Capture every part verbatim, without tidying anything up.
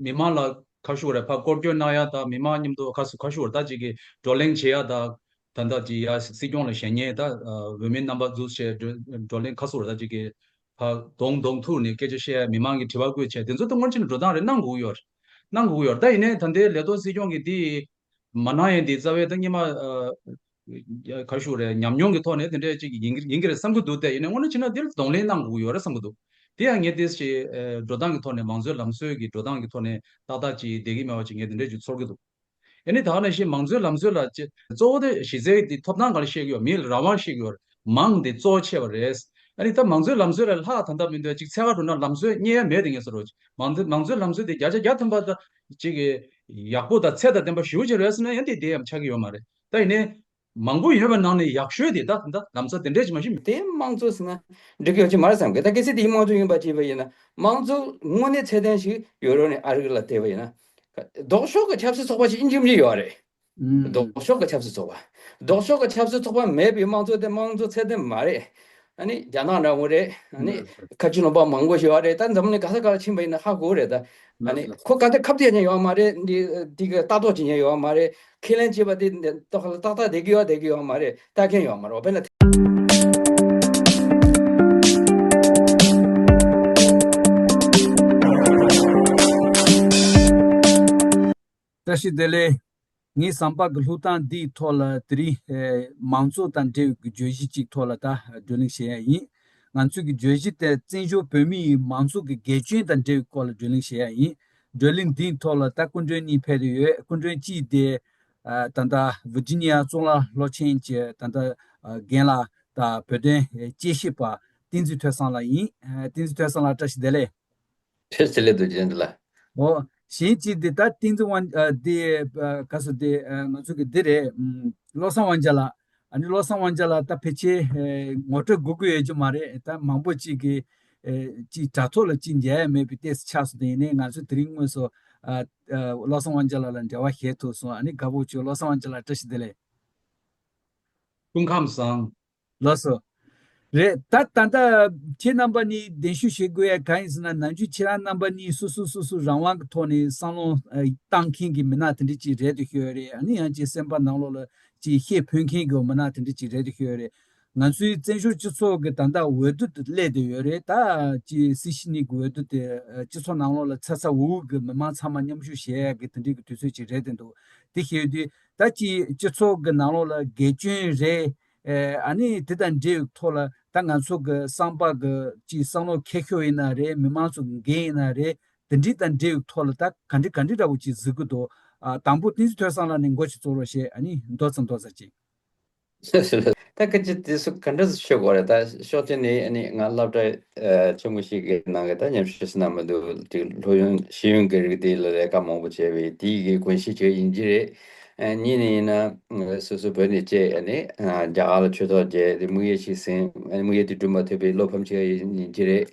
མི་མང་ལ་ཁ་ཤུགས་རེད། ཕར་སྐོར་སྐྱོད་གནང་ཡ་དང་མི་མང་མཉམ་དུ་ཁ་ཁ་ཤུགས་རེད། ད་ཅིག་གི་བགྲོ་གླེང་བྱེད་ཡ་དང་། ད་ལྟ་ཅིག་ཡ་སྲིད་སྐྱོང་ལ་ཞལ་ཉན་ད་འོས་མི་རྣམ་པ་འཛུལ་བྱས་བགྲོ་བགྲོ་གླེང་ཁ་ཤུགས་རེད། ད་ཅིག་གི་ཕར་གདོང་གདོང་ཐུག་ནས་སྐད་ཆ་བཤད་ཡ། མི་མང་གི་དྲི་བ་བཀོད་བྱས་དེ་ཚོ་ད་སྔོན་ཆད་ནས་འགྲོ་སྟངས་རེད། གནང་དགོས་ཀྱི་ཡོད་རེད། གནང་དགོས་ཀྱི་ཡོད་རེད། ད་ཡིན་ནའི་ད་ལྟའི་ལས་ཐོག་སྲིད་སྐྱོང་གིས་དེ་མ་གནང་ཡས་འདི་རྩ་བའི་ད་སྔོན་མ་ཨ། ཁ་ཤུགས་རེད། ཉམས་མྱོང་གི་ཐོག་ནས་དེ་འདྲས་ཅིག་ཡིན་གྱི་ཡིན་གྱི་རེད་བསམ་གྱི་འདུག་དེ་ཡིན་ནའི་དངོས་གནས་བྱས་ན་འདིར་གདོང་ལེན་གནང་དགོས་ཀྱི་ཡོད་རེད་བསམ་གྱི་འདུག་དེ་ཡང་ངས་དེ་ཞིག་ཨ། འགྲོ་སྟངས་ཀྱི་ཐོག་ནས་མང་གཙོའི་ལམ་སྲོལ་གྱི་འགྲོ་སྟངས་ཀྱི་ཐོག་ནས་ཏག་ཏག་ཅིག་བསྡད་ཀྱི་མེད་པ་ཅིག་ངས་དེ་འདྲས་ཅིག་ཚོར་གྱི་འདུག་ཨ་ནི་ད་ག་ནང་བཞིན་མང་གཙོའི་ལམ་སྲོལ་ལ་ཅི་གཙོ་བོ་དེ་གཞི་རྩའི་དེ་ཐོབ་ཐང་སྒང་ལ་བཤད་ཀྱི་ཡོད་རེད། མིའི་རང་དབང་བཤད་ཀྱི་ཡོད་རེད། མང་དེ་གཙོ་བོ་ཆེ་བ་རེད། ཨ་ནི་ད་མང་གཙོའི་ལམ་སྲོལ་ལ་ལྷག་ད་ལྟ་མི་འདུག་ཅིག་འཚོལ་ག་འགྲོ་ན་ལམ་སྲོལ་རྙེད་ཡ་མེད་དེ་ངས་ཟེར་རོ། མང་གཙོ་མང་གཙོའི་ལམ་སྲོལ་དེ་བརྒྱ་ཆ་བརྒྱ་ཐམ་པ་ད་ཅིག་གི་ཡག་པོ་དང་ཚད་དང་ལྡན་པ་ཞེ་པོ་ཅིག་རེད་ཟེར་ན་ཡང་དེ་དེ་ཡང་ཆགས་ཀྱི་ཡོད་མ་རེད། ད་ཡིན་ནའི་མང་པོ་ཡོད་པའི་ནང་ནས་ཡག་ཤོས་དེ་ད་ད་ལམ་སྲོལ་དེ་འདྲས་ཅིག་མ་གཞི་དེ་དམངས་གཙོ་ཟེར་ན་འགྲིག་གི་ཡོད་ཀྱི་མ་རེད་བསམ་གི། ད་གལ་སྲིད་དེ་དམངས་གཙོ་ཡིན་པ་བྱས་པ་ཡིན་ན་དམངས་གཙོ་དངོས་གནས་ཚད་ལྡན་ཞིག་ཡོད་རོགས་ནས་ཨ་རི་ལ་བལྟས་པ་ཡིན་ན། ལྡོག་ཕྱོགས་ཀྱི་ཆབ་སྲིད་ཚོགས་པ་ཞིག་ཡིན་གཅིག་མིན་གཅིག་ཡོད་རེད། ལྡོག་ཕྱོགས་ཀྱི་ཆབ་སྲིད་ཚོགས་པ། ལྡོག་ཕྱོགས་ཀྱི་ཆབ་སྲིད་ཚོགས་པ་མེད་པའི་དམངས་གཙོ་དེ་དམངས་གཙོ་ཚད་ལྡན་མ་རེད། ཨ་ནི་རྒྱ་ནག་འདྲ་བོ་རེད། ཨ་ནི་ཁ་ཆེ་ལུང་པ་མང་པོ་ཞིག་ཡོད་རེད། ད་འཛམ་གླིང་ག་ས་ག་ལ་ཕྱིན་པ་ཡིན་ན་ཧ་གོ་རེད་ད། ཨ་ནི་ཁོ་ག་དེ་ཁ་གཏད་ཉན་ཡོད་མ་རེད། འདི་འདི་གི་ལྟ་རྟོག་བྱེད་ཉན་ཡོད་མ་རེད། ཁས་ལེན་བྱས་པ་དེ་འདི་ཏག་ཏག་བསྡད་ཀྱི་ཡོད་བསྡད་ཀྱི་ཡོད་མ་རེད། ལྟ་མཁན་ཡོད་མ་རེད། འོ་དཔེར་ན། བཀྲ་ཤིས་བདེ་ལེགས། ངའི་བསམ་པ་གི་ལྷུག་རྟགས་འདིའི་ཐོག་ལ་དེ་རིང་ཨེ་མང་གཙོ་དང་འབྲེལ་བའི་བརྗོད་གཞི་གཅིག་ཐོག་ལ་ད་བགྲོ་གླེང་བྱེད་ཡ་ཡིན། ང་ཚོའི་གི་བརྗོད་གཞི་དེ་བཙན་བྱོལ་བོད་མི་ཡི་མང་གཙོ་གི་འགལ་རྐྱེན་དང་འབྲེལ་བའི་སྐོར་ལ་བགྲོ་གླེང་བྱེད་ཡ་ཡིན། བགྲོ་གླེང་འདིའི་ཐོག་ལ་ད་སྐུ་མགྲོན་གཉིས་ཕེབས་ཡོད། སྐུ་མགྲོན་གཅིག་དེ་ཨ་ད་ལྟ་ཝི་ཇི་ནི་ཡ་གཙུག་ལག་སློབ་ཆེན་གྱི་ད་ལྟ་ཨ་རྒན་ལགས་དང་བོད་དོན་ཨེ་དཔྱད་ཞིབ་པ་བསྟན་འཛིན་ཐོས་བསམ་ལགས་ཡིན། ཨ་བསྟན་འཛིན་ཐོས་བསམ་ལགས་བཀྲ་ཤིས་བདེ་ལེགས། ཁྱེད་ཚེ་ལེགས་འདུག་རྒྱན་ལ། འོ། གཞན་གཅིག་འདི་ད་ཏིང་འཛིན་དབང་ཨ་འདི་ཨ་ག་ས་འདི་ཨ་ང་ཚོ་གི་འདི་རེད། ཨམ་བློ་བཟང་དབང་རྒྱལ་ལགས། ཨ་ནི་བློ་བཟང་དབང་རྒྱལ་ལགས་ད་ཕལ་ཆེར་ཨེ་ངོ་སྤྲོད་དགོས་ཀྱི་ཡོད་རྒྱུ་མ་རེད། ད་མང་པོ་གཅིག་གིས་ཨེ་གཅིག་དྲ་ཐོག་ལ་གཅིག་མཇལ་ཡ་མེད་པའི་ལྟས་སུ་ཆགས་སོང་། དེ་ཡིན་ནའི་ང་ཚོ་དེ་རིང་དངོས་སུ་ཨ་ཨ་བློ་བཟང་དབང་རྒྱལ་ལགས་ལ་འབྲེལ་བ་བྱེད་ཐུབ་སོང་། ཨ་ནི་དགའ་པོ་བྱུང་། བློ་བཟང་དབང་རྒྱལ་ལགས་བཀྲ་ཤིས་བདེ་ལེགས། སྐུ་ཁམས་བཟང་། ལགས་སོ། རེད། ད་ད་ལྟ་ཁྱེད་རྣམ་པ་གཉིས་གདན་ཞུ་བྱེད་དགོས་ཡ་གང་ཡིན་ཟེར་ན། ནམ་རྒྱུན་ཁྱེད་རང་རྣམ་པ་གཉིས་སོ་སོ་སོ་སོ་རང་དབང་གི་ཐོག་ནས་བསམ་བློ་ཨ་བཏང་མཁན་གྱི་མི་སྣ་དེ་འདྲ་ཅིག་རེད་འདུག་ཤོད་རེད། ཨ་ནི་ཡང་ཅིག་སེམས་པ་ནང་ལོགས་ལ་ཅིག་བཤད་ཕོད་མཁན་གྱི་མི་སྣ་དེ་འདྲ་ཅིག་རེད་འདུག་ཤོད་རེད། ང་ཚོའི་བཙན་བྱོལ་སྤྱི་ཚོགས་ཀྱི་ད་ལྟ་འོས་བསྡུ་དེ་སླེབས་བསྡད་ཡོད་རེད། ད་ཅིག་སྲིད་ཞི་གཉིས་ཀྱི་འོས་བསྡུ་དེ་ཨ་སྤྱི་ཚོགས་ནང་ལོགས་ལ་ཚ་ཚ་འུར་འུར་གྱི་མི་མང་ཚང་མ་མཉམ་ཞུགས་བྱེད་ཡ་གི་དེ་འདྲའི་གི་དུས་ཚོད་ཅིག་རེད་བསྡད་འདུག་དེ་བཤད་དུས། ད་ཅིག་སྤྱི་ཚོགས་ཀྱི་ནང་ལོགས་ལ་འགལ་རྐྱེན་རེད། ཨེ་ཨ་ནི་དེ་དང་འབྲེལ་བའི་ཐོག་ལ་ད་ང་ཚོ་གི་བསམ་པ་གི་ཅིག་བསམ་བློ་འཁྱེར་ཤོག་ཡིན་ན་རེད། མི་མང་ཚོ་གི་འགན་ཡིན་ན་རེད། དེ་འདྲའི་དང་འབྲེལ་བའི་ཐོག་ལ་ད་ག་འདྲི་ག་འདྲི་འདྲ་བོ་ཅིག་གཟིགས་ཀྱི་འདུག་ཨ་དང་པོ་བསྟན་འཛིན་ཐོས་བསམ་ལགས་ནས་འགོ་ཅིག་གཙོ་བོར་བྱས། ཨ་ནི་མདོ་ཙམ་མདོ་ཙམ་ཅིག་ད་སྐད་ཆ་དེ་ཚོ་ག་འདྲ་ཤོད་དགོས་རེད། ད་ཕྱོགས་གཅིག་ནས་ཨ་ནི་ང་སློབ་གྲྭ་ཨ་ཆེན་མོ་ཞིག་གི་ནང་གི་ད་ཉམས་ཞིབ་ཟེར་ན་མི་འདུག་དེ་སློབ་ཡོན་ཤེས་ཡོན་གྱི་རིགས་དེ་ལ་ལས་ཀ་མང་པོ་བྱས་པའི་དེའི་གི་གོམས་གཤིས་ཅིག་ཡིན་གྱི་རེད། ཨ་གཉིས་ནས་ཡིན་ན་སོ་སོ་བོད་ནས་བཅས་ཨ་ནི་ཨ་རྒྱ་གར་ལ་ཆོས་ཐོག་བརྒྱབ་དེ་དམིགས་ཡུལ་ཞིག་ཟིན། ཨ་ནི་དམིགས་ཡུལ་དེ་འགྲུབ་མ་ཐུབ་པའི་བློ་ཕམ་ཅིག་ཡིན་གྱི་རེད།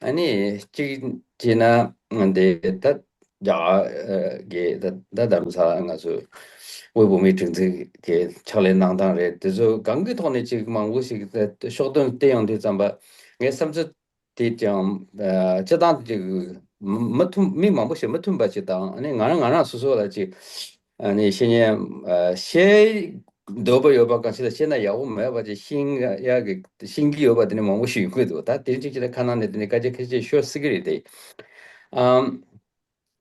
ཨ་ནི་གཅིག་བྱས་ན་དེ་ད། རྒྱ་གར་གྱི་ད་ད་རྡ་རམ་ས་ལ་ང་ཚོ་དབུས་བོད་མིའི་སྒྲིག་འཛུགས་ཀྱི་ཕྱག་ལས་གནང་སྟངས་རེད། དེ་ཚོ་གང་གི་ཐོག་ནས་ཅིག་མང་པོ་ཞིག་ད་ཕྱོགས་སྟོན་བསྟན་ཡོང་དུས་ཙམ་པ་ངའི་བསམ་ཚུལ་དེ་ཀྱང་ཨ་སྤྱི་བཏང་ཅིག་མ་མ་མཐུན། མི་མང་པོ་ཞིག་མ་མཐུན་པ་ཅིག་དང་། ཨ་ནི་ང་རང་ང་རང་སོ་སོ་ལ་ཅིག་ཨ་ནི་བཤད་ཉན་ཨ་བཤད་འདོད་པ་ཡོད་པ་གང་ཞིག་ལ་བཤད་ན་ཡག་པོ་མེད་པ་ཅིག་ཤེས་ཡ་གི་ཤེས་ཀྱི་ཡོད་པ་དེ་ནི་མང་པོ་ཞིག་ཡོང་གི་འདུག་ད་དེ་རིང་ཅིག་ཅིག་ལ་ཁ་ནང་ནས་དེ་ནི་སྐད་ཆ་ཁ་ཤས་ཤོད་སྲིད་ཀྱི་རེད་དེ། ཨམ།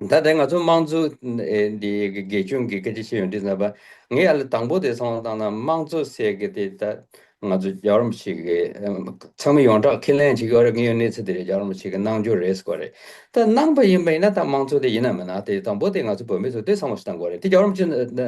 ད་ལྟ་ང་ཚོ་དམངས་གཙོ་ཨེ་འདི་གི་དགེ་སྐྱོན་གྱི་སྐད་ཆ་བཤད་ཡོང་དུས་ཙམ་པ། ངས་ཡར་ལ་དང་པོ་དེ་བསམ་བློ་བཏང་ན་དམངས་གཙོ་ཟེར་གི་དེ་ད་ང་ཚོ་རྒྱལ་བ་རིན་པོ་ཆེ་གི་ཚང་མས་ཡོངས་གྲགས་ཁས་ལེན་བྱེད་ཀྱི་ཡོད་རེད། དངོས་ཡོད་གནས་ཚུལ་དེ་རེད། རྒྱལ་བ་རིན་པོ་ཆེ་གི་གནང་རྒྱུ་རེད་ཟེར་གོ་རེད། ད་གནང་པ་ཡིན་པ་ཡིན་ན་ད་དམངས་གཙོ་དེ་ཡིན་ན་མིན་ན་དེ་དང་པོ་དེ་ང་ཚོ་བོད་མི་ཚོ་དེ་བསམ་བློ་ཞིག་བཏང་དགོས་རེད། དེ་རྒྱལ་བ་རིན་པོ་ཆེ་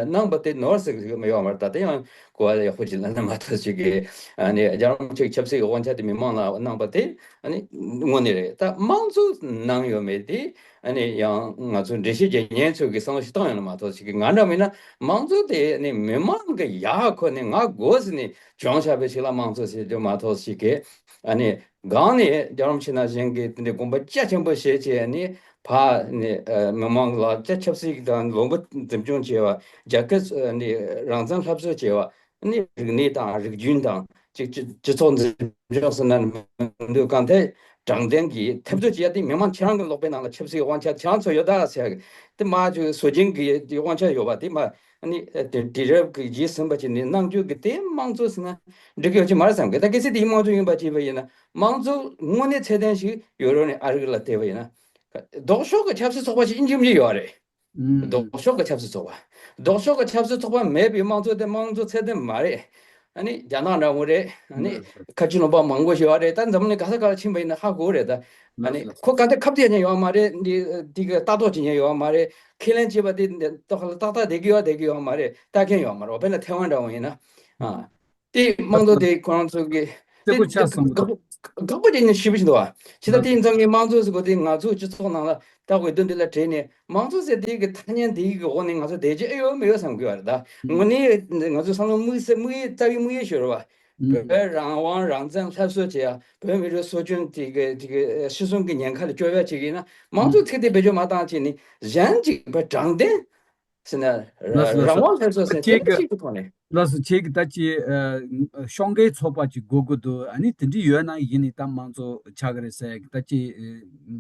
གནང་པ་དེ་ནོར་ཟེར་གི་མི་ཡོང་བ་རེད། ད་དེ་ཡང་གོ་བ་ཡག་པོ་ཅིག་ལེན་ན་མ་གཏོགས་ཅིག་གི་ཨ་ནི་རྒྱལ་བ་རིན་པོ་ཆེ་གི་ཆབ་སྲིད་ཀྱི་དབང་ཆ་དེ་མི་མང་ལ་གནང་པ་དེ་ཨ་ནི་དངོས་གནས་རེད། ད་དམངས་གཙོ་གནང་ཡོད་མེད་དེ། ཨ་ནི་ཡང་ང་ཚོ་འགྲེལ་བཤད་རྒྱག་མཁན་ཚོ་གིས་བསམ་བློ་ཞིག་བཏང་ཡོད་ན་མ་གཏོགས་ཞིག་གི། ང་འདྲ་མིན་ན་དམངས་གཙོ་དེ་ཨ་ནི་མི་མང་གི་ཡག་ཁོ་ནས་ང་དགོས་ཟེར་ནས་བྱུང་བཞག་པའི་ཞིག་ལ་དམངས་གཙོ་ཟེར་རྒྱུ་མ་གཏོགས་ཞིག་གི། ཨ་ནི་སྒང་ནས་རྒྱལ་བ་རིན་པོ་ཆེ་ནང་བཞིན་གྱི་དེ་འདྲའི་དགོངས་པ་རྒྱ་ཆེན་པོ་བཞེས་བྱས། ཨ་ནི་ཕ་ནི་ཨ་མི་མང་ལ་ཆབ་སྲིད་དང་ལུང་པ་འཛིན་སྐྱོང་བྱས་པ། རྒྱལ་ཁབ་ཨ་ནི་རང་བཙན་སླར་གསོ་བྱས་པ། ནི་རིག་གནས་དང་རིག་རྒྱུན་དང་ཅིག་སྤྱི་སྤྱི་ཚོགས་འཛིན་སྐྱོང་ཟེར་ན་མི་འདུག་གང་ལྟར་ དྲང་བདེན་གྱི་འཐབ་རྩོད་བྱེད་ཡ་དེ་མི་མང་ཁྱེད་རང་གི་ཀློག་པའི་ནང་ལ་ཆབ་སྲིད་དབང་ཆ་ཁྱེད་རང་ཚོ་ཡོད་ད་ཟེར་ཡ་གི་དེ་མ་ཅིག་བཟོ་སྦྱིན་གྱི་དབང་ཆ་ཡོད་པ་དེ་མ་ཨ་ནི་དེ་དུས་རབས་ཀྱི་རྗེས་ཟིན་པ་ཅིག་ནས་གནང་རྒྱུ་གི་དེ་དམངས་གཙོ་ཟེར་ན་འགྲིག་གི་ཡོད་ཀྱི་མ་རེད་བསམ་གི། ད་གལ་སྲིད་དེ་དམངས་གཙོ་ཡིན་པ་ཅིག་ཡིན་པ་ཡིན་ན་དམངས་གཙོ་དངོས་གནས་ཚད་ལྡན་ཞིག་ཡོད་རོགས་ནས་ཨ་རི་ལ་བལྟས་པ་ཡིན་ན་ལྡོག་ཕྱོགས་ཀྱི་ཆབ་སྲིད་ཚོགས་པ་ཞིག་ཡིན་གྱི་མི་ཡོད་རེད། ལྡོག་ཕྱོགས་ཀྱི་ཆབ་སྲིད་ཚོགས་པ། ལྡོག་ཕྱོགས་ཀྱི་ཆབ་སྲིད་ཚོགས་པ་མེད་པའི་དམངས་གཙོ་དེ་དམངས་གཙོ་ཚད་ལྡན་མ་རེད། ཨ་ནི་རྒྱ་ནག་འདྲ་བོ་རེད། ཨ་ནི་ཁ་ཆུ་ལུང་པ་མང་པོ་ཞིག་ཡོད་རེད། ད་འཛམ་གླིང་ག་ས་ག་ལ་ཕྱིན་པ་ཡིན་ན་ཧ་གོ་རེད་ད། ཨ་ནི་ཁོ་ག་འདྲ་ཁ་གཏད་ཉན་ཡོད་མ་རེད། འདི་འདི་གི་ལྟ་རྟོག་བྱེད་ཉན་ཡོད་མ་རེད། ཁས་ལེན་བྱེད་པ་དེ་ཏག་ཏག་བསྡད་ཀྱི་ཡོད་བསྡད་ཀྱི་ཡོད་མ་རེད། ལྟ་མཁན་ཡོད་མ་རེད། དཔེར་ན་ཐེ་ཝན་འདྲ་བོ་ཡིན་ན། ཨ། དེ་དམངས་གཙོ་དེ་ཁོ་རང་ཚོ་གི་རྩེ་དེ་པོ་ཆགས་སོང་། དགག་དགག་པ་དེ་ནི་ཞེ་པོ་ཞིག་འདུག་བ། ཇི་ལྟར་དེ་ཡིན་ཙང་གི་དམངས་གཙོ་ཟེར་གོ་དེ་ང་ཚོའི་སྤྱི་ཚོགས་ནང་ལ་ད་འོས་བསྡུ་འདི་ལ་བྲེལ་ནས་དམངས་གཙོ་ཟེར་དེ་གི་ཐ་སྙད་དེ་གི་འོག་ནས་ང་ཚོ་བསྡད་རྒྱུ་ཨེ་ཡོད་མི་ཡོད་བསམ་གི་བ་རེད་ད། དངོས་གནས་ང་ཚོ་བསམ་བློ་དམིགས་བསལ་དམིགས་ཡུལ་རྩ་བའི་དམིགས་ཡུལ་ཞིག་རེད་བ། བོད་རང་དབང་རང་བཙན་སླར་གསོ་བྱེད་ཡ། བོད་མི་རིགས་སྲོལ་རྒྱུན་དེ་གི་དེ་གི་ཤི་གསོན་གི་ཉེན་ཁ་ལ་སྐྱོབ་ཡ་བྱེད་ཀྱི་ཡིན་ན་དམངས་གཙོ་ཚིག་དེ་བེད་སྤྱོད་མ་བཏང་བྱས་ནས་གཞན་གཅིག་བོད་དྲང་བདེན། ཟེར་ན་ལགས་སོ། ལགས་སོ། རང་དབང་སླར་གསོ་ཟེར་ཁྱེད་དེ་ཀྱི་གཅིག་ཏུ་ཐོག་ནས། ལགས་སོ། ཁྱེད་ཀྱི་ད་ཅི་ཨ་ཤོག་འགའི་ཚོགས་པ་ཅིག་དགོས་ཀྱི་འདུག་ཨ་ནི་དེ་འདྲ་ཡོད་ན་ཡིན་ནི་ད་དམངས་གཙོ་ཆགས་ཀྱི་རེད་ཟེར་ཡ་གི་ད་ཅི་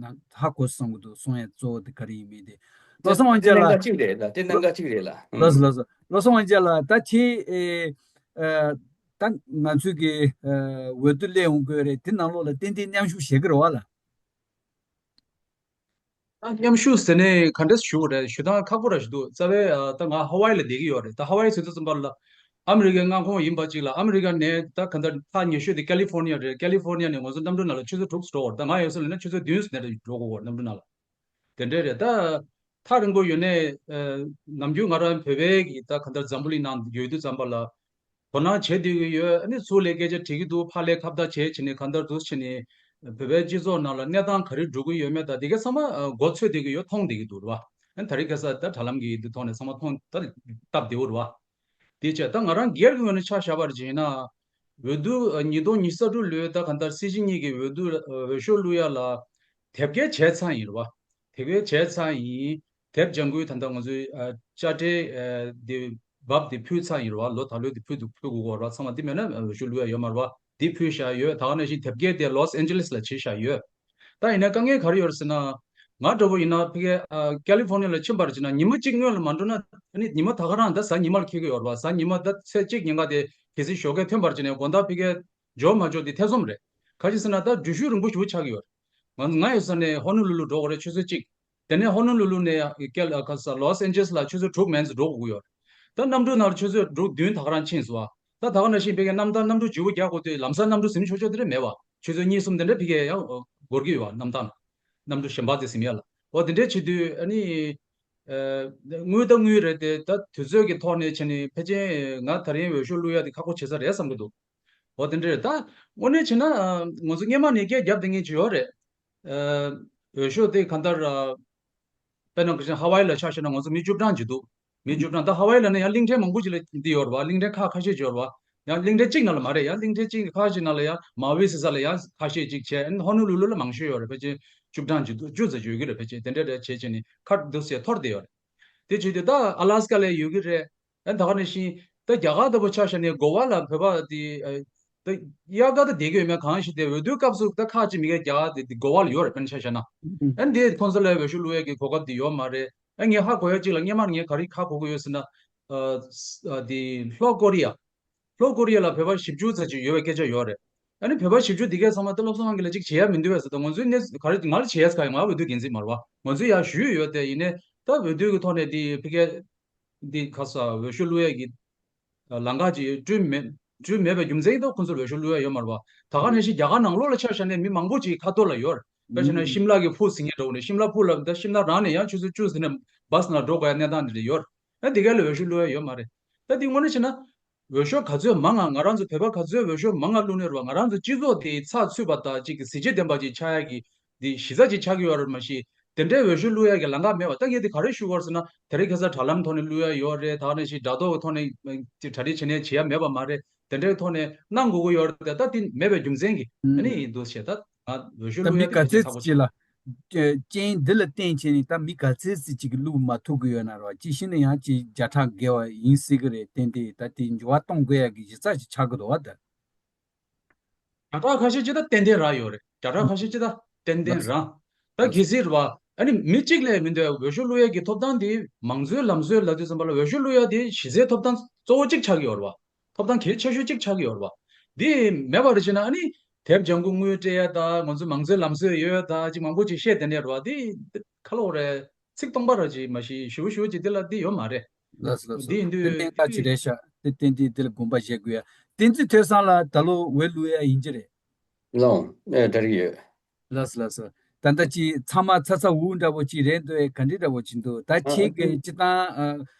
ཨ་ཧ་གོ་སོང་གི་འདུག་གསུང་ཡ་གཙོ་བོ་དེ་ག་རེ་ཡིན་མིན་དེ། བློ་བཟང་དབང་རྒྱལ་ལགས། དེ་གནད་འགག་གཅིག་རེད་ལ། དེ་གནད་འགག་གཅིག་རེད་ལ། ལགས་སོ། ལགས་སོ། བློ་བཟང་དབང་རྒྱལ་ལགས། ད་ཁྱེད་ཨ་ཨ་ད་ང་ཚོས་ཀྱི་ཨ་འོས་བསྡུ་སླེབས་ཡོང་དགོས་རེད། དེ་ནང་ལོགས་ལ་ཏན་ཏན་མཉམ་ཞུགས་བྱེད་ཀྱི་རེད་བ་ལ། ད་མཉམ་ཞུགས་ཟེར་ནས་ག་འདྲས་ཞུ་དགོས་རེད། ཞུ་སྟངས་ཁག་པོ་ར་ཞིག་འདུག་རྩ་བའི་ཨ་ད་ང་ཧ་ཝའི་ལ་བསྡད་ཀྱི་ཡོད་རེད། ད་ཧ་ཝའི་ཟེར་དུས་ཙམ་པ་ལ་ཨ་མི་རི་ཀའི་མངའ་ཁོངས་ཡིན་པ་ཅིག་ལ་ཨ་མི་རི་ཀ་ནས་ད་ག་འདྲ་ཐག་ཉེ་ཤོས་དེ་ཀ་ལི་ཧྥོར་ནི་ཡ་རེད། ཀ་ལི་ཧྥོར་ནི་ཡ་ནས་ང་ཚོ་གནམ་གྲུ་ནང་ལ་ཆུ་ཚོད་དྲུག་འགྲོ་དགོས་རེད། ད་ང་ཡོད་ས་ལ་ན་ཆུ་ཚོད་བདུན་ཙམ་ནས་འགྲོ་དགོས་རེད། གནམ་གྲུ་ནང་ལ་དེ་འདྲས་རེད། ད་ཐག་རིང་པོ་ཡོད་ནས་ཨ་ནམ་རྒྱུན་ང་རང་བོད་པའི་གི་ད་ག་འདྲ་འཛམ་བུ་གླིང་ནང་ཡོད་དུས་ཙམ་པ་ལ། དོ་སྣང་བྱེད་བསྡད་ཀྱི་ཡོད། ཨ་ནི་ཚུར་ལ་སྐད་ཆ་དྲིས་ཀྱི་འདུག་ཕར་ལ་ཁ་བརྡ་བྱས་བྱས་ནས་གང་ལྟར་འདུག་བྱས་ནས་བོད་པའི་སྤྱི་ཚོགས་ནང་ལ་གནས་སྟངས་ག་རེ་འགྲོ་གི་ཡོད་མེད་དང་དེ་ག་ཚང་མ་ཨ་མགོ་ཚོས་བསྡད་ཀྱི་ཡོད། མཐོང་བསྡད་ཀྱི་འདུག་རེད་བ། ཨ་ནི་ད་རེས་ཁ་སང་ད་དྲ་ལམ་གྱི་འདི་ཐོག་ནས་ཚང་མ་མཐོང་ད་སྟབས་བདེ་བོ་རེད་བ། དེ་བྱས་ད་ང་རང་སྒེར་གྱི་ངོས་ནས་ཆ་བཞག་པར་བྱས་ན་འོས་བསྡུ་ཨ་ཉིས་སྟོང་ཉི་ཤུ་རྩ་དྲུག་ལོའི་ད་གང་ལྟར་སྲིད་སྤྱི་གཉིས་ཀྱི་འོས་བསྡུ་ཨ་འོས་ཤོག་བླུག་ཡ་ལ་དེབ་སྐྱེལ་བྱས་ཚར་ཡིན་རེད་བ། དེབ་སྐྱེལ་བྱས་ཚར་ཡིན། དེབ་ལྗང་ཁུའི་ད་ལྟ་ང་ཚོའི་ཨ་དཔྱ་ཁྲལ་ཨ་དེ་བབ་དེ་ཕུལ་ཚར་ཡིན་རེད་བ། ལོ་ད་ལོའི་དེ་ཕུལ་འདུག་ཕུལ་དགོས་ཀྱི་ཡོད་རེད་བ། ཚང་མ་དེ་མེད་ན་འོས་ཤོག་བླུག་ཡ་ཡོད་མ་རེད་བ། དེ་ཕུལ་བཞག་ཡོད། ད་ག་ནང་བཞིན་དེབ་སྐྱེལ་དེ་ལོས་ཨན་ཇེ་ལིས་ལ་བྱས་བཞག་ཡོད། ད་ཡིན་ན་དཀའ་ངལ་ག་རེ་ཡོད་རེད་ཟེར་ན། ང་འདྲ་པོ་ཡིན་ན་ཕ་གི་ཨ་ཀ་ལི་ཧྥོར་ནི་ཡ་ལ་ཕྱིན་པར་བྱས་ན་ཉི་མ་གཅིག་སྔོན་ལ་མ་འགྲོ་ན་ཨ་ནི་ཉི་མ་ད་ག་རང་ད་གཟའ་ཉི་མ་ལ་འཁེལ་གྱི་ཡོད་རེད་བ། གཟའ་ཉི་མ་ད་ཚེས་གཅིག་ཉིན་ག་དེ་གལ་སྲིད་ཞོགས་ཀས་ཐོན་པར་བྱས་ནས་དགོང་དག་ཕ་གི་འབྱོར་མ་འབྱོར་དེ་ཐེ་ཚོམ་རེད། ག་རེ་ཟེར་ན་ད་འགྲུལ་བཞུད་རིང་པོ་ཞེ་པོ་ཆགས་ཀྱི་ཡོད་རེད། ང་ང་ཡོད་ས་ནས་ཧོ་ནུ་ལུ་ལུ་འགྲོ་དགོས་རེད་ཆུ་ཚོད་གཅིག་དེ་ནས་ཧོ་ནུ་ལུ་ལུ་ནས་ཡང་ཀལ་ཨ་ཁ་ས་ལོས་ཨན་ཇེ་ལིས་ལ་ཆུ་ཚོད་དྲུག་མན་ཙམ་འགྲོ་དགོས་ཀྱི་ཡོད་རེད། ད་གནམ་གྲུ་ནང་ལ་ཆུ་ཚོད་དྲུག་བདུན་ད་ག་རང་ཕྱིན་སོང་བ། ད་ད་ག་ནང་བཞིན་ཕ་གིའི་གནམ་ཐང་གནམ་གྲུ་བརྗེ་པོ་རྒྱག་དགོས་དུས་ལམ་སང་གནམ་གྲུ་ཟིན་ཆོག་ཆོག་དེ་འདྲ་མེད་བ། ཆུ་ཚོད་གཉིས་གསུམ་དེ་འདྲ་ཕ་གིའི་ཡང་འགོར་གྱི་ཡོད་བ། གནམ་ཐང་གནམ་གྲུ་གཞན་པ་དེ་ཟིན་ཡ་ལ། འོ་དེ་འདྲ་བྱེད་དུས་ཨ་ནི་ཨ་དངུལ་ད་དངུལ་རེད་དེ། ད་དུས་ཚོད་ཀྱི་ཐོག་ནས་བྱས་ནས་ཕལ་ཆེར་ང་ད་རིང་འོས་ཤོག་བླུག་ཡ་དེ་ཁག་པོ་བྱེད་ས་རེད་བསམ་གྱི་འདུག་འོ་དེ་འདྲ་རེད། ད་དངོས་གནས་བྱས་ན་ཨ་ང་ཚོ་སྔོན་མ་ནས་སྐད་རྒྱབ་བསྡད་མཁན་ཅིག་ཡོད་རེད། ཨ་འོས་ཤོག་དེ་གང་ལྟར་ཨ་དཔེར་ན་ཧ་ཝའི་ལ་ཆ་བཞག་ན་ང་ཚོ་མི་བཅུ་གྲངས་ཅིག་འདུག་མི་བཅུ་གྲངས། ད་ཧ་ཝའི་ལ་ནི་ཡང་གླིང་ཕྲན་མང་པོ་ཅིག་ལ་འདི་ཡོད་རེད་བ། གླིང་ཕྲན་ཁག་ཁ་ཤས་ཅིག་ཡོད་རེད་བ། ཡང་གླིང་ཕྲན་གཅིག་ནང་ལ་མ་རེད། ཡང་གླིང་ཕྲན་གཅིག་ཁག་ཅིག་ནང་ལ་ཡང་མའོ་ཝི་ཟེར་ས་ལ་ཡང་ཁ་ཤས་ཅིག་བྱས། ཧོ་ནུ་ལུ་ལུ་ལ་མང་ཤོས་ཡོད་རེད། ཕལ་ཆེར་བཅུ་གྲངས་ཅིག་འདུག་བཅུ་ཙམ་ཡོད་ཀྱི་རེད། ཕལ་ཆེར་དེ་འདྲ་རེད་བྱས་བྱས་ནས་ཁ་འདུག་སེ་འཐོར་བསྡད་ཡོད་རེད། དེ་བྱེད་དུས་ད་ཨ་ལ་སི་ཀ་ལ་ཡོད་ཀྱི་རེད། ཨ་ད་ག་ནང་བཞིན་ད་རྒྱ་གར་ལྟ་བུ་ཆ་བཞག་ནས་གོ་བ་ལ་བོད་པ་དེ་ཨ་ད་དབྱར་ཁ་ད་བསྡད་ཀྱི་ཡོད་མེད་གང་ཞིག་དེ། འོས་བསྡུའི་སྐབས་སུ་ད་ཁག་ཅིག་མི་གའི་རྒྱ་གར་དེ་དེ་གོ་བ་ལ་ཡོད་རེད། དཔེར་ན་ཆ་བཞག་ན། ཨ་འདི་ཁོང་ཚོ་ལ་འོས་ཤོག་བླུག་ཡས་ཀྱི་གོ་སྐབས་དེ་ཡོད་མ་རེད། ཨ་ངས་ཧ་གོ་ཡ་གཅིག་ལ་སྔོན་མ་ངས་ག་རེ་ཧ་གོ་གི་ཡོད་ཟེར་ན། ཨ་ཨ་དེ་ལྷོ་ཀོ་རི་ཡ། ལྷོ་ཀོ་རི་ཡ་ལ་བོད་པ་བཞི་བཅུ་ཙམ་ཅིག་ཡོད་པའི་སྐད་ཆ་ཡོད་རེད། ཨ་ནི་བོད་པ་བཞི་བཅུ་དེ་གའི་ཚང་མ་ད་བློ་བཟང་དབང་རྒྱལ་ལ་ཅིག་བྱེད་ཡ་མི་འདུག་བས་ཟེར། ད་ང་ཚོའི་གནས་ག་རེ་ང་ལ་བྱེད་ཡས་ག་ཡོད། ང་འོས་བསྡུ་འགན་འཛིན་མ་རེད་བ། ང་ཚོས་ཡར་ཞུས་ཡོད་དེ། ཡིན་ནའི་ད་འོས་བསྡུ་གི་ཐོག་ནས་དེ་ཕ་གི་འདི་ཁ་ས་འོས་ཤོག་བླུག་ཡས་ཀྱི་ལམ་ཁ་ཅིག་བསྐྲུན་མེད། བསྐྲུན་མེད་པའི་རྒྱུ་མཚན་གྱིས་ད་ཁོང་ཚོར་འོས་ཤོག་བླུག་ཡ་ཡོད་མ་རེད་བ། ད་ག་ནང་བཞིན་རྒྱ་གར་ནང་ལོགས་ལ་ཆ་བཞག་ནས་མི་མང་པོ་ཅིག་ཁ་ཐོར་ལ་ཡོད་རེད། དཔེར་བྱས་ན་ཤིམ་ལ་གི་ཕུ་ཟེར་མཁན་འདྲ་བོ་ནས། ཤིམ་ལ་ཕུ་ལ་ད་ཤིམ་ལ་རང་ནས་ཡང་ཆུ་ཚོད་བཅུ་ཟིན་ནས་བྷ་སི་ནང་འགྲོ་དགོས་ཡ་གནས་སྟངས་འདི་འདྲ་ཡོད་རེད། ཨ་འདི་ག་ལ་འོས་ཤོག་བླུག་ཡ་ཡོད་མ་རེད། ད་འདི་དངོས་གནས་བྱས་ན་འོས་ཤོག་ག་ཚོད་མང་ང་ང་རང་ཚོ་བོད་པ་ག་ཚོད་འོས་ཤོག་མང་ང་བླུགས་ནས་རེད་བ། ང་རང་ཚོ་སྤྱི་ཚོགས་དེ་ཚགས་ཚུད་པ་དང་ཅིག་གི་གཟི་བརྗིད་ལྡན་པ་ཅིག་ཆགས་ཡ་གི་འདི་གཞི་རྩ་ཅིག་ཆགས་ཀྱི་ཡོད་རེད། མ་གཞི་དེ་འདྲའི་འོས་ཤོག་བླུག་ཡ་གི་ལམ་ཁ་མེད་པ། ད་ངས་འདི་ག་རེ་ཞུ་དགོས་ཟེར་ན། དེ་རིང་ཁ་སང་དྲ་ལམ་ཐོག་ནས་བླུག་ཡ་ཡོད་རེད། ད་ག་ནང་བཞིན་དྲ་ཐོག་གི་ཐོག་ནས་ཅིག་གྲ་སྒྲིག་བྱས་ནས་བྱེད་ཡ་མེད་པ་མ་རེད། དེ་འདྲའི་ཐོག་ནས་གནང་དགོས་ཀྱི་ཡོད་རེད། ད་དེ་མེད་པའི་རྒྱུ་མཚན་གྱིས་ཨ་ནི་ཡིན་འདུག་ཟེར། ད་ང་འོས་ཤོག་ད་བླུག་མི་ཡ་ག་དེ་ཚོད་ཚགས་པོ་ཅིག་ལ་རྐྱེན་འདི་ལ་བརྟེན་བྱས་ནས་ད་མི་ག་ཚོད་ཙམ་ཅིག་གིས་བླུག་མ་ཐུབ་ཀྱི་ཡོད་ན་རོ། ཅིག་ཤི་ན་ཡང་ཅིག་བརྒྱ་ཕྲག་བརྒལ་བ་ཡིན་སྲིད་ཀྱི་རེད། ཏན་ཏན་ད་དེ་འགྱུར་བ་གཏོང་དགོས་ཡ་གི་གཞི་རྩ་ཞིག་ཆགས་ཀྱི་འདུག་བ། ད། བརྒྱ་ཕྲག་ཁ་ཤས་ཅིག་ད་ཏན་ཏན་རག་ཡོད་རེད། བརྒྱ་ཕྲག་ཁ་ཤས་ཅིག་ད་ཏན་ཏན་རག་ད་གལ་སྲིད་རེད་བ། ཨ་ནི་མི་གཅིག་ལས་མི་འདུག་འོས་ཤོག་བླུག་ཡས་ཀྱི་ཐོབ་ཐང་དེ་མང་གཙོའི་ལམ་སྲོལ་ལབ་དུས་ཙམ་པ་ལ་འོས་ཤོག་བླུག་ཡས་དེ་གཞི་རྩའི་ཐོབ་ཐང་གཙོ་བོ་གཅིག་ཆགས་ཀྱི་ཡོད་རེད་བ། ཐོབ་ཐང་གལ་ཆེ་ཤོས་གཅིག་ཆགས་ཀྱི་ཡོད་རེད་བ། དེ་མེད་པ་རེད་བྱས་ན་ཨ་ནི་དེབ་ལྗང་ཁུ་དངུལ་སྤྲད་ཡས་ད་ང་ཚོ་མང་གཙོའི་ལམ་སྲོལ་ཡོད་ད་ཅིག་མང་པོ་ཅིག་བཤད་བསྡད་ནས་རེད་བ། དེ་ཁ་ལོ་རེད། ཚིག་སྟོང་པ་ར་ཅིག་མ་གཞི་ཞུ་ཞུ་ཅིག་དེ་ལ་འདི་ཡོད་མ་རེད། ལགས་སོ་ལགས་སོ། འདི་ཡིན་དུས་དེ་གནད་འགག་ཅིག་རེད་ཤག་དེ་ཏན་ཏན་དེ་ལ་དགོངས་པ་བཞེས་དགོས་ཡ། བསྟན་འཛིན་ཐོས་བསམ་ལགས་ད་ལོ་འོས་བླུག་ཡ་ཡིན་གྱི་རེད། ལགས་འོང་ཨེ་གྲ་སྒྲིག་ཡོད། ལགས་སོ་ལགས་སོ། ད་ལྟ་ཅིག་ཚང་མ་ཚ་ཚ་འུར་འདྲ་པོ་ཅིག་རེད་འདུག་ཨེ་ག་འདྲ་འདྲ་པོ་ཅིག་འདུག་ད་ཨ་ཁྱེད་ཀྱི་སྤྱི་བཏང་ཨ་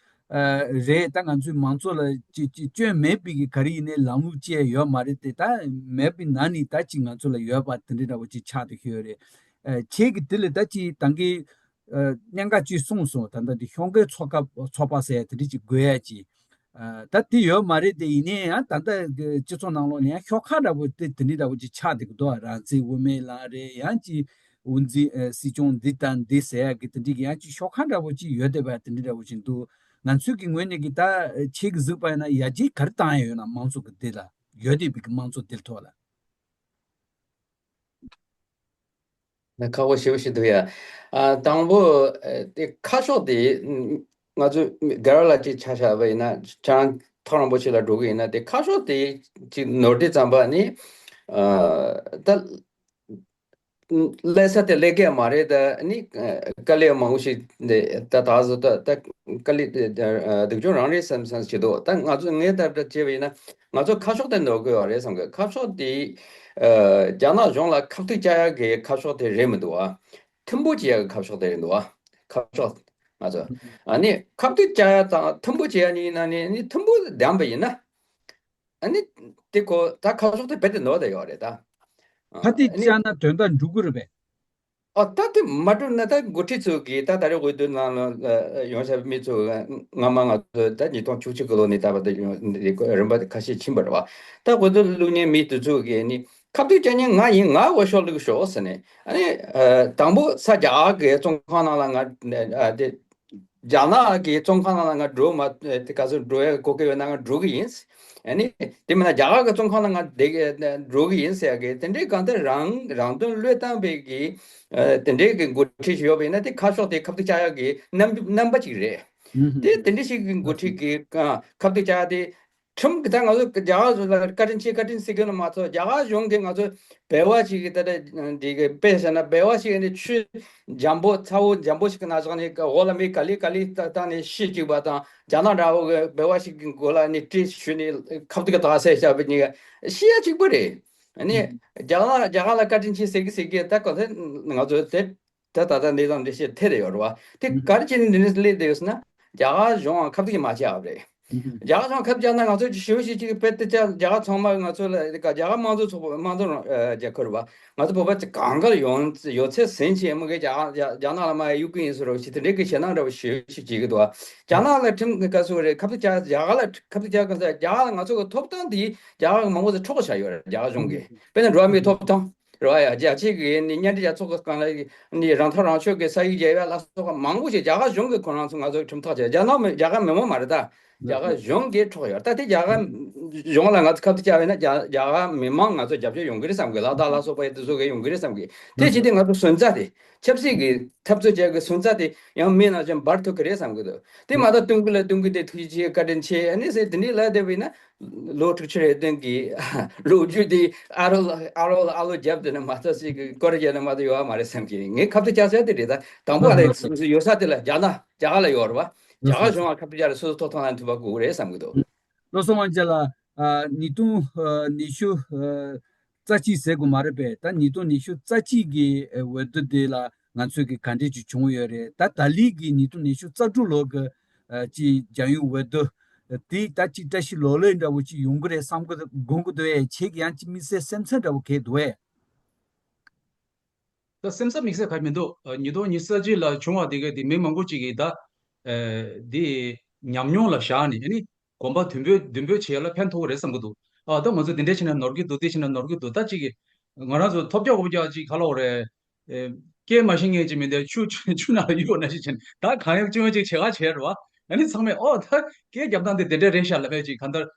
ཨ་རེད། ད་ང་ཚོའི་མང་ཚོགས་ལ་ཅིག་ཅིག་སྐྱོན་མེད་པའི་གི་ག་རེ་ཡིན་ནའི་ལམ་ལུགས་ཅིག་ཡོད་མ་རེད་དེ། ད་མེད་པའི་ནང་ནས་ད་ཅིག་ང་ཚོ་ལ་ཡོད་པ་དེ་འདྲ་འདྲ་པོ་ཅིག་ཆགས་བསྡད་ཡོད་རེད། ཨ་ཁྱེད་ཀྱི་དེ་ལ་ད་ཅིག་ད་གིན་ཨ་གནད་འགག་ཅིག་གསུངས་སོང་། ད་ལྟ་འདི་ཤོག་འགའི་ཚོགས་ཁག་ཚོགས་པ་ཟེར་ཡ་དེ་འདྲ་ཅིག་དགོས་ཡ་ཅིག་ཨ་ད་དེ་ཡོད་མ་རེད་དེ། ཡིན་ནའི་ཡང་ད་ལྟ་གི་སྤྱི་ཚོགས་ནང་ལོགས་ནས་ཡང་ཤོག་ཁག་འདྲ་པོ་དེ་དེ་འདྲ་འདྲ་པོ་ཅིག་ཆགས་བསྡད་ཀྱི་འདུག་རང་བཙན་དབུ་མའི་ལམ་རེད། ཡང་ཅིག་དབུ་འཛིན་ཨ་སྲིད་སྐྱོང་འདི་དང་འདི་ཟེར་ཡ་གི་དེ་འདྲ་གི་ཡང་ཅིག་ཤོག་ཁག་འདྲ་པོ་ཅིག་ཡོད་བསྡད་པ་དེ་འདྲ་འདྲ་པོ་ཅིག་འདུག་ང་ཚོའི་གི་ངོས་ནས་གི་ད་ཁྱེད་ཀྱི་གཟིགས་པ་ཡིན་ན་ཡར་རྒྱས་ག་རེ་བཏང་ཡ་ཡོད་ན་མང་ཚོགས་ཀྱི་འདི་ལ་ཡོད་བསྡད་པའི་གི་མང་ཚོགས་འདིའི་ཐོག་ལ། ཁག་པོ་ཞེ་པོ་ཞིག་འདུག་ཡ། ཨ་དང་པོ་ཨ་དེ་ཁ་ཕྱོགས་དེ་ང་ཚོ་སྒེར་བ་ལ་ཅིག་ཆ་བཞག་པ་ཡིན་ན་ཁྱེད་རང་ཐག་རིང་པོ་ཞིག་ལ་འགྲོ་གི་ཡིན་ན་དེ་ཁ་ཕྱོགས་དེ་ཅིག་ནོར་འཁྲུལ་ཙམ་པ་ནི་ཨ་ད་སླེབས་ས་དེ་སླེབས་ཀྱི་མ་རེད། ད་ནི་ཨ་དཀའ་ལས་མང་པོ་ཞིག་འདི་ད་ད་གཟོད་ད་ད་དཀའ་ལས་དེ་ཨ་སྡུག་སྦྱོང་རང་རེད་བསམ་བསམ་ཞིག་འདུག་ད་ང་ཚོ་ངའི་ལྟ་བྱས་པ་ཡིན་ན། ང་ཚོ་ཁ་ཕྱོགས་དེ་ནོར་གི་ཡོད་རེད་བསམ་གི། ཁ་ཕྱོགས་དེ་ཨ་རྒྱ་ནག་གཞུང་ལ་ཁ་གཏད་བཅག་ཡག་གི་ཁ་ཕྱོགས་དེ་རེད་མི་འདུག་ཨ། ཐིམ་ཕུག་བྱེད་ཡག་གི་ཁ་ཕྱོགས་དེ་རེད་འདུག་ཨ། ཁ་ཕྱོགས་ང་ཚོ་ཨ་ནི་ཁ་གཏད་བཅག་ཡག་དང་ཐིམ་ཕུག་བྱེད་ཡག་གཉིས་ནང་ནས་ནི་ཐིམ་ཕུག་བདམས་པ་ཡིན་ན་ཨ་ནི་དེ་ཁོ་ད་ཁ་ཕྱོགས་དེ་རྦད་དེ་ནོར་བསྡད་ཡོད་རེད་ད། ཨ་ཁ་གཏད་ཨ་ནི་བཅག་ན་དོན་དག་འགྲུབ་གི་རེད་པས། ཨ་ད་དེ་མ་གྲུབ་ན་ད་འགོ་ཁྲིད་ཚོ་གིས་ད་ད་རེས་འོས་བསྡུ་ནང་ལ་ཡོང་བཞག་མི་ཚོ་སྔ་མ་ང་ཚོ་ད་ཉིས་སྟོང་བཅུ་གཅིག་གི་ལོ་ནས་ད་བར་དུ་ཡོང་རིམ་པ་ཁ་ཤས་ཕྱིན་པ་རེད་བ། ད་འོས་བསྡུ་བླུག་མཁན་མི་དེ་ཚོ་གིས་ནི་ཁ་གཏད་བཅག་མཁན་ང་ཡིན། ང་འོས་ཤོག་བླུགས་ཤོག་ཟེར་ནས་ཨ་ནི་དང་པོ་ས་རྒྱ་གར་གི་བཙོན་ཁང་ནང་ལ་ང་དེ། རྒྱ་ནག་གི་བཙོན་ཁང་ནང་ལ་ང་འགྲོ་མ་དེ་ག་ཚོད་འགྲོ་ཡ་གོ་སྐབས་ཡོད་ན་ང་འགྲོ་གི་ཡིན། ཨ་ནི་དེ་མིན་ན་རྒྱ་གར་གི་བཙོན་ཁང་ནང་ང་བསྡད་འགྲོ་གི་ཡིན་ཟེར་ཡ་གི་དེ་འདྲའི་གང་ལྟར་རང་རང་དོན་བློས་བཏང་བའི་གི་དེ་འདྲའི་གི་འགོ་ཁྲིད་ཞིག་ཡོད་པ་ཡིན་ན་དེ་ཁ་ཕྱོགས་དེ་ཁ་གཏད་བཅག་ཡ་གི་རྣམ་རྣམ་པ་ཅིག་རེད། དེ་དེ་འདྲ་ཞིག་གི་འགོ་ཁྲིད་གི་ཁ་གཏད་བཅག་ཡ་དེ། ཁྲིམས་ཀྱི་ད་ང་ཚོ་རྒྱ་གར་ལ་བཀའ་དྲིན་ཆེ་བཀའ་དྲིན་ཟེར་གྱི་ནི་མ་གཏོགས་རྒྱ་གར་གཞུང་གིས་ང་ཚོ་འབལ་བ་ཞིག་གི་ད་ལྟ་འདི་གི་དཔེ་བཞག་ན་འབལ་བ་ཞིག་ནི་ཆུ་འཇམ་པོ་ཚ་བོ་འཇམ་པོ་ཞིག་གི་ནང་བཞག་ནས་འོག་ལ་མི་ག་ལེ་ག་ལེ་བཏང་ནས་ཤི་བཅུག་པ་དང་རྒྱ་ནག་འདྲ་བོ་གི་འབལ་བ་ཞིག་གི་མགོ་ལ་ནི་གྲི་གཞུས་ནས་ཁ་ཐུག་གི་དག་སེ་བཞག་པའི་ནི་ཤི་ཡ་གཅིག་པ་རེད། ནི་རྒྱ་གར་རྒྱ་གར་ལ་བཀའ་དྲིན་ཆེ་ཟེར་གི་ཟེར་གི་ད་ག་ཚོད་ང་ཚོ་དེ། ད་ད་ལྟ་འདི་དང་འདི་བྱེད་ཐེ་རེ་ཡོད་རེད་བ། དེ་ག་རེ་བྱས་ནས་འདི་ནས་སླེབས་བསྡད་ཡོད་ཟེར་ན་རྒྱ་གར་གཞུང་ཁ་གཏད་མ་བཅག་པ་རེད། རྒྱ་གར་གཞུང་ཁ་གཏད་བཅག་ན་ང་ཚོ་ཞེ་པོ་ཞིག་ཅིག་དཔེ་དེ་ཅག་རྒྱ་གར་ཚང་མ་ང་ཚོ་ལ་རྒྱ་གར་དམངས་གཙོ་ཚོགས་པ་དམངས་གཙོ་རང་རྒྱལ་ཁབ་རེད་བ། ང་ཚོ་བོད་པ་ཅིག་གང་ག་ལ་ཡོང་ཡོད་ཚད་ཟིན་ཆེ་མི་གི་རྒྱ་གར་རྒྱ་རྒྱ་ནག་ལ་མ་གཡུག་གི་ཡིན་ཟེར་རོགས་ཞིག་དེ་འདྲའི་གི་ཞེད་སྣང་འདྲ་བོ་ཞེ་པོ་ཞིག་བྱེད་ཀྱི་འདུག་བ། རྒྱ་ནག་ལ་ཁྲིམས་ཀྱི་བཀའ་ཟུར་རེད། ཁ་གཏད་བཅག་རྒྱ་གར་ལ་ཁ་གཏད་བཅག་གི་རྒྱ་གར་ལ་ང་ཚོ་གི་ཐོབ་ཐང་དེ་རྒྱ་གར་གི་མང་པོ་ཚོ་འཕྲོག་བཞག་ཡོད་རེད། རྒྱ་གར་གཞུང་གིས་དཔེར་ན་འགྲོ་བ་མིའི་ཐོབ་ཐང་། རེད་བ། ཡ་རྒྱལ་སྤྱི་གི་ནི་མཉམ་འབྲེལ་རྒྱལ་ཚོགས་ཀྱི་སྒང་ལ་ནི་རང་ཐག་རང་གཅོད་ཀྱི་ས་ཡིག་བརྒྱབ་ཡ་ལ་སོགས་པ་མང་པོ་ཞིག་རྒྱ་གར་གཞུང་གིས་ཁོ་རང་ཚོ་ང་ཚོ་ཁྲིམས་ཐག་བཅད། རྒྱ་ནག་མི་རྒྱ་གར་མི་མང་མ་རེད་ད། རྒྱ་གར་གཞུང་གིས་འཕྲོག་ཡོད། ད་དེ་རྒྱ་གར་གཞུང་ལ་ང་ཚོ་ཁ་གཏད་བཅག་པ་ཡིན་ན་རྒྱ་རྒྱ་གར་མི་མང་ང་ཚོ་རྒྱབ་སྐྱོར་ཡོང་གི་རེད་བསམ་གི། ལ་དྭགས་ལ་སོགས་པ་ཡི་དེ་ཚོ་གིས་ཡོང་གི་རེད་བསམ་གི། དེ་བྱས་ཏེ་ང་ཚོ་སོན་རྩ་དེ་ཆབ་སྲིད་ཀྱི་འཐབ་རྩོད་བྱེད་ཀྱི་སོན་རྩ་དེ་ཡང་མི་ནང་བཞིན་འབར་ཐུབ་ཀྱི་རེད་བསམ་གི་འདུག་དེ་མ་གཏོགས་སྟོན་གི་ལ་སྟོན་གི་དེ་ཐུགས་རྗེ་ཆེ་བཀའ་དྲིན་ཆེ་ཨ་ནི་ཟེར་དེ་འདྲའི་ལབ་བསྡད་པ་ཡིན་ན། ལོ་དྲུག་ཅུ་རེ་བདུན་གྱི་ལོ་རྒྱུས་དེ་ཨ་རོ་ལ་ཨ་རོ་ལ་ཨ་ལོ་བརྒྱབ་བསྡད་ན་མ་གཏོགས་སྲིད་ཀྱི་སྐོར་རྒྱབ་ན་མ་གཏོགས་ཡོད་པ་མ་རེད་བསམ་གྱི། ངས་ཁ་གཏད་བཅག་ས་དེ་རེད། ད་དང་པོ་ཨ་ལས་ཡོད་ས་དེ་ལ་རྒྱ་ནག་རྒྱ་གར་ལ་ཡོད་རེད་བ། རྒྱ་གར་གཞུང་ལ་ཁ་གཏད་བཅག་རེད། སོ་སོ་ཐོབ་ཐང་ལ་མཐུན་པ་དགོས་རེད་བསམ་གྱི་འདུག་བློ་བཟང་དབང་རྒྱལ་ལགས། ཉིས་སྟོང་ཉི་ཤུ་རྩ་གཅིག་ཟེར་དགོས་མ་རེད་པས། ད་ཉིས་སྟོང་ཉི་ཤུ་རྩ་གཅིག་གི་འོས་བསྡུ་དེ་ལ་ང་ཚོས་ཀྱི་ག་འདྲས་ཅིག་བྱུང་ཡོད་རེད། ད་ད་ལི་གི་ཉིས་སྟོང་ཉི་ཤུ་རྩ་དྲུག་ལོ་གི་ཅིག་རྒྱལ་ཡོངས་འོས་བསྡུ་དེ་ད་ཅིག་བཀྲ་ཤིས་ལོ་ལེགས་འདྲ་བོ་ཅིག་ཡོང་གི་རེད་བསམ་གི་དགོངས་གི་འདུག་ཨེ། ཁྱེད་ཀྱི་ཡང་ཅིག་དམིགས་བསལ་སེམས་འཚབ་འདྲ་བོ་གས་འདུག་ཨེ། ད་སེམས་འཚབ་དམིགས་བསལ་ག་མི་འདུག་ཉིས་སྟོང་ཉི་ཤུ་རྩ་གཅིག་ལ་བྱུང་བ་དེ་ག་དེ་མི་མང་པོ་ཅིག་གིས་ད་དེ་ཉམས་མྱོང་ལ་བཞག་ནས་ཨ་ནི་གོམ་པ་མདུན་སྤོས་མདུན་སྤོས་བྱེད་ཡ་ལ་ཕན་ཐོགས་རེད་བསམ་གི་འདུག་ཨ་ད་ང་ཚོ་དེ་འདྲས་བྱས་ན་ནོར་གི་འདུག་དེ་བྱས་ན་ནོར་གི་འདུག་ད་ཅིག་གི་ང་རང་ཚོ་ཐོབ་རྒྱག་འོབ་རྒྱག་ཅིག་ག་ལ་འོ་རེད། སྐད་མ་ཤེས་མཁན་ཅིག་མི་འདུག་ཆུ་ཆུ་ཆུ་ནང་ལ་གཡུག་ན་ཞིག་བྱས་ནས་ད་གང་ཡག་ཅི་ཡོང་ཅིག་བྱེད་ག་བྱེད་རེད་བ། ཨ་ནི་ཚང་མས་ཨོ་ད་སྐད་རྒྱབ་སྟངས་དེ་དེ་འདྲས་རེད་ཤག་ལབ་པས་ཅིག་གང་ལྟར།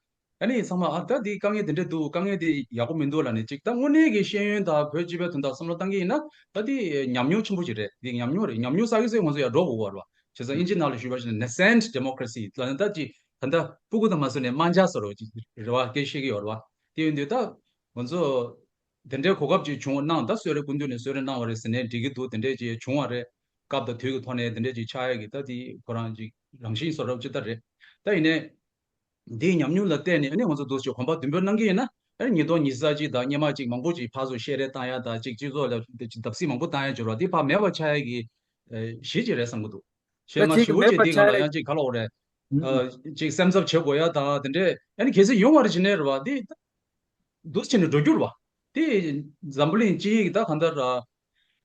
ཨ་ནི་ཚང་མ་ཨ་ད་འདི་དཀའ་ངལ་འདི་འདྲ་འདུག་དཀའ་ངལ་འདི་ཡག་པོ་མི་འདུག་ལབ་ནས་ཅིག་ད་དངོས་གནས་ཀྱི་ཤེས་ཡོན་དང་བོད་སྤྱི་པའི་དོན་དག་བསམ་བློ་བཏང་གི་ཡིན་ན་ད་འདི་ཉམས་མྱོང་ཆེན་པོ་ཅིག་རེད། འདི་ཉམས་མྱོང་རེད། ཉམས་མྱོང་བསགས་ཀྱི་ཚེ་ང་ཚོ་ཡར་འགྲོ་དགོས་པ་རེད་བ། བྱས་ཙང་ཨིན་ཇི་ནང་ལ་ཞུས་པ་ཞིག་ན་nascent democracy ལབ་ན་ད་ཅིག་ད་ལྟ་སྤུ་གུ་དང་མ་བཟོས་ནས་དམར་འབྱར་བཟོ་འདྲ་ཅིག་རེད་བ། སྐད་བཤད་ཀྱི་ཡོད་རེད་བ། དེ་ཡིན་དུས་ད་ང་ཚོ་དེ་འདྲའི་གོ་སྐབས་ཅིག་བྱུང་བ་གནང་། ད་གསོལ་རས་སྐུ་མདུན་ནས་གསོལ་རས་གནང་བ་རེད་ཟེར་ནས་འགྲིག་གི་འདུག་དེ་འདྲས་ཅིག་བྱུང་བ་རེད། སྐབས་དང་དུས་ཀྱི་ཐོག་ནས་དེ་འདྲས་ཅིག་ཆགས་ཡ་གི་ད་དེ་ཁོ་རང་ཅིག་རང་བཞིན་བཟོ་འདྲ་ཅིག་ད་རེད། ད་ཡིན་ནའི། འདིའི་ཉམས་མྱོང་ལ་བརྟེན་ནས་ཨ་ནི་ང་ཚོ་འདུག་སེ་གོམ་པ་མདུན་སྤོས་གནང་གི་ཡིན་ན་ཨ་ནི་ཉིས་སྟོང་ཉི་ཤུ་རྩ་གཅིག་དང་སྔོན་མ་ཅིག་མང་པོ་ཅིག་ཕར་ཚུར་བཤད་རེས་བཏང་ཡ་དང་ཅིག་སྤྱི་ཚོགས་ལ་ཅིག་བརྡབ་གསིག་མང་པོ་བཏང་ཡ་འབྱོར་བ་འདི་ཕར་མེད་པ་ཆགས་ཡ་གི་གཞི་ཅིག་རེད་བསམ་གྱི་འདུག་གཞན་ང་ཞེ་པོ་ཅིག་འདིའི་སྒང་ལ་ཡང་ཅིག་ག་ལ་འོ་རེད། ཅིག་སེམས་འཚབ་བྱེད་དགོས་ཡ་དང་དེ་འདྲས་ཨ་ནི་གལ་སྲིད་ཡོང་བ་རེད་བྱས་ནའི་རེད་བ། འདི་འདུག་སེ་བྱས་ནས་འགྲོ་རྒྱུ་རེད་བ། དེ་འཛམ་བུ་གླིང་སྤྱི་ཡི་ད་གང་ལྟར་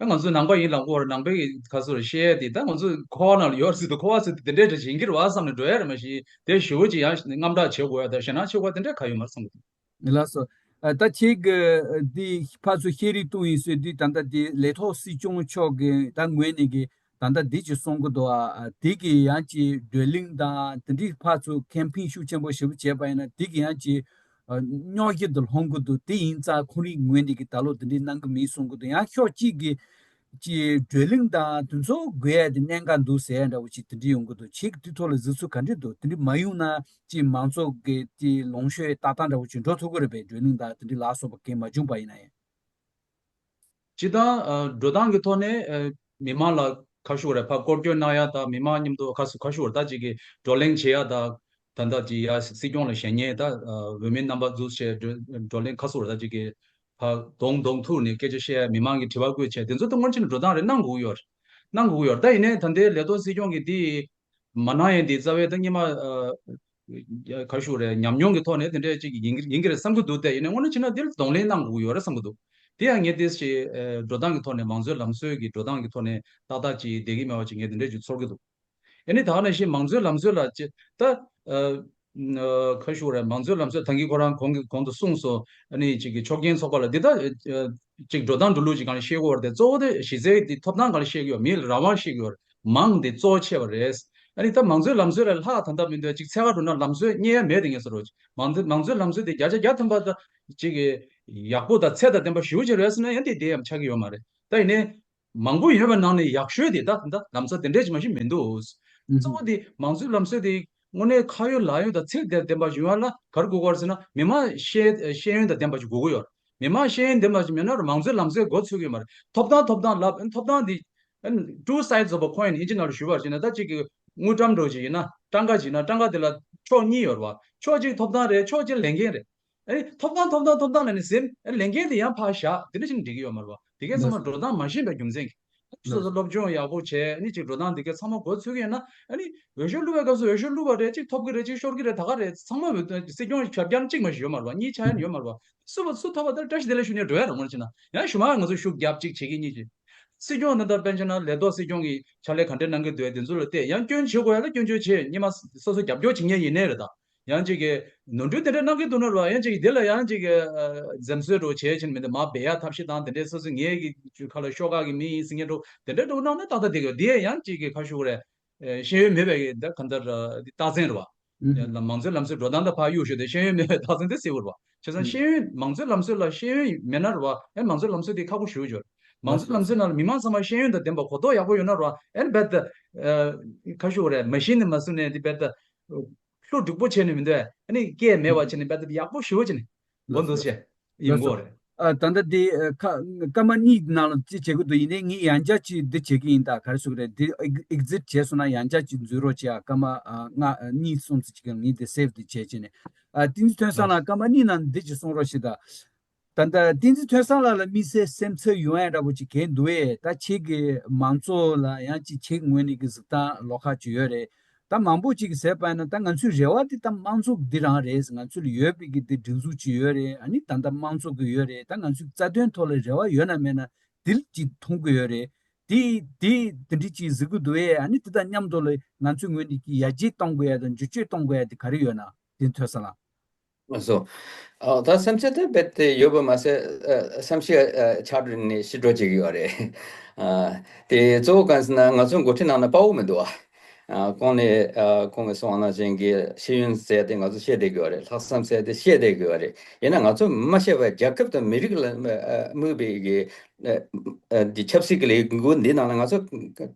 ཨ་ང་ཚོ་ནང་པ་ཡིན་ལབ་དགོས་རེད། ནང་པའི་ག་ཚོད་རེད་བཤད་ཡ་དེ་ད་ང་ཚོ་འཁོར་བ་ནང་ལ་ཡོད་རེད་ཟེར་དུས་འཁོར་བ་ཟེར་དུས་དེ་འདྲས་འདྲ་ཞིག་ཡིན་གྱི་རེད་བ་བསམ་ནས་འགྲོ་ཡ་རེད། མ་གཞི་དེ་ཞེ་པོ་ཅིག་ཡང་དངངས་སྐྲག་བྱེད་དགོས་ཡ་དང་ཞེད་སྣང་བྱེད་དགོས་ཡ་དེ་འདྲས་ག་ཡོད་མ་རེད་བསམ་གྱི་འདུག་ལགས་སོ། ཨ་ད་ཁྱེད་ཀྱིས་འདི་ཕར་ཚུར་བཤད་རེས་གཏོང་ཡིན་ཟེར་དུས་ད་ལྟ་འདི་ལས་ཐོག་སྲིད་སྐྱོང་མཆོག་གི་ད་ངོས་ནས་ཀྱི་ད་ལྟ་འདི་ཅིག་གསུང་གི་འདུག་ཨ་དེ་གི་ཡང་ཅིག་བགྲོ་གླེང་དང་དེ་འདྲའི་ཕར་ཚུར་ཁེམ་ཕིང་ཤུགས་ཆེན་པོ་ཞེ་པོ་བྱས་པ་ཡིན་ན་དེ་གི་ཡང་ཅིག་ཨ་རྙོག་གཞི་དུ་ལྷུང་གི་འདུག་དེ་ཡིན་ཙང་ཁོང་རང་ངོས་ནས་ཀྱི་ད་ལོ་དེ་འདྲའི་གནང་གི་མེད་གསུང་གི་འདུག་ཡང་ཕྱོགས་གཅིག་གིས་ཅིག་བགྲོ་གླེང་དང་དེ་ཚོ་དགོས་ཡ་དེ་གནད་འགག་འདུག་ཟེར་ཡ་འདྲ་བོ་ཅིག་དེ་འདྲ་ཡོང་གི་འདུག་ཁྱེད་ཀྱི་དེ་ཐོག་ལ་གཟིགས་ཚུལ་ག་འདྲ་འདུག་དེ་འདྲ་མ་ཡོང་ན་ཅིག་མང་ཚོགས་ཀྱི་དེ་ལོངས་སྤྱོད་ཏག་ཏག་འདྲ་བོ་ཅིག་འགྲོ་ཐུབ་ཀྱི་རེད་པས། བགྲོ་གླེང་དང་དེ་འདྲ་ལ་སོགས་པ་གང་མ་བྱུང་པ་ཡིན་ན་ཡང་། སྤྱིར་བཏང་ཨ་འགྲོ་སྟངས་ཀྱི་ཐོག་ནས་ཨ་མི་མང་ལ་ཁ་ཤུགས་རེ་ཕར་སྐོར་སྐྱོད་གནང་ཡ་དང་མི་མང་མཉམ་དུ་ཁ་སུ་ཁ་ཤུགས་རེ་ད་ཅིག་གི་བགྲོ་གླེང་བྱེད་ཡ་དང་། ད་ལྟ་ཅིག་ཡ་སྲིད་སྐྱོང་ལ་ཞེད་སྣང་ད་འོས་མི་རྣམ་པ་འཛུལ་བྱས་བགྲོ་བགྲོ་གླེང་ཁ་སུ་རེ་ད་ཅིག་གི་ཕར་གདོང་གདོང་ཐུག་ནས་སྐད་ཆ་བཤད་ཡ་མི་མང་གི་དྲི་བ་བཀོད་བྱས་དེ་ཚོ་ད་སྔོན་ཆད་ནས་འགྲོ་སྟངས་རེ་གནང་དགོས་ཀྱི་ཡོད་རེད། གནང་དགོས་ཀྱི་ཡོད་རེད། ད་ཡིན་ནའི་ད་ལྟའི་ལས་ཐོག་སྲིད་སྐྱོང་གི་དེ། མ་གནང་ཡས་འདི་རྩ་བའི་ད་སྔོན་མ་ཨ་ག་ཞུ་རེད། ཉམས་མྱོང་གི་ཐོག་ནས་དེ་འདྲས་ཅིག་ཡིན་གྱི་ཡིན་གྱི་རེད་བསམ་གྱི་འདུག་དེ་ཡིན་ནའི་དངོས་གནས་བྱས་ན་འདིར་གདོང་ལེན་གནང་དགོས་ཀྱི་ཡོད་རེད་བསམ་གྱི་འདུག་དེ་ཡང་ངས་དེ་ཞིག་ཨ་འགྲོ་སྟངས་ཀྱི་ཐོག་ནས་མང་གཙོའི་ལམ་སྲོལ་གྱི་འགྲོ་སྟངས་ཀྱི་ཐོག་ནས་ཏག་ཏག་ཅིག་བསྡད་ཀྱི་མེད་པ་ཅིག་ངས་དེ་འདྲས་ཅིག་ཚོར་གྱི་འདུག་ཨ་ནི་ད་ག་ནང་བཞིན་མང་གཙོའི་ལམ་སྲོལ་ལ་ཅི་ད་ཨ་ཨ་ག་ཞུ་རེད། མང་གཙོའི་ལམ་སྲོལ་ད་གིན་ཁོ་རང་གོང་གི་གོང་དུ་གསུངས་སོང་། ཨ་ནི་ཅིག་གི་ཆོག་མཆན་ཚོགས་པ་ལ་འདི་ད་ཨ་ཅིག་འགྲོ་སྟངས་འགྲོ་ལུགས་ཅིག་སྒང་ལ་བཤད་ཀྱི་ཡོད་རེད་དེ། གཙོ་བོ་དེ་གཞི་རྩའི་འདི་ཐོབ་ཐང་སྒང་ལ་བཤད་ཀྱི་ཡོད། མིའི་རང་དབང་བཤད་ཀྱི་ཡོད་རེད། མང་འདི་གཙོ་ཆེ་བ་རེད། ཨ་ནི་ད་མང་གཙོའི་ལམ་སྲོལ་ལ་ལྷག་ད་ལྟ་མི་འདུག་ཅིག་ཚད་ག་འགྲོ་ན་ལམ་སྲོལ་རྙེད་ཡ་མེད་དེ་ངས་ཟེར་རོ། མང་གཙོ་མང་གཙོའི་ལམ་སྲོལ་དེ་བརྒྱ་ཆ་བརྒྱ་ཐམ་པ་ད་ཅིག་གི་ཡག་པོ་དང་ཚད་དང་ལྡན་པ་ཞེ་པོ་ཅིག་རེད་ཟེར་ན་ཡང་དེ་དེ་ཡང་ཆགས་ཀྱི་ཡོད་མ་རེད། ད་ཡིན་ནའི་མང་པོ་ཡོད་པའི་ནང་ནས་ཡག་ཤོས་དེ་ད་ད་ལམ་སྲོལ་དེ་འདྲས་ཅིག་མ་ཞིག་མི་འདུག་ཨུ་ཧུ། གཙོ་བོ་དེ་མང་གཙོའི་ལམ་སྲོལ་དེ་དངོས་གནས་ཁ་ཡོད་ལག་ཡོད་དང་ཚད་དང་ལྡན་པ་ཞིག་ཡོང་བ་ལ་ག་རེ་དགོས་ཀྱི་ཡོད་རེད་ཟེར་ན་མི་མང་ཤེས་ཤེས་ཡོན་དང་ལྡན་པ་ཞིག་དགོས་ཀྱི་ཡོད་རེད། མི་མང་ཤེས་ཡོན་ལྡན་པ་ཞིག་མེད་ན་མང་གཙོའི་ལམ་སྲོལ་མགོ་ཚོས་ཀྱི་ཡོད་མ་རེད། ཐོབ་ཐང་ཐོབ་ཐང་ལབ། ཐོབ་ཐང་འདི་two sides of a coin ཨིན་ཇི་ནང་ལ་ཞུས་པར་བྱས་ན་ད་གཅིག་གི་དངུལ་ཀྲམ་འདྲ་བོ་ཅིག་ཡིན་ན་ཀྲང་ཀ་ཅིག་ཡིན་ན་ཀྲང་ཀ་དེ་ལ་ཕྱོགས་གཉིས་ཡོད་རེད་བ། ཕྱོགས་གཅིག་ཐོབ་ཐང་རེད། ཕྱོགས་གཅིག་ལས་འགན་རེད། ཨེ་ཐོབ་ཐང་ཐོབ་ཐང་ཐོབ་ཐང་ལབ་ནས་ཟིན། ཨེ་ལས་འགན་དེ་ཡང་ཕར་བཞག་དེ་འདྲ་ཞིག་འགྲིག་གི་ཡོད་མ་རེད་བ། དེ་གས་ཚང་མ་འགྲོ་སྟངས་མ་ཤེས་པའི་རྒྱུ་མཚན་གྱིས་སོ་སོ་སློབ་སྦྱོང་ཡག་པོ་བྱས་ནི་ཅིག་འགྲོ་སྟངས་དེ་གས་ཚང་མ་མགོ་ཚོས་ཀྱི་ཡོད་ན། ཨ་ནི་འོས་ཤོག་བླུགས་པའི་སྐབས་སུ་འོས་ཤོག་བླུགས་པ་རེད། ཅིག་ཐོབ་ཀྱི་རེད། ཅིག་ཤོར་གྱི་རེད། ད་ག་རེད། ཚང་མ་འོས་སྲིད་སྐྱོང་བྱ་རྒྱ་གཅིག་མ་ཞིག་ཡོད་མ་རེད་བ། གཉིས་ཆ་ཡང་ཡོད་མ་རེད་བ། སུ་བ་སུ་ཐོབ་པ་ལྟར་བཀྲ་ཤིས་བདེ་ལེགས་ཞུ་ནས་འགྲོ་ཡ་རང་མོ་ཅིག་ན་ཡང་ཞུ་མ་ང་ཚོ་ཤུགས་རྒྱབ་གཅིག་བྱེད་ཀྱི་གཉིས་ཀྱི། སྲིད་སྐྱོང་ནང་ལྟར་དཔེར་ན་ལས་ཐོག་སྲིད་སྐྱོང་གི་ཕྱག་ལས་ག་འདྲས་གནང་གི་འདུག་དེ་ཚོ་ལ་བལྟས་ཡང་སྐྱོན་བྱེད་དགོས་ཡ་ལ་སྐྱོན་བརྗོད་བྱེད། སྔོན་མ་སོ་སོ་རྒྱབ་སྐྱོར་བྱེད་མཁན་ཡིན་ནའི་རེད་ད། ཡང་གཅིག་གི་ནོར་འཁྲུལ་དེ་འདྲ་གནང་གི་འདུག་ན་ར་ཡང་གཅིག་གི་དེ་ལ་ཡང་གཅིག་གི་འཛེམ་ཟོན་འདྲ་བྱས་ཕྱིན་མི་འདུག་མར་སྦས་ཡག་ཐབས་ཤེས་དང་དེ་འདྲའི་སོ་སོ་ངའི་གི་ཁ་ལ་ཤོག་ཁག་གི་མི་ཡིན་ཟེར་མཁན་འདྲ་དེ་འདྲ་འདྲ་གནང་ན་ཏག་ཏག་བསྡད་ཀྱི་ཡོད། དེ་ཡང་གཅིག་གི་ཁ་ཤུགས་རེད། ཤེས་ཡོན་མེད་པའི་གི་འདི་ག་འདྲ་རྟགས་མཚན་རེད་བ། ལམ་མང་གཙོའི་ལམ་སྲོལ་འགྲོ་སྟངས་དང་ཕར་གཡུག་ཞོར་དུ་ཤེས་ཡོན་མེད་པའི་རྟགས་མཚན་དེ་གསལ་པོ་རེད་བ། བྱས་ཙང་ཤེས་ཡོན་མང་གཙོའི་ལམ་སྲོལ་ལ་ཤེས་ཡོན་མེད་ན་རེད་བ། ཨེ་མང་གཙོའི་ལམ་སྲོལ་དེ་ཁག་པོ་ཞེ་པོ་ཅིག་རེད། མང་གཙོའི་ལམ་སྲོལ་ནང་ལ་མི་མང་ཚང་མ་ཤེས་ཡོན་དང་ལྡན་པ་གོ་རྟོགས་ཡག་པོ་ཡོད་ན་རེད་བ། ཨེ་རྦད་དེ་ཁ་ཤུགས་རེད། མ་ཤེས་ནི་མ་གསུངས་ནས་དེ་རྦད་དེ། ལྷུ་སྒྲུག་པོ་བྱས་ནས་མི་འདུག་ཨ་ནི་སྐད་མེད་པ་བྱས་ནས་རྦད་དེ་ཡག་པོ་ཞེ་པོ་བྱས་ནས་མགོ་འདོགས་བྱས་ཡིན་མགོ་རེད། ཨ་ད་ལྟ་འདི་ཨ་ཁ་སྐར་མ་གཉིས་ནང་ལ་ཅི་བྱེད་དགོས་འདུག་ཡིན་ནའི་ངས་ཡང་བསྐྱར་ཅིག་འདི་བྱེད་ཀྱི་ཡིན། ད་ག་རེ་ཟེར་གི་རེད། འདི་ཨེག་ཟིཊ་བྱས་སོང་ན་ཡང་བསྐྱར་ཅིག་འཛུལ་རོགས་བྱེད་ཨ། སྐར་མ་ཨ་ལྔ་ཨ་གཉིས་གསུམ་ཙམ་ཅིག་ངས་འདི་སེབ་འདི་བྱས་བྱས་ནས་ཨ་བསྟན་འཛིན་ཐོན་བཟང་ལགས་སྐར་མ་གཉིས་ནང་འདི་ཅིག་གསུང་རོགས་བྱེད་ད། ད་ལྟ་བསྟན་འཛིན་ཐོན་བཟང་ལགས་ལ་དམིགས་བསལ་སེམས་འཚབ་ཡོང་ཡ་འདྲ་པོ་ཅིག་གང་འདུག་ཨེ། ད་ཁྱེད་ཀྱི་མང་ཚོགས་ལ་ཡང་ཅིག་ཁྱེད་ངོས་ནས་ཀྱི་གཟིགས་སྟངས་ལོགས་ཁ་ཅིག་ཡོད་རེད། ད་མང་པོ་ཅིག་གིས་ཟེར་བ་ཡིན་ན་ད་ང་ཚོའི་རེ་བ་དེ་ད་དམངས་གཙོ་འདི་རང་རེད། ང་ཚོ་ལ་ཡོད་པའི་གི་དེ་སྒྲིག་འཛུགས་ཅིག་ཡོད་རེད། ཨ་ནི་ད་ལྟ་དམངས་གཙོ་གི་ཡོད་རེད། ད་ང་ཚོའི་རྩ་དོན་ཐོག་ལ་རེ་བ་ཡོད་ན་མེད་ན་དེ་ལ་ཅིག་མཐོང་གི་ཡོད་རེད། དེ་དེ་དེ་འདྲ་ཅིག་གཟིགས་གི་འདུག་ཨེ། ཨ་ནི་དེ་དང་མཉམ་དུ་ལ་ང་ཚོའི་ངོས་ནས་ཀྱི་ཡར་རྒྱས་གཏོང་དགོས་ཡ་དང་བསྒྱུར་བཅོས་གཏོང་དགོས་ཡ་དེ་ག་རེ་ཡོད་ན་བསྟན་འཛིན་ཐོན་བཟང་ལགས། ལགས་སོ། ཨ་ད་སེམས་ཚབ་དེ་རྦད་དེ་ཡོད་པ་མ་ཟད་ཨ་བསམ་ཤེས་ཨ་ཆགས་འགྲོ་ནས་ཤི་འགྲོ་བྱེད་ཀྱི་ཡོད་རེད། ཨ་དེ་གཙོ་བོ་གང་ཟེར་ན་ང་ཚོ་འགོ་ཁྲིད་ནང་ན་དཔའ་བོ་མི་འདུག་ཨ། ཨ་གོང་ནས་ཨ་ཁོང་གིས་གསུངས་པ་ནང་བཞིན་གྱི་ཤེས་ཡོན་ཟེར་དེ་ང་ཚོ་བཤད་བསྡད་དགོས་པ་རེད། ལྷག་བསམ་ཟེར་དེ་བཤད་བསྡད་དགོས་པ་རེད། ཡིན་ན་ང་ཚོ་མ་བཤད་པར་རྒྱལ་ཁབ་དང་མི་རིགས་ལ་ཨ་དམིགས་པའི་གི་ཨ་ཨ་འདི་ཆབ་སྲིད་ཀྱི་ལས་འགུལ་འདི་ནང་ལ་ང་ཚོ་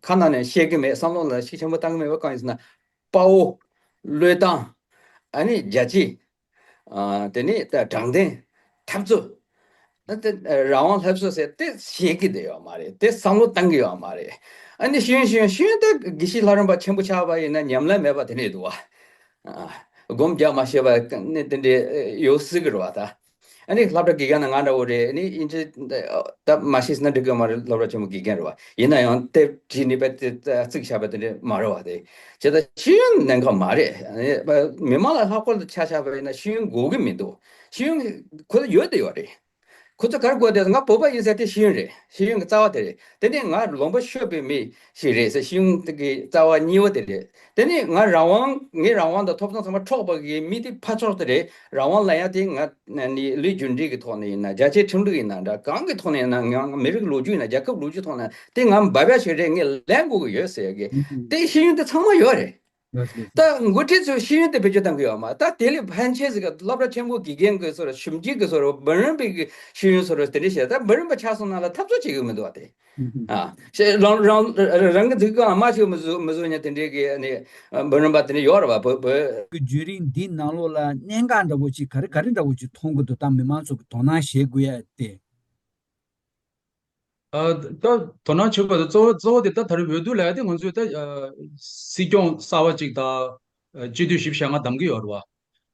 ཁ་ནང་ནས་བཤད་ཀྱི་མེད། བསམ་བློ་ལ་ཤུགས་ཆེན་པོ་བཏང་གི་མེད་པ་གང་ཡིན་ཟེར་ན། དཔའ་བོ། བློས་བཏང་། ཨ་ནི་རྒྱལ་གཅེས། ཨ་དེ་ནས་ད་དྲང་བདེན། འཐབ་རྩོད། ཨ་དེ་རང་དབང་སླེབས་སོང་ཟེར་དེ་བཤད་ཀྱི་དེ་ཡོད་མ་རེད། དེ་བསམ་བློ་བཏང་གི་ཡོད་མ་རེད། ཨ་ནི་ཤེས་ཡོན་ཤེས་ཡོན་ཤེས་ཡོན་ད་དགེ་བཤེས་ལྷ་རམས་པ་ཆེན་པོ་ཆགས་པ་ཡིན་ན་ཉམས་ལེན་མེད་པ་དེ་འདྲས་འདུག་བ། ཨ་སྒོམ་རྒྱག་མ་ཤེས་པ་ནི་དེ་འདྲས་ཡོད་སྲིད་ཀྱི་རེད་བ་ད། ཨ་ནི་སློབ་གྲྭ་དགེ་རྒན་ན་ང་འདྲ་བོ་རེད། ཨ་ནི་ཨིན་ཇི་ད་མ་ཤེས་ན་འགྲིག་གི་མ་རེད། སློབ་གྲྭ་ཆེན་མོ་དགེ་རྒན་རེད་བ། ཡིན་ན་ཡང་དེབ་བྲིས་ནས་པད་དེ་བརྩིགས་བཞག་པ་དེ་འདྲས་མ་རེད་བ་དེ། བྱས་ཙང་ཤེས་ཡོན་གནད་འགག་མ་རེད། ཨ་ནི་མི་མང་ལ་ལྷག་པར་དུ་ཆ་བཞག་པ་ཡིན་ན་ཤེས་ཡོན་དགོས་ཀྱི་མི་འདུག་ཤེས་ཡོན་ཁོ་ཚོ་ཡོད་དེ་ཡོད་རེད། ཁོ་ཚོ་ག་རེ་དགོས་དེ། ང་བོད་པ་ཡིན་ཟེར་དེ་ཤེས་ཡོན་རེད། ཤེས་ཡོན་གྱི་རྩ་བ་དེ་རེད། དེ་ནས་ང་ལུང་པ་ཤོད་པའི་མི་ཞིག་རེད་ཟེར། ཤེས་ཡོན་གྱི་རྩ་བ་གཉིས་པ་དེ་རེད། དེ་ནས་ང་རང་དབང་ངའི་རང་དབང་དང་ཐོབ་ཐང་ཚང་མ་འཕྲོག་པ་གི་མི་དེ་ཕར་ཕྱོགས་དེ་རེད། རང་དབང་ལབ་ཡ་དེ་ང་ནི་ལུས་རྒྱུ་འབྲས་ཀྱི་ཐོག་ནས་ཡིན་ན། རྒྱལ་གཅེས་ཁྲིམས་ལུགས་ཡིན་ན་འདྲ། གང་གི་ཐོག་ནས་ཡིན་ན་ང་མི་རིགས་ལོ་རྒྱུས་ཡིན་ན། རྒྱལ་ཁབ་ལོ་རྒྱུས་ཐོག་ནས་དེ་ང་འབད་པ་ཞིག་རེད། ངས་ལེན་དགོས་ཀྱི་ཡོད་ཟེར་ཡ་གི་དེ་ཤེས་ཡོན་དེ་ཚང་མ་ཡོད་རེད། ད་འགོ་ཁྲིད་ཚོས་ཤེས་ཡོན་དེ་བེད་སྤྱོད་གཏང་གི་ཡོད་མ། ད་དེ་ལས་ཕན་ཆེ་ཟིག་ག་སློབ་གྲྭ་ཆེན་པོ་དགེ་རྒན་གི་སོ་ར་ཞིབ་འཇུག་གི་སོ་ར་འབུམ་རམས་པའི་གི་ཤེས་ཡོན་སོ་ར་དེ་འདྲ་བཤད། ད་འབུམ་རམས་པ་ཆགས་སོང་ན་ལ་འཐབ་རྩོད་བྱེད་གི་མི་འདུག་བ་དེ། ཨ་ཤེས་རང་རང་རང་གི་འཛིན་སྐྱོང་མ་བྱེད་མི་བཟོ་མི་བཟོ་ཉ་དེ་འདྲའི་གི་ཨ་ནི་འབུམ་རམས་པ་དེ་འདྲ་ཡོད་ར་བ། བོད་བོད། གི་བརྒྱུད་རིམ་འདིའི་ནང་ལོགས་ལ་གནད་འགག་འདྲ་བོ་ཅིག་ག་རེ་ག་རེ་འདྲ་བོ་ཅིག་མཐོང་གི་འདུག་ད་མི་མང་ཚོ་གི་དོ་སྣང་བྱེད་དགོས་ཡ་དེ། ཨ་ད་དོ་སྣང་བྱེད་དགོས་ད་གཙོ་བོ་གཙོ་བོ་དེ་ད་ད་རེས་འོས་བསྡུ་ལ་ཡ་དེ་ང་ཚོས་ད་ཨ་སྲིད་སྐྱོང་གསར་བ་ཅིག་དང་ཨ་སྤྱི་འཐུས་བཞི་བཅུ་ཞེ་ལྔ་བདམས་ཀྱི་ཡོད་རེད་བ།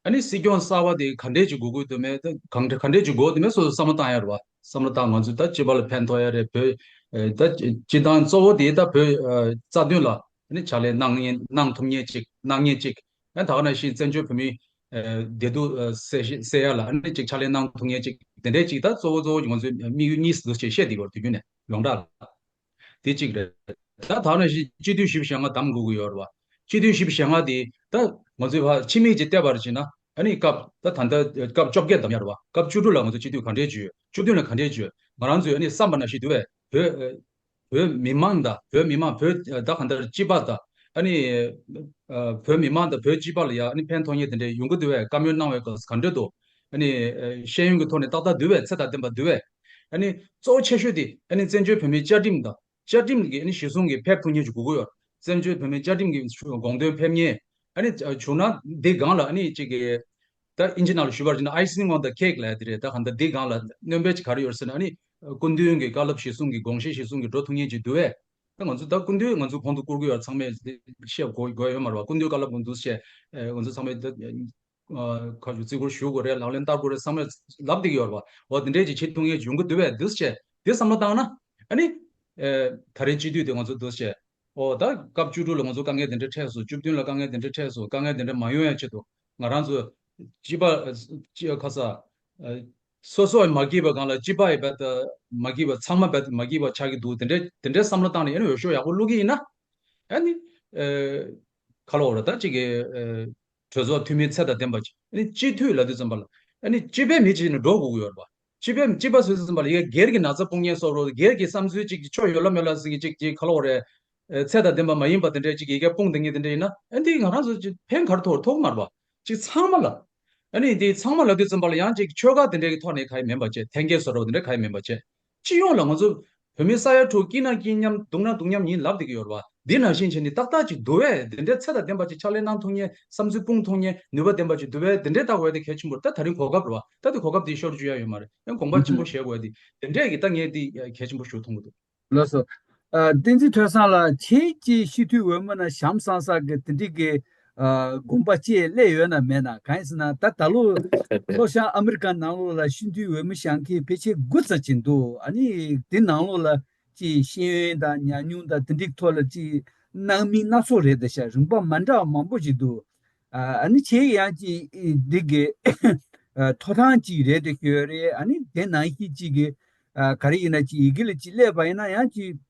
ཨ་ནི་སྲིད་སྐྱོང་གསར་བ་དེ་ག་འདྲས་ཅིག་དགོས་ཀྱི་འདུག་མེད་ད་གང་འདྲ་ག་འདྲས་ཅིག་དགོས་འདུག་མེད་སོ་སོ་བསམ་བློ་བཏང་ཡ་རེད་བ། བསམ་བློ་བཏང་། ང་ཚོས་ད་སྤྱི་པ་ལ་ཕན་ཐོགས་ཡ་རེད། བོད་ཨ་ད་སྤྱི་བཏང་གཙོ་བོ་དེ་ད་བོད་ཨ་རྩ་དོན་ལ་ཨ་ནི་ཕྱག་ལས་གནང་གནང་ཐུབ་མཁན་ཅིག་གནང་མཁན་ཅིག་ཨ་ད་ག་ནང་བཞིན་བཙན་བྱོལ་བོད་མིའི་ཨ་བདེ་སྡུག་ཨ་སེལ་སེལ་ཡ་ལ་ཨ་ནི་ཅིག་ཕྱག་ལས་གནང་ཐུབ་མཁན་ཅིག་དེ་འདྲས་ཅིག་ད་གཙོ་བོ་གཙོ་བོ་ང་ཚོའི་དམིགས་ཡུལ་གཉིས་སུ་འདུག་ཅེས་བཤད་དེ་གོ་དུས་རྒྱུན་ནས་ཡོངས་གྲགས་ལ། དེ་གཅིག་རེད། ད་ད་ནང་བཞིན་སྤྱི་འཐུས་བཞི་བཅུ་ཞེ་ལྔ་བདམས་དགོས་ཀྱི་ཡོད་རེད་བ། སྤྱི་འཐུས་བཞི་བཅུ་ཞེ་ལྔ་དེ་ད་ང་ཚོའི་ཕར་ཕྱི་མིག་ཅིག་བལྟས་པར་བྱས་ན་ཨ་ནི་སྐབས་ད་ད་ལྟ་སྐབས་བཅོ་བརྒྱད་བདམས་ཡ་རེད་བ། སྐབས་བཅུ་དྲུག་ལ་ང་ཚོ་སྤྱི་འཐུས་ག་འདྲས་བྱོས། བཅུ་བདུན་ལ་ག་འདྲས་བྱོས། ང་རང་ཚོས་ཨ་ནི་བསམ་པ་ནང་བཞིན་འདུག་བས། བོད་བོད་མི་མང་དང་བོད་མི་མང་བོད་ད་ག་འདྲ་སྤྱི་པ་དང་ཨ་ནི་ཨ་བོད་མི་མང་དང་བོད་སྤྱི་པ་ལ་ཡ་ཨ་ནི་ཕན་ཐོགས་མཁན་དེ་འདྲས་ཡོང་གི་འདུག་བས། བཀའ་མོལ་གནང་བའི་སྐབས་སུ་ག་འདྲས་འདུག་ཨ་ནི་ཨ་ཤེས་ཡོན་གྱི་ཐོག་ནས་ཏག་ཏག་འདུག་བས། ཚད་དང་ལྡན་པ་འདུག་བས། ཨ་ནི་གཙོ་བོ་ཆེ་ཤོས་དེ་ཨ་ནི་བཙན་བྱོལ་བོད་མིའི་བཅའ་ཁྲིམས་དང་བཅའ་ཁྲིམས་ཀྱི་ཨ་ནི་གཞི་བཟུང་གི་ཕེབས་ཐུབ་མཁན་ཞིག་དགོས་ཀྱི་ཡོད། བཙན་བྱོལ་བོད་མིའི་བཅའ་ཁྲིམས་ཀྱི་དགོངས་དོན་ཕེབས་མཁན་ཨ་ནི་བྱུང་ན་འདི་སྒང་ལ་ཨ་ནི་གཅིག་གི་ད་ཨིན་ཇི་ནང་ལ་ཞུ་བར་བྱས་ན་icing on the cake ལབ་ཡ་དེ་རེད། ད་གང་ལྟར་འདི་སྒང་ལ་སྣོན་པ་ཅིག་ག་རེ་ཡོད་ཟེར་ན་ཨ་ནི་སྐུ་མདུན་གྱི་བཀའ་སློབ་གཞི་བཟུང་གི་དགོངས་གཞི་གཞི་བཟུང་གི་འགྲོ་ཐུབ་མཁན་ཅིག་འདུག་བས། ད་ང་ཚོ་ད་སྐུ་མདུན་ང་ཚོ་གོང་དུ་བཀུར་གྱི་ཡོད། ཚང་མས་བཤད་དགོས་དགོས་ཡོད་མ་རེད་བ། སྐུ་མདུན་བཀའ་སློབ་ཀྱི་འདུག་བཤད་ང་ཚོ་ཚང་མས་ད་ཁ་ཞུ་བརྩི་བཀུར་ཞུ་དགོས་རེད། ལག་ལེན་བསྟར་དགོས་རེད། བསམ་བློ་ལབ་བསྡད་ཀྱི་ཡོད་རེད་བ། འོ་དེ་འདྲས་ཅིག་བྱེད་ཐུབ་མཁན་ཅིག་ཡོང་གི་འདུག་བས། འདུག་བྱས་དེ་བསམ་བློ་བཏང་ན་ཨ་ནི་ཨེ་ད་རེས་སྤྱི་འཐུས་དེ་ང་ཚོ་འདུག་བྱས་འོ་ད་སྐབས་བཅུ་དྲུག་ལ་ང་ཚོ་དཀའ་ངལ་དེ་འདྲས་འཕྲད་སོང་། བཅུ་བདུན་ལ་དཀའ་ངལ་དེ་འདྲས་འཕྲད་སོང་། དཀའ་ངལ་དེ་འདྲས་མ་ཡོང་ཡ་ཆེད་དུ་ང་རང་ཚོ་སྤྱི་པ་ཨ་སྤྱི་ཁ་ས་ཨ་སོ་སོ་མ་སྐྱིད་པ་སྒང་ལ་སྤྱི་པ་ཡི་བལ་དུ་མ་སྐྱིད་པ་ཚང་མ་བལ་དུ་མ་སྐྱིད་པ་ཆགས་ཀྱི་འདུག་དེ་འདྲས་དེ་འདྲས་བསམ་བློ་བཏང་ནས་ཨ་ནི་འོས་ཤོག་ཡག་པོ་བླུག་གི་ཡིན་ན་ཨ་ནི་ཨེ་ཁ་ལོ་ར་ད་ཅིག་གི་ཨེ་གྲོས་ཚོགས་འཐུས་མི་ཚད་དང་ལྡན་པ་ཅིག་ཨ་ནི་སྤྱི་འཐུས་ལབ་དུས་ཙམ་པ་ལ་ཨ་ནི་སྤྱི་པའི་མི་ཅིག་ནི་འགྲོ་དགོས་ཀྱི་ཡོད་རེད་པ། སྤྱི་པའི་སྤྱི་པ་ཟེར་དུས་ཙམ་པ་ལ་ཡ་སྒེར་གྱི་ན་ཚ་སྤུངས་མཁན་སོགས་རོ། སྒེར་གྱི་བསམ་ཚུལ་ཅིག་ཕྱོགས་ཡོད་ལ་མེད་ལ་ཟེར་གྱི་ཅིག་ཅིག་ཁ་ལོ་རེད། ཨེ་ཚད་དང་ལྡན་པ་མ་ཡིན་པ་དེ་འདྲས་ཅིག་ཡི་གེ་སྤུངས་བསྡད་མཁན་དེ་འདྲས་ཡིན་ན་ཨ་འདི་ང་རང་ཚོ་ཅིག་ཕན་ག་རེ་ཐོགས་ཐོགས་མ་རེད་པ། ཅིག་ཚང་མ་ལ་ཨ་ནི་འདི་ཚང་མ་ལབ་དུས་ཙམ་པ་ལ་ཡང་ཅིག་ཆོལ་ཁ་དེ་འདྲས་ཀྱི་ཐོག་ནས་ག་ཡི་མིན་པ་བྱས། འཐེན་འཁྱེར་བཟོ་འདྲ་བ་དེ་འདྲས་ག་ཡི་མིན་པ་བྱས། སྤྱི་ཡོངས་ལ་ང་ཚོ་བོད་མི་ས་ཡ་དྲུག་སྐྱིད་ན་སྐྱིད་མཉམ་སྡུག་ན་སྡུག་མཉམ་ཡིན་ལབ་བསྡད་ཀྱི་ཡོད་རེད་བ། འདི་ནང་བཞིན་བྱས་ནས་ཏག་ཏག་ཅིག་འདུག་བས། དེ་འདྲའི་ཚད་དང་ལྡན་པ་ཅིག་ཕྱག་ལས་གནང་ཐུབ་མཁན་བསམ་ཚུལ་སྤུངས་ཐུབ་མཁན་ནུས་པ་ལྡན་པ་ཅིག་འདུག་བས། དེ་འདྲའི་ལྟ་དགོས་དེ་གལ་ཆེན་པོ་རེད། ད་ད་རིང་གོ་སྐབས་རེད་བ། ད་དེ་གོ་སྐབས་དེ་ཤོར་བཅུག་ཡ་ཡོད་མ་རེད། ཡང་དགོངས་པ་ཆེན་པོ་བཞེས་དགོས་དེ་དེ་འདྲས་ཀྱི་ད་ངས་དེ་གལ་ཆེན་པོ་ཞུ་མཐོང་གི་འདུག་ལགས་སོ། ཨ་བསྟན་འཛིན་ཐོས་བསམ་ལགས་ཁྱེད་ཀྱིས་སྤྱི་འཐུས་འོས་མི་ནང་བཞེངས་བསམ་ས་གི་དེ་འདྲའི་གི་ཨ་དགོངས་པ་བཅས་སླེབས་ཡོད་ན་མེད་ན། གང་ཡིན་ཟེར་ན་ད་ད་ལོ་ལྷོ་བྱང་ཨ་མི་རི་ཀ་ནང་ལོགས་ལ་སྤྱི་འཐུས་འོས་མི་བཞེངས་མཁན་ཕལ་ཆེར་དགུ་ཙམ་ཅིག་འདུག་ཨ་ནི་དེ་ནང་ལོགས་ལ་ཅིག་ཤེས་ཡོན་དང་ཉམས་མྱོང་དང་དེ་འདྲའི་ཐོག་ལ་ཅིག་སྣང་མིན་སྣ་ཚོགས་རེད་དེ་ཤག་རིམ་པ་མ་འདྲ་བ་མང་པོ་ཞིག་འདུག་ཨ་ཨ་ནི་ཁྱེད་ཡང་ཅིག་འདི་གི་ཐོབ་ཐང་ཅིག་རེད་དེ་ཤོད་རེད། ཨ་ནི་དེ་ནང་བཞིན་ཅིག་གི་ཨ་ག་རེ་ཡིན་ན་ཅིག་ཡི་གེ་ལ་ཅིག་སླེབས་པ་ཡིན་ན་ཡང་ཅིག་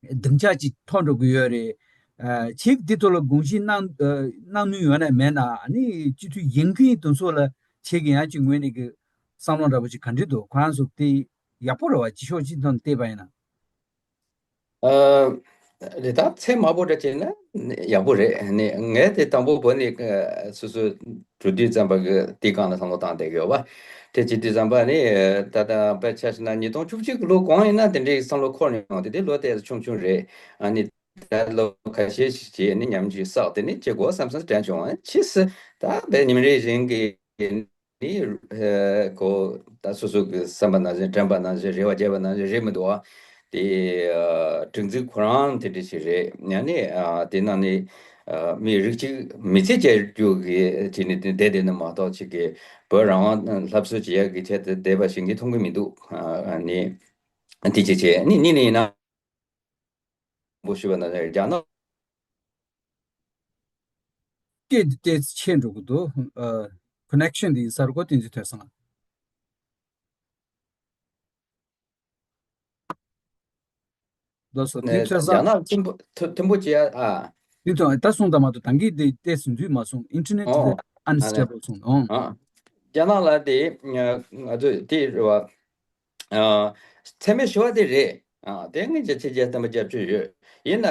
སྡིངས་ཆ་ཅིག་ཐོབ་འགྲོ་གི་ཡོད་རེད། ཨ་ཁྱེད་འདི་ཐོག་ལ་དགོངས་གཞི་གནང་ཨ་གནང་ནུས་ཡོད་ན་མེད་ན། ཨ་ནི་སྤྱི་འཐུས་ཡིན་མཁན་དེ་ཚོ་ལ་ཁྱེད་ཀྱི་ཡང་ཅིག་ངོས་ནས་ཀྱི་བསམ་བློ་འདྲ་པོ་ཅིག་ག་འདྲ་འདུག་ཁོ་རང་ཚོ་དེ་ཡག་པོ་རེད་བ། ཅིག་ཕྱོགས་གཅིག་ཐོག་ནས་བལྟས་པ་ཡིན་ན། ཨ་ རེད། ད་ཚད་དམའ་པོ་འདྲ་བྱས་ན་ཡག་པོ་རེད། ནི་ངས་དེ་དང་པོ་བོད་ནས་སོ་སོ་འགྲོ་དུས་ཙམ་པ་གི་དེའི་སྒང་ལ་བསམ་བློ་བཏང་བསྡད་ཀྱི་ཡོད་པ། དེ་བྱེད་དུས་ཙམ་པ་ནི་ད་ལྟ་དཔེ་ཆ་བཞག་ན་ཉིས་སྟོང་བཅུ་གཅིག་གི་ལོ་གོང་ཡིན་ན་དེ་འདྲའི་བསམ་བློ་འཁོར་མྱོང་། དེ་དུས་ལོ་དེ་ཆུང་ཆུང་རེད། ཨ་ནི་ད་ལོ་ཁ་ཤས་ཤིག་བྱས་ནི་ཉམས་ཞིབ་བསགས་དེ་ནི་བྱེད་དགོས་བསམ་བསམ་དྲན་བྱུང་། ཕྱིས་སུ་ད་དཔེ་ཉིན་རེ་བཞིན་གྱི་ནི་ཨ་གོ་ད་སོ་སོ་གི་བསམ་པ་ནང་བཞིན་དྲན་པ་ནང་བཞིན་རེ་བ་བརྒྱབ་པ་ནང་བཞིན་རེད་མི་འདུག་ཨ། དེ་ཨ་སྒྲིག་འཛུགས་ཁོ་རང་དེ་འདྲ་ཞིག་རེད། ཡང་ནི་ཨ་དེ་ནང་ནི་ཨ་མི་རིགས་གཅིག་མི་ཚེ་སྐྱེལ་རྒྱུ་གི་བྱས་ནས་བསྡད་བསྡད་ནི་མ་གཏོགས་ཅིག་གི་བོད་རང་དབང་སླར་གསོ་བྱེད་ཡག་གི་ཆེད་དུ་བསྡད་པ་ཞིག་ངས་མཐོང་གི་མི་འདུག་ཨ་ནི་དེ་ཅིག་བྱས་ནི་གཉིས་ནི་ཡིན་ན། པོ་ཞུས་པ་ན་རྒྱ་ནག་སྐད་འདི་ཏོག་ཙམ་ཆད་འགྲོ་གི་འདུག་ཨ། ཀོ་ནེག་ཤན་འདི་གསར་འགོད་བསྟན་འཛིན་ཐོས་བསམ་ལགས། ལགས་སོ། བསྟན་འཛིན་ནས་ཐོས་རྒྱ་བསམ་ནག་ཐིམ་པོ་ཐིམ་པོ་བྱེད་ཡ་ཨ། འདི་དང་ད་གསུངས་དང་མ་གཏོགས་ད་གིན་འདི་ཏོག་ཙམ་འཛུལ་མ་སོང་། ཨིན་ཊར་ནེཊ་འདི་ཨོ་ཨ་ནི་ཨན་སི་ཊེ་བལ་སོང་ཨོ། ཨ་རྒྱ་ནག་ལ་དེ་ང་ཚོས་དེ་རེད་བ། ཨ། འཚེ་མེད་ཞི་བ་དེ་རེད། ཨ། དེ་ངས་ཀྱི་ཕྱི་རྒྱལ་བསྟན་པ་རྒྱབ་སྐྱོར་ཡོད། ཡིན་ན་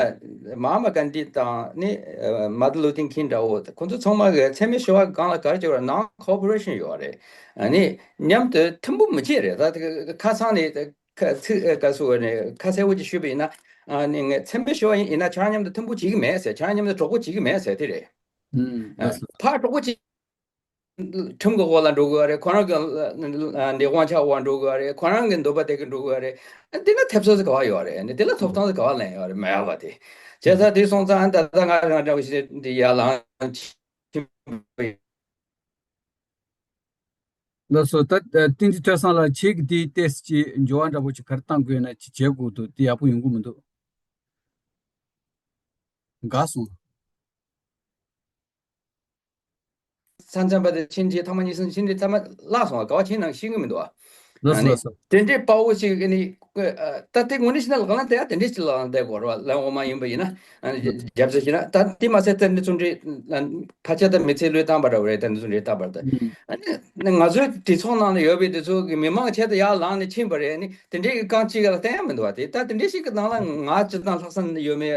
མ་ཧ་མ་གན་དྷི་དང་ནི་ཨ་མར་ཏིན་ལུ་ཐིང་ཁིང་འདྲ་བོ་ཁོ་ཚོ་ཚང་མ་གི་འཚེ་མེད་ཞི་བ་སྒང་ལ་ག་རེ་བྱེད་པ་རེད། ནང་ཁོ་པོ་རེ་ཤན་ཡོད་རེད། ཨ་ནི་མཉམ་དུ་ཐུན་མོང་མི་བྱེད་རེད། ད་དེ་ཁ་སང་ནས་ཁ་ཚིག་ཁ་སུ་བ་ནས་ཁ་གསལ་བོ་ཅིག་ཞུས་པ་ཡིན་ན། ཨ་ནི་ངས་འཚེ་མེད་ཞི་བ་ཡིན་ཡིན་ན་ཁྱེད་རང་མཉམ་དུ་ཐུན་མོང་བྱེད་ཀྱི་མེད་ཟེར། ཁྱེད་རང་མཉམ་དུ་གྲོགས་པོ་བྱེད་ཀྱི་མེད་ཟེར་དེ་རེད། ཨ་ཕར་གྲོགས་པོ་བྱེད། ཁྲིམས་ཀྱི་འོག་ལ་འགྲོ་དགོས་རེད། ཁོ་རང་གི་འདི་དབང་ཆ་འོག་འགྲོ་དགོས་རེད། ཁོ་རང་གི་འདོད་པ་དེ་གི་འགྲོ་དགོས་རེད། འདི་ལ་ཐེབས་རྩ་ག་བ་ཡོད་རེད། འདི་ལ་ཐོབ་ཐང་ག་བ་ལེན་ཡོད་རེད། མེད་པ་དེ། བྱས་ཙང་དེ་སོང་ཙང་ད་ལྟ་ང་རང་འདྲ་བོ་ཞིག་འདི་ཡར་ལངས་ཕྱིན་པ་ཡིན། ལགས་སོ། ད་བསྟན་འཛིན་ཐོས་བསམ་ལགས་ཁྱེད་ཀྱིས་དེ་ཏོག་ཙམ་ཅིག་འགྱུར་བ་འདྲ་པོ་ཅིག་ག་རེ་གཏང་དགོས་ན་ཅིག་བྱེད་དགོས་འདུག་དེ་ཡག་པོ་ཡོང་གི་མི་འདུག་འགག་སོང་། ས་མཚམས་པ་དེ་ཕྱིན་རྗེས་ཐེངས་མ་གཉིས་གསུམ་ཕྱིན་རྗེས་ཐ་མ་བརླག་སོང་བ། ག་བ་ཕྱིན་ནང་ཤེས་ཀྱི་མི་འདུག་བ། ལགས་སོ་ལགས་སོ། དེ་འདྲའི་དཔའ་བོ་ཞིག་ཨ་ནི་ད་ལྟའི་ངོས་ནས་བྱས་ན་ལག་ལེན་དེ་ཡང་དེ་འདྲའི་ཞིག་ལག་ལེན་བསྡད་དགོས་རེད་བ། ལན་འོ་མ་ཡིན་པ་ཡིན་ན་ཨ་ནི་རྒྱབ་རྩ་བྱས་ན། ད་དེ་མ་ཟད་ད་ནི་བརྩོན་འགྲུས་ཕལ་ཆེར་ད་མི་ཚེ་བློས་བཏང་པ་འདྲ་བོ་རེད། ད་ནི་བརྩོན་འགྲུས་བཏང་པ་རེད། ཨ་ནི་ང་ཚོའི་གྲོས་ཚོགས་ནང་ལ་ཡོད་པའི་དེ་ཚོ་གི་མི་མང་ཆེད་དུ་ཡར་ལངས་ནས་ཕྱིན་པ་རེད། ཨ་ནི་དེ་འདྲའི་གི་རྐང་གཅིག་ལ་བསྟན་ཡ་མི་འདུག་བ། དེ་ད་དེ་འདྲའི་ཞིག་གི་ནང་ལ་ང་སྤྱིར་བཏང་ལྷག་བསམ་ཡོད་མེད་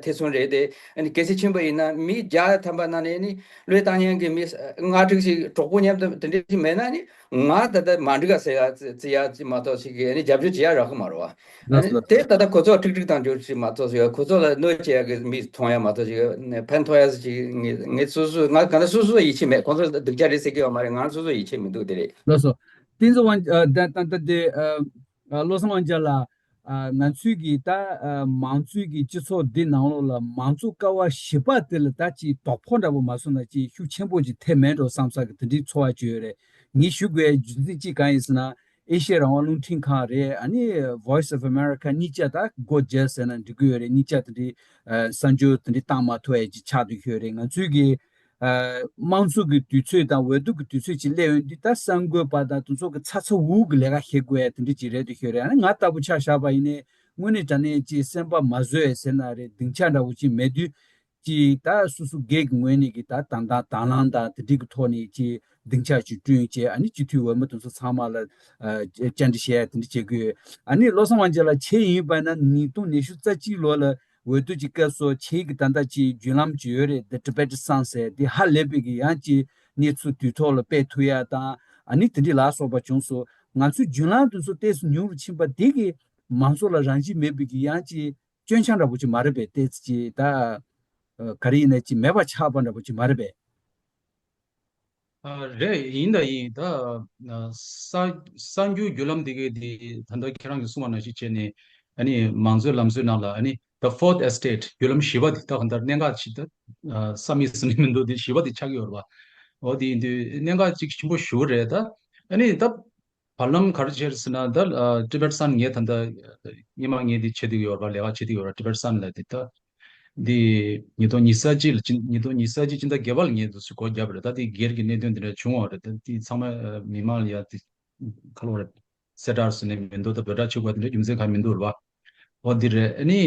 ཐེ་ཚོམ་རེད་དེ། ཨ་ནི་གལ་སྲིད་ཕྱིན་པ་ཡིན་ན་མི་བརྒྱ་ཐམ་པ་ནང་ནས་ནི་བློས་བཏང་མཁན་གྱི་མི་ལྔ་དྲུག་ཞིག་གྲོགས་པོ་མཉམ་དུ་དེ་འདྲ་ཞིག་མེད་ན་ནི་ང་ད་ལྟ་མ་འགྲིག་ག་ཟེར་ཡ་ཟེར་ཡ་ཅིག་མ་གཏོགས་ཞིག་གི་ཨ་ནི་རྒྱབ་སྐྱོར་བྱེད་ཡ་རག་གི་མ་རེད་བ། ཨ་ནི་དེ་ད་ལྟ་ཁོ་ཚོ་ཁྲིག་ཁྲིག་བཏང་རྒྱུ་ཞིག་མ་གཏོགས་ཞིག་ཁོ་ཚོ་ལ་གནོད་བྱེད་ཡ་གི་མི་མཐོང་ཡ་མ་གཏོགས་ཞིག་ཕན་ཐོགས་ཡ་ཞིག་ངས་ངས་སོ་སོ་ང་ག་འདྲ་སོ་སོ་ཡིད་ཆེས་མེད། ཁོ་ཚོ་སྡུག་ཅག་རེད་ཟེར་གི་ཡོད་མ་རེད། ང་རང་སོ་སོ་ཡིད་ཆེས་མི་འདུག་དེ་རེད། ལགས་སོ། བསྟན་འཛིན་དབང་ཨ་ད་ད་ད་དེ་ཨ་ཨ་བློ་བཟང་དབང་རྒྱལ་ལགས། ཨ་ང་ཚོའི་གི་ད་ཨ་མང་གཙོའི་གི་སྤྱི་ཚོགས་འདི་ནང་ལོགས་ལ་མང་གཙོ་ཀ་བ་བཞི་པ་དེ་ལ་ད་ཅིག་དོ་ཕོག་འདྲ་པོ་མ་སོང་ན་ཅིག་ཤུགས་ཆེན་པོ་ཅིག་ཐེབས་མེད་འགྲོ་བསམ་ས་གི་དེ་འདྲའི་ཚོར་བ་ཅིག་ཡོད་རེད། ངས་ཞུ་དགོས་རྒྱུ་མཚན་གཅིག་གང་ཡིན་ཟེར་ན། ཨེ་ཤེ་ཡ་རང་དབང་རླུང་འཕྲིན་ཁང་རེད། ཨ་ནི་Voice of America གཉིས་ཆ་ད་སྒོ་བརྒྱབ་ཟེར་ན་འགྲིག་གི་ཡོད་རེད། གཉིས་ཆ་དེ་འདྲའི་ཨ་གསར་འགྱུར་དེ་འདྲའི་བཏང་མ་ཐུབ་ཡ་ཅིག་ཆགས་བསྡད་ཡོད་རེད། ང་ཚོའི་གི་ཨ་དམངས་གཙོ་གི་དུས་ཚོད་དང་འོས་བསྡུ་གི་དུས་ཚོད་ཅིག་སླེབས་ཡོང་དུས་ད་གསར་འགོད་པ་དང་དེ་ཚོ་གི་ཚ་ཚ་འུར་འུར་གི་ལས་ཀ་བྱེད་དགོས་ཡ་དེ་འདྲ་ཅིག་རེད་འདུག་ཤོད་རེད། ཨ་ནི་ང་ལྟ་བུ་ཆ་བཞག་པ་ཡིན་ནའི་དངོས་གནས་དྲང་གནས་ཅིག་སེམས་པ་མ་བཟོད་ཡ་ཟེར་ན་རེད། སྡིངས་ཆ་འདྲ་བོ་ཅིག་མེད་དུས་ཅིག་ད་སོ་སོ་སྒེར་གྱི་ངོས་ནས་ཀྱི་ད་དང་དང་དང་བླངས་དང་དེ་འདྲ་གི་ཐོག་ནས་ཅིག་སྡིངས་ཆ་ཅིག་བསྐྲུན་བྱས། ཨ་ནི་སྤྱི་འཐུས་འོས་མི་དེ་ཚོ་ཚང་མ་ལ་ཨ་བཅར་འདྲི་བྱས་ཡ་དེ་འདྲ་བྱེད་དགོས། ཨ་ནི་བློ་བཟང་དབང་རྒྱལ་ལགས་ཁྱེད་ཡིན་པ་ན་ཉིས་སྟོང་ཉི་ཤུ་རྩ་གཅིག་ལོ་ལ་འོས་བསྡུ་གི་སྐབས་སུ་ཁྱེད་ཀྱི་ད་ལྟ་ཅིག་བརྒྱུད་ལམ་ཅིག་ཡོད་རེད། The Tibetan Sun ཟེར་དེ་ཧ་ལས་པའི་གི་ཡང་ཅིག་གནས་ཚུལ་དུས་ཐོག་ལ་སྤེལ་ཐུབ་ཡ་དང་ཨ་ནི་དེ་འདྲ་ལ་སོགས་པ་བྱུང་སོང་། ང་ཚོའི་བརྒྱུད་ལམ་དེ་ཚོ་ཏོག་ཙམ་ཉུང་རུ་ཕྱིན་པ་དེ་གིས་མང་ཚོགས་ལ་རང་བཞིན་མེད་པའི་གི་ཡང་ཅིག་སྐྱོན་ཆ་འདྲ་པོ་ཅིག་མ་རེད་པས། ཏོག་ཙམ་ཅིག་ད་ག་རེ་ཡིན་ན་ཅིག་མེད་པ་ཆགས་པ་འདྲ་པོ་ཅིག་མ་རེད་པས། ཨ་རེད། ཡིན་ད་ཡིན། ད་གསར་གསར་འགྱུར་བརྒྱུད་ལམ་འདི་གའི་འདི་ད་ལྟ་ཁྱེད་རང་གིས་གསུངས་པ་ནང་བཞིན་བྱས་ནས་ཨ་ནི་མང་གཙོའི་ལམ་སྲོལ་ནང་ལ་ཨ་ནི་The Fourth Estate བརྒྱུད་ལམ་བཞི་པ་འདི་ད་གང་ལྟར་གནད་འགག་ཅིག་ད་བསམ་མི་བསམ་ནི་མི་འདུག་འདི་བཞི་པ་འདི་ཆགས་ཀྱི་ཡོད་རེད་པ། འོ་འདི་ཡིན་དུས་གནད་འགག་ཅིག་ཆེན་པོ་ཞེ་པོ་རེད། ད་ཨ་ནི་ད་བར་ལམ་ག་རེ་བྱས་ཟེར་ན་ད་Tibetan Sun ངས་ད་ལྟ་སྔོན་མ་ངས་འདི་བྱེད་བསྡད་ཀྱི་ཡོད་རེད་པ། ལས་ཀ་བྱེད་བསྡད་ཀྱི་ཡོད་རེད། Tibetan Sun ལ་འདི་ད། འདི་ཉིས་སྟོང་ཉི་ཤུ་རྩ་གཅིག་ལ་སྤྱི་ཉིས་སྟོང་ཉི་ཤུ་རྩ་གཅིག་སྤྱི་ཟླ་བརྒྱད་པ་ལ་ངས་འདི་ཚོ་སྒོ་བརྒྱབ་པ་རེད། ད་འདི་སྒེར་གྱི་གནད་དོན་འདི་འདྲ་བྱུང་བ་རེད། ད་འདི་ཚང་མ་མི་མང་ལ་ཡ་འདི་ག་ལོ་རེད། གསལ་བསྒྲགས་ཟེར་ནས་མི་འདུག་ད་འབོད་སྒྲ་བྱེད་དགོས་འདི་འདྲ་རྒྱུ་མཚན་གང་མི་འདུག་རེད་པ། འོ་འདི་རེད། ཨ་ནི་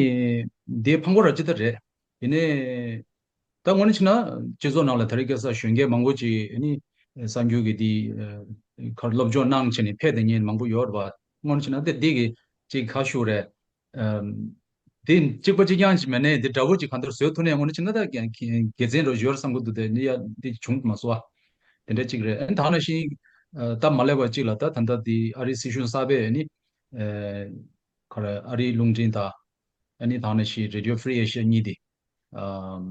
འདི་ཕངས་པོ་ར་ཅི་ད་རེད། ཡིན་ནའི་ད་དངོས་གནས་བྱས་ན་སྤྱི་ཚོགས་ནང་ལ་དེ་རིང་ཁ་སང་གཞོན་སྐྱེས་མང་པོ་ཅིག་ཨ་ནི་གསར་འགྱུར་གྱི་འདི་གར་སློབ་སྦྱོང་གནང་བྱས་ནས་ཕེབས་བསྡད་མཁན་མང་པོ་ཡོད་རེད་པ། དངོས་གནས་བྱས་ན་དེ་འདི་གི་ཅིག་ཁ་ཤུ་རེད། དེ་གཅིག་པ་གཅིག་རྐྱང་ཞིག་མེད་ནས་དེ་འདྲ་བོ་ཅིག་གང་ལྟར་བཟོས་ཐུབ་ནས་དངོས་གནས་བྱས་ན་ད་དགེ་དགེ་མཚན་རོ་ཡོད་བསམ་གི་འདུག་དེ་ནི་ཡ་འདི་བྱུང་མ་སོང་བ། དེ་འདྲ་གཅིག་རེད། ཨ་ནི་ད་ནང་བཞིན་ཨ་སྟབས་མ་ལེགས་པ་གཅིག་ལ་ད་ད་ལྟ་དེ་ཨ་རིའི་སྲིད་གཞུང་གསར་པས་ཨ་ནི་ཨ་ག་རེ་ཨ་རིའི་རླུང་འཕྲིན་དང་ཨ་ནི་ད་ནང་བཞིན་Radio Free Asia་གཉིས་དེ་ཨ་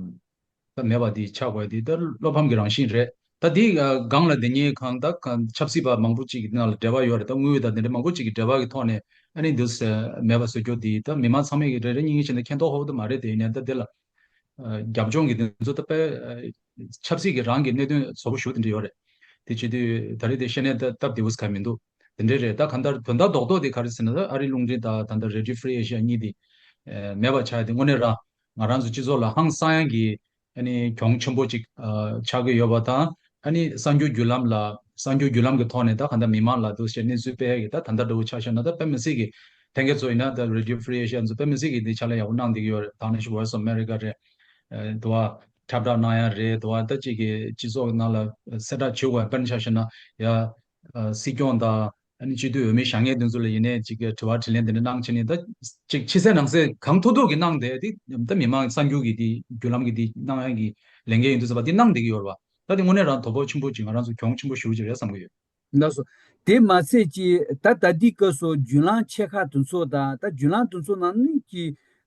ད་མེད་པ་དེ་ཆགས་དགོས་དེ་ད་བློ་ཕམ་གྱི་རང་བཞིན་རེད། ད་དེ་ཨ་སྒང་ལ་དེ་གཉིས་གང་ད་གང་ཆབ་སྲིད་པ་མང་པོ་ཅིག་གི་ནང་ལ་འབྲེལ་བ་ཡོད་རེད། ད་དངུལ་དང་དེ་འདྲ་མང་པོ་ཅིག་གི་འབྲེལ་བ་གི་ཐོག་ནས་ཨ་ནི་འདུག་སེ་མེད་པ་བཟོ་རྒྱུ་དེ་ད་མི་མང་ཚང་མས་ཀྱི་རེ་རེ་གཉིས་གཉིས་བྱས་ནས་མཁྱེན་རྟོགས་ཧོབ་ཏུ་མ་རེད། དེ་ཡིན་ནའི་ད་དེ་ལ་ཨ་རྒྱབ་ལྗོངས་ཀྱི་དེ་ཚོ་ད་དཔེ་ཨ་ཆབ་སྲིད་ཀྱི་རང་གི་གནད་དོན་བཟོ་པོ་ཞུ་དེ་འདྲ་ཡོད་རེད། དེ་བྱེད་དུས་ད་རེས་དེ་བཤད་ནས་ད་སྟབས་བདེ་པོ་ཟེར་ག་མི་འདུག་དེ་འདྲ་རེད། ད་གང་ལྟར་དོན་དག་རྡོག་རྡོག་དེ་ག་རེ་ཟེར་ན་ད་ཨ་རིའི་རླུང་འཕྲིན་དང་ད་ལྟ་Radio Free Asia་གཉིས་དེ་ཨ་མེད་པ་ཆགས་དེ་དངོས་གནས་རང་ང་རང་ཚོ་སྤྱི་ཚོགས་ལ་ཧང་སང་ཡག་གི་ཨ་ནི་གྱོང་ཆེན་པོ་ཅིག་ཨ་ཆགས་ཀྱི་ཡོད་པ་དང་། ཨ་ནི་གསར་འགྱུར་བརྒྱུད་ལམ་ལ་གསར་འགྱུར་བརྒྱུད་ལམ་གྱི་ཐོག་ནས་ད་གང་ལྟར་མི་མང་ལ་འདུག་སེ་གནས་ཚུལ་སྤེལ་ཡག་གི་ད་ད་ལྟ་འདྲ་བོ་ཆ་བཞག་ན་ད་དཔེ་མི་སྲིད་ཀྱི་ལྷན་རྒྱས་ཚོ་ཡིན་ན་ད་Radio Free Asia་ཚོ་དཔེ་མི་སྲིད་ཀྱི་འདི་ཕྱག་ལས་ཡག་པོ་གནང་བསྡད་ཀྱི་ཡོད་རེད། ད་ནང་བཞིན་Voice of America་རེད། ཨ་དུ་བ་ཁྱབ་བསྒྲགས་གནང་ཡག་རེད། དུ་བ་ད་ཅིག་གི་སྤྱི་ཚོགས་ནང་ལ་གསལ་བསྒྲགས་བྱེད་དགོས་པ་དཔེར་ན་ཆ་བཞག་ན་ཡ་ཨ་སྲིད་སྐྱོང་དང་ཨ་ནི་སྤྱི་འཐུས་འོས་མི་བཞེངས་མཁན་དེ་ཚོ་ལ་ཡིན་ནའི་ཅིག་གི་དྲི་བ་དྲིས་ལན་དེ་འདྲ་གནང་བྱས་ནས་ད་ཅིག་ཕྱི་གསལ་ནང་གསལ་གང་ཐུབ་ཐུབ་ཀྱིས་གནང་བསྡད་དེ་ད་མི་མང་གསར་འགྱུར་གྱི་དེ་བརྒྱུད་ལམ་གྱི་དེ་གནང་ཡག་གི་ལས་འགན་ཡིན་དུས་ཙམ་པ་དེ་གནང་བསྡད་ཀྱི་ཡོད་རེད་པ། ད་དེ་དངོས་གནས་རང་དོ་ཕོག་ཆེན་པོ་ཅིག་ང་རང་ཚོ་གྱོང་ཆེན་པོ་ཞེ་པོ་ཅིག་རེད་བསམ་གྱི་ཡོད། ལགས་སོ། དེ་མ་ཚད་ཀྱི་ད་ད་ལྟའི་སྐབས་སུ་བརྒྱུད་ལམ་ཆེ་ཁག་དེ་ཚོ་དང་ད་བརྒྱུད་ལམ་དེ་ཚོ་ནང་ནས་ཀྱི་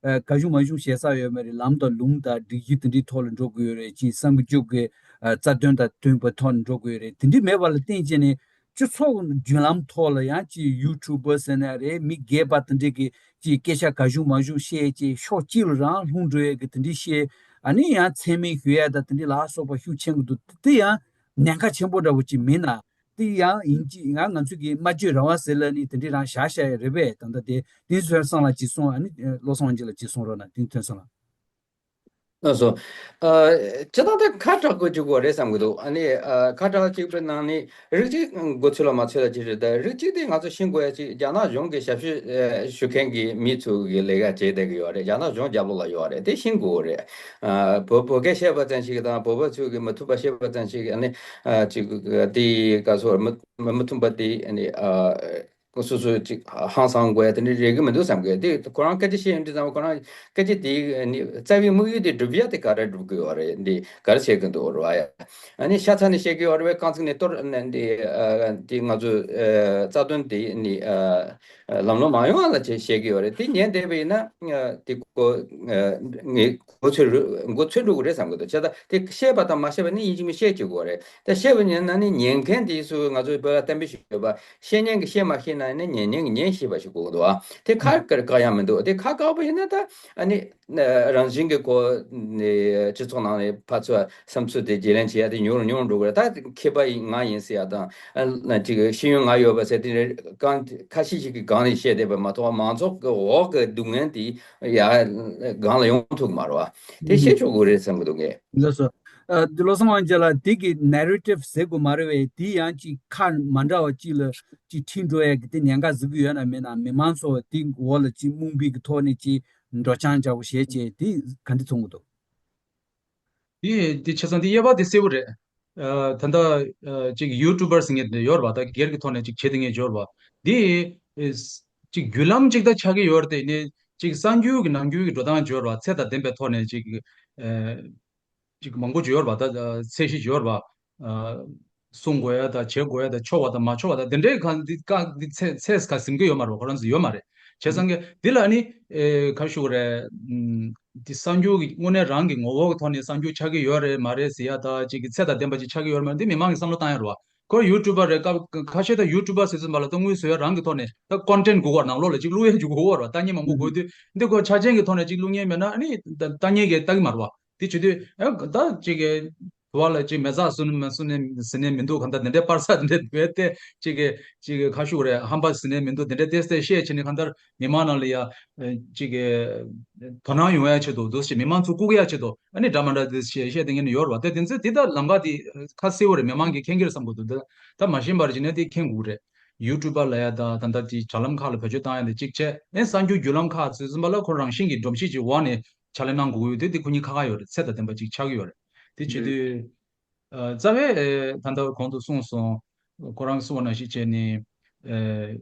ཨ་ག་བྱུང་མ་བྱུང་ཞེ་ས་ཡོད་མ་རེད། ལམ་དང་ལུང་དང་སྒྲིག་གཞི་དེ་འདྲའི་ཐོག་ལ་འགྲོ་དགོས་ཡོད་རེད། ཅིག་གསར་འགྱུར་གྱི་ཨ་རྩ་དོན་དང་མཐུན་པའི་ཐོག་ནས་འགྲོ་དགོས་ཡོད་རེད། དེ་འདྲའི་མེད་པ་ལ་བརྟེན་བྱས་ནས་སྤྱི་ཚོགས་བརྒྱུད་ལམ་ཐོག་ལ་ཡང་ཅིག་ཡུ་ཊུབ་པ་ཟེར་ན་རེད། མི་སྒེར་པ་དེ་འདྲས་ཀྱི་ཅིག་སྐད་ཆ་ག་བྱུང་མ་བྱུང་བཤད་ཅིག་ཕྱོགས་གཅིག་ལ་རང་ལྷུང་འགྲོ་ཡས་ཀྱི་དེ་འདྲའི་བཤད། ཨ་ནི་ཡང་མཚན་སྨད་ཞུ་ཡས་དང་དེ་འདྲའི་ལ་སོགས་པ་ཤུགས་ཆེན་པོ་འདུག་དེ་ཡང་ཉེན་ཁ་ཆེན་པོ་འདྲ་བོ་ཅིག་མིན་ན། དེ་ཡང་ཡིན་གཅིག་ང་ང་ཚོ་གི་སྨྲ་བརྗོད་རང་དབང་ཟེར་ལ་ནི་དེ་འདྲའི་རང་བཞག་བཞག་ཡས་རེད་པས། ད་ལྟ་དེ་དེ་ཚོའི་སང་ལ་ཅིག་གསུང་། ཨ་ནི་བློ་བཟང་དབང་ཕྱུག་ལགས་ཅིག་གསུང་རོགས་གནང་། དེ་ཚོའི་སང་ལ། ལགས་སོ། ཨ་སྤྱིར་བཏང་དེ་ཁ་གྲག་དགོས་ཀྱི་དགོས་རེད་བསམ་གྱི་འདུག་ཨ་ནི་ཨ་ཁ་གྲག་གཅིག་པའི་ནང་ནས་རིགས་གཅིག་མགོ་ཚོས་ལ་མ་ཚོས་ལ་ཅི་རེད། ད་རིགས་གཅིག་དེ་ང་ཚོ་ཤེས་དགོས་ཡ་གཅིག་རྒྱ་ནག་གཞུང་གི་ཞབས་ཞུ་ཨ་ཞུ་མཁན་གྱི་མི་ཚོ་གི་ལས་ཀ་བྱེད་བསྡད་ཀྱི་ཡོད་རེད། རྒྱ་ནག་གཞུང་རྒྱབ་ལོགས་ལ་ཡོད་རེད། དེ་ཤེས་དགོས་རེད། ཨ་བོད་བོད་སྐད་བཤད་པ་ཙམ་ཞིག་དང་བོད་པ་ཚོས་ཀྱི་མི་ཐུབ་པ་བཤད་པ་ཙམ་ཞིག་ཨ་ནི་ཨ་ཅིག་དེ་ག་ཚོད་མི་མི་མི་མཐུན་པ་དེ་ཨ་ནི་ཨ་སོ་སོ་ཅིག་ཧང་སང་དགོས་ཡ་དེ་འདྲ་རེད་གི་མི་འདུག་བསམ་གི། དེ་ཁོ་རང་སྐད་ཆ་བཤད་ཡོང་དུས་ཙམ་ཁོ་རང་སྐད་ཆ་དེ་ནི་རྩ་བའི་དམིགས་ཡུལ་དེ་སྒྲུབ་ཡ་དེ་ག་རེ་སྒྲུབ་གི་ཡོད་རེད། འདི་ག་རེ་བྱེད་གི་འདུག་རེད་བ་ཡ། ཨ་ནི་ཤ་ཚ་ནས་བཤད་གི་ཡོད་རེད་བས། རྐང་ཚིག་ནས་གཏོར་ནས་འདི་ཨ་དེ་ང་ཚོ་ཨ་རྩ་དོན་དེ་ནི་ཨ་ལམ་ལྷོང་མ་ཡོང་བ་ལ་བྱེད་བཤད་གི་ཡོད་རེད། དེ་ཉན་བསྡད་པ་ཡིན་ན་ཨ་དེ་ཁོ་ཨ་ངས་མགོ་ཚོས་འགྲོ་མགོ་ཚོས་འགྲོ་གི་རེད་བསམ་གི་འདུག་བྱས་ཙང་དེ་བཤད་པ་དང་མ་བཤད་པ་ནི་ཡིན་གཅིག་མིན་གཅིག་བཤད་བཅུག་གི་ཡོད་རེད། དེ་བཤད་པ་ཉན་ན་ནི་ཉན་མཁན་དེ་ཚོ་ང་ཚོའི་བོད་ལ་བསྟན་པ་ཞིག་ཡོད་པ། བཤད་མཁན་གྱིས་བཤད་མ་ཤེས་ན་ནི་ཉན་མཁན་གྱིས་ཉན་ཤེས་པ་ཞིག་དགོས་ཀྱི་འདུག་ཨ། དེ་ཁ་བཀག་ཡ་མི་འདུག་དེ་ཁ་བཀག་པ་ཡིན་ན་ད་ཨ་ནི་རང་བཞིན་གྱི་ཁོ་ནི་སྤྱི་ཚོགས་ནང་ནས་ཕར་ཚུར་བསམ་ཚུལ་དེ་བརྗེ་ལེན་བྱེད་ཡ་དེ་ཉུང་རུ་ཉུང་རུ་འགྲོ་གི་རེད། ད་མཁས་པ་ཡིན་ང་ཡིན་ཟེར་ཡ་དང་ཨ་ཅིག་ཤེས་ཡོན་ང་ཡོད་པ་ཟེར་དེ་རེད། གང་ཁ་ཤས་ཤིག་གིས་སྒང་ནས་བཤད་བསྡད་པ་མ་གཏོགས་མང་ཚོགས་ཀྱི་འོག་གི་སྡུག་བསྔལ་དེ་ཡ་སྒང་ལ་ཡོང་ཐུབ་ཀྱི་མ་རེད་བ། དེ་ཤེས་ཆོག་གི་རེད་བསམ་གྱི་འདུག་ངས། ལགས་སོ། ཨ་འདི་བློ་བཟང་དབང་ཕྱུག་ལགས་འདི་གི་ནེ་རེ་ཊིབ་ཟེར་དགོས་མ་རེད་བས། འདི་ཡང་ཅིག་ཁ་མ་འདྲ་བ་ཅིག་ལ་ཅིག་ཁྲིད་འགྲོ་ཡ་གི་དེ་ཉེན་ཁ་ཟིག་གི་ཡོད་ན་མེད་ན། མི་མང་ཚོ་འདི་འོག་ལ་ཅིག་རྨོངས་པའི་གི་ཐོག་ནས་ཅིག་འགྲོ་རྐྱང་བྱ་བོ་བྱས་བྱས་འདི་ག་འདྲ་མཐོང་གི་འདུག་དེ་དེ་བྱས་ཙང་དེ་དབྱེ་བ་དེ་གསལ་པོ་རེད། ཨ་ད་ལྟ་ཨ་ཅིག་ཡུ་ཊུབ་པར་ཟེར་མཁན་དེ་ཡོད་རེད་བ། ད་སྒེར་གྱི་ཐོག་ནས་ཅིག་བྱེད་དེ་ངས་ཡོད་རེད་བ། དེ་ཨེ་ཅིག་བརྒྱུད་ལམ་ཅིག་ད་ཆགས་ཀྱི་ཡོད་རེད། དེ་ནས་ཅིག་གསར་འགྱུར་གྱི་ནམ་རྒྱུན་གྱི་འགྲོ་སྟངས་ཡོད་རེད་བ། ཚད་དང་ལྡན་པའི་ཐོག་ནས་ཅིག་ཨ་ཅིག་མང་པོ་ཅིག་ཡོད་རེད་བ། ད་ཨ་ཚད་གཞི་ཅིག་ཡོད་རེད་བ། ཨ་གསུང་དགོས་ཡ་དང་བྱེད་དགོས་ཡ་དང་ཆོག་པ་དང་མ་ཆོག་པ་དང་དེ་འདྲའི་གང་འདི་གང་འདི་ཚད་ཚད་ག་ཟིན་གྱི་ཡོད་མ་རེད་བ། ཁོ་རང་ཚོ་ཡོད་མ་རེད། བྱས་ཙང་གི་འདི་ལ་ནི་ཨེ་ག་ཞུ་དགོས་རེད། ཨམ་འདི་གསར་འགྱུར་གྱི་དངོས་གནས་རང་གི་ངོ་བོ་གི་ཐོག་ནས་གསར་འགྱུར་ཆགས་ཀྱི་ཡོད་རེད་མ་རེད་ཟེར་ཡ་དང་ཅིག་གི་ཚད་དང་ལྡན་པ་ཅིག་ཆགས་ཀྱི་ཡོད་རེད་མ་རེད། འདི་མི་མང་གིས་བསམ་བློ་བཏང་ཡ་རེད་བ། ཁོ་ཡུ་ཊུབ་པར་རེད། སྐབས་ཁ་ཤས་ད་ཡུ་ཊུབ་པར་ཟེར་ཙམ་པ་ལ་ད་དངུལ་བཟོ་ཡ་རང་གི་ཐོག་ནས་ད་ཀོན་ཊེན་ཊི་དགོས་པ། ནང་ལོགས་ལ་ཅིག་བླུག་ཡ་ཅིག་དགོས་པ་རེད་བ། ལྟ་མཁན་མང་པོ་དགོས་དུས་འདི་ཁོ་ཆ་རྐྱེན་གྱི་ཐོག་ནས་ཅིག་བླུག་མཁན་མེད་ན་ཨ་ནི་ད་ལྟ་མཁན་གྱིས་ལྟ་གི་མ་རེད་བ། དེ་བྱེད་དུས་ཨ་ད་ཅིག་གི་བ་ལ་ཅིག་མེ་བཙའ་བཟོ་ནི་མ་བཟོ་ནི་ཟེར་ནས་མི་འདུག་གང་ལྟར་དེ་འདྲའི་པར་ས་དེ་འདྲ་བས་ཏེ་ཅིག་གི་ཅིག་གི་ཁ་ཤུགས་རེད། ཧམ་པ་ཟེར་ནས་མི་འདུག་དེ་འདྲ་ཏེ་ཏེ་བཤད་བྱས་ནས་གང་ལྟར་མི་མང་ནང་ལ་ཡ་ཨ་ཅིག་གི་དོ་སྣང་ཡོང་ཡ་ཆེད་དུ་འདུག་ཅིག་མི་མང་ཚོ་བཀུག་ཡ་ཆེད་དུ་ཨ་ནི་འདྲ་མ་འདྲ་དེ་བཤད་བཤད་དེ་ངས་ནི་ཡོད་རེད་བ། དེ་དེ་ཚོས་དེ་ད་ལམ་ཁ་དེ་ཁ་གསལ་བོ་རེད། མི་མང་གིས་མཁྱེན་གྱི་རེད་བསམ་གི་འདུག་ད་ད་མ་ཤེས་པར་བྱས་ནས་དེ་མཁྱེན་དགོས་རེད། ཡུ་ཊུབ་པར་ལབ་ཡ་ད་ད་ལྟ་དེ་དྲ་ལམ་ཁག་ལ་བེད་སྤྱོད་བཏང་ཡ་དེ་གཅིག་བྱས། ཨེ་གསར་འགྱུར་བརྒྱུད་ལམ་ཁག་ཚོས་ཙམ་པ་ལ་ཁོ་རང་བཞིན་གྱིས་སྒྲོམ་གཞི་ཅིག་འོག་ནས་ཕྱག་ལས་གནང་དགོས་ཀྱི་ཡོད་དེ། དེ་ཁོ་གཉིས་ཁ་ཁ་ཡོད་རེད། ཚད་དང་ལྡན་པ་ཅིག་ཆགས་ཀྱི་ཡོད་རེད། དེ་བྱེད་དུས་ཨ་རྩ་བའི་ཨེ་ད་ལྟ་གོང་དུ་གསུངས་སོང་། ཁོ་རང་གསུངས་པ་ནང་བཞིན་བྱས་ནས་ཨེ་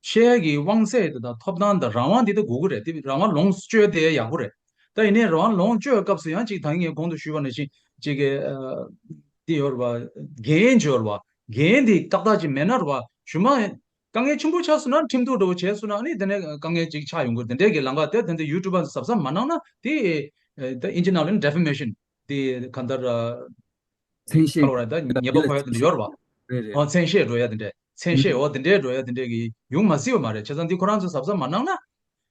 ཤེས་ཡ་གི་དབང་ཚད་དེ་དང་ཐོབ་ཐང་དང་རང་དབང་དེ་ད་དགོས་ཀྱི་རེད། དེ་རང་དབང་ལོངས་སྤྱོད་དེ་ཡག་པོ་རེད། ད་ཡིན་ནའི་རང་དབང་ལོངས་སྤྱོད་སྐབས་སུ་ཡང་ཅིག་ད་ངས་གོང་དུ་ཞུས་པ་ནང་བཞིན་ཅིག་གི་ཨ་དེ་ཡོད་རེད་བ། འགན་ཅིག་ཡོད་རེད་བ། འགན་དེ་ཏག་ཏག་ཅིག་མེད་ན་རེད་བ། གཞུག་མ་དཀའ་ངལ་ཆེན་པོ་ཆགས་སོང་ན་ཁྲིམས་གཏུག་འདྲ་བོ་བྱས་སོང་ན་ཨ་ནི་དེ་ནས་དཀའ་ངལ་ཅིག་ཆགས་ཡོང་གི་རེད། དེ་འདྲས་ཀྱི་ལམ་ཁ་དེ་དེ་འདྲ་ཡུ་ཊུབ་པ་གཟབ་གཟབ་མ་གནང་ན་དེ་ཨ་ད་ཨིན་ཇི་ནང་ལ་ཌེ་ཕེ་མེ་ཤན་དེ་གང་ལྟར་ཨ་མཚན་ཤས་ཁ་ལོ་ར་ད་ཉེས་པ་ཕོག་ཡ་དེ་འདྲ་ཡོད་རེད་བ། རེད་རེད། ཨོ་མཚན་ཤས་འགྲོ་ཡ་དེ་འདྲས། མཚན་ཤས་ཨོ་དེ་འདྲས་འགྲོ་ཡ་དེ་འདྲས་ཀྱི་ཡོང་མ་སྲིད་པ་མ་རེད། བྱས་ཙང་འདི་ཁོ་རང་ཚོ་གཟབ་གཟབ་མ་གནང་ན།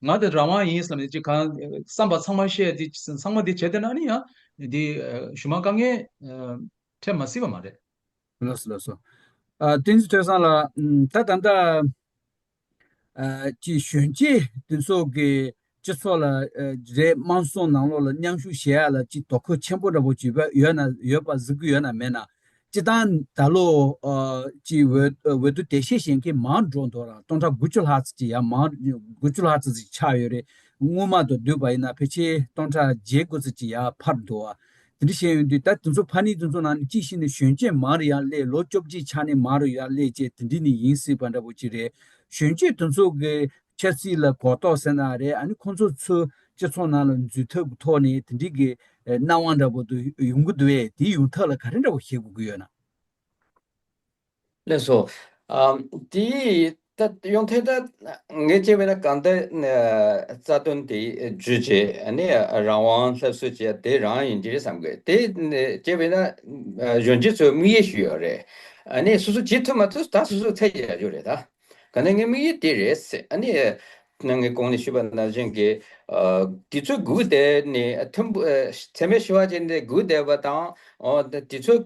ང་དེ་རང་དབང་ཡིན་བསམ་ནས་ཅིག་གང་བསམ་པ་ཚང་མ་བཤད་དེ་ཚང་མ་དེ་བྱས་བསྡད་ན་ནི་ཡང་འདི་ཨ་གཞུག་མ་དཀའ་ངལ་ཨ་འཕྲད་མ་སྲིད་པ་མ་རེད། ལགས་སོ་ལགས་སོ། ཨ་བསྟན་འཛིན་ཐོས་བསམ་ལགས། ཨམ་ད་ད་ལྟ་ཨ་ཅིག་གཞོན་སྐྱེས་དེ་ཚོ་གི་སྤྱི་ཚོགས་ལ་ཨ་རེད། དམངས་གཙོ་ནང་ལོགས་ལ་མཉམ་ཞུགས་བྱེད་ཡ་ལ་ཅིག་དོ་ཁུར་ཆེན་པོ་འདྲ་པོ་ཅིག་ཡོད་ན་ཡོད་པ་གཟིགས་ཀྱི་ཡོད་ན་མེད་ན། སྤྱི་བཏང་ད་ལོ་ཨ་ཅིག་འོས་འོས་བསྡུ་དེ་ཤེས་བཞེས་མཁན་མང་འགྲོ་འདུག་ར། སྟོང་ཕྲག་དགུ་བཅུ་ལྷག་ཙམ་ཅིག་ཡར་མང་དགུ་བཅུ་ལྷག་ཙམ་ཅིག་ཆགས་ཡོད་རེད། སྔོན་མ་དང་བསྡུར་བ་ཡིན་ན་ཕལ་ཆེར་སྟོང་ཕྲག་བརྒྱད་དགུ་ཙམ་ཅིག་ཡར་འཕར་འདུག་ཨ། དེ་འདྲ་བཤད་ཡོང་དུས་ད་དེ་ཚོ་ཕ་ནི་དེ་ཚོ་ནང་ནས་གཅིག་བཤད་ན་གཞོན་སྐྱེས་མང་རུ་ཡར་སླེབས། ལོ་བཅོ་བརྒྱད་ཆགས་ནས་མང་རུ་ཡར་སླེབས་བྱས་དེ་འདྲ་ནི་ཡིན་སྲིད་པ་འདྲ་པོ་ཅིག་རེད། གཞོན་སྐྱེས་དེ་ཚོ་གི་ཆབ་སྲིད་ལ་གོ་རྟོགས་ཟེར་ན་རེད། ཨ་ནི་ཁོང་ཚོ་ཚོའི་སྤྱི་ཚོགས་ནང་ལ་འཛུལ་ཐབས་ཀྱི་ཐོག་ནས་དེ་འདྲའི་གི་སྣང་བ་འདྲ་པོ་དེ་ཡོང་གི་འདུག་བས། དེའི་ཡོང་ཐབས་ལ་ག་རེ་འདྲ་པོ་བྱེད་དགོས་ཀྱི་ཡོད་ན། ལགས་སོ། ཨམ་དེ་ད་ཡོང་ཐབས་ད་ངས་བྱས་པས་ན་གང་ལྟར་ཨ་རྩ་དོན་དེ་བརྗོད་བྱས་ཨ་ནི་རང་དབང་སླར་གསོ་བྱས་དེ་རང་ཡིན་གྱི་རེད་བསམ་གི། དེ་བྱས་པས་ན་ཨ་གཞོན་སྐྱེས་ཚོས་དམིགས་ཡུལ་ཞུས་ཡོད་རེད། ཨ་ནི་སོ་སོ་བྱེད་ཐུབ་མ་ཐུབ་ད་སོ་སོ་ཚད་རྒྱག་རྒྱུ་རེད་ད། ག་ནས་ངའི་དམིགས་ཡུལ་དེ་རེད་ཟེར། ཨ་ནི་ནང་གི་གོང་ནས་ཞུས་པ་ནང་བཞིན་གྱི་ཨ་དུས་ཚོད་སྒུག་བསྡད་ནས་ཐུམ་ཨ་ཚད་མེད་ཞུ་བ་བྱས་ནས་སྒུག་བསྡད་པ་དང་ཨོ་དུས་ཚོད་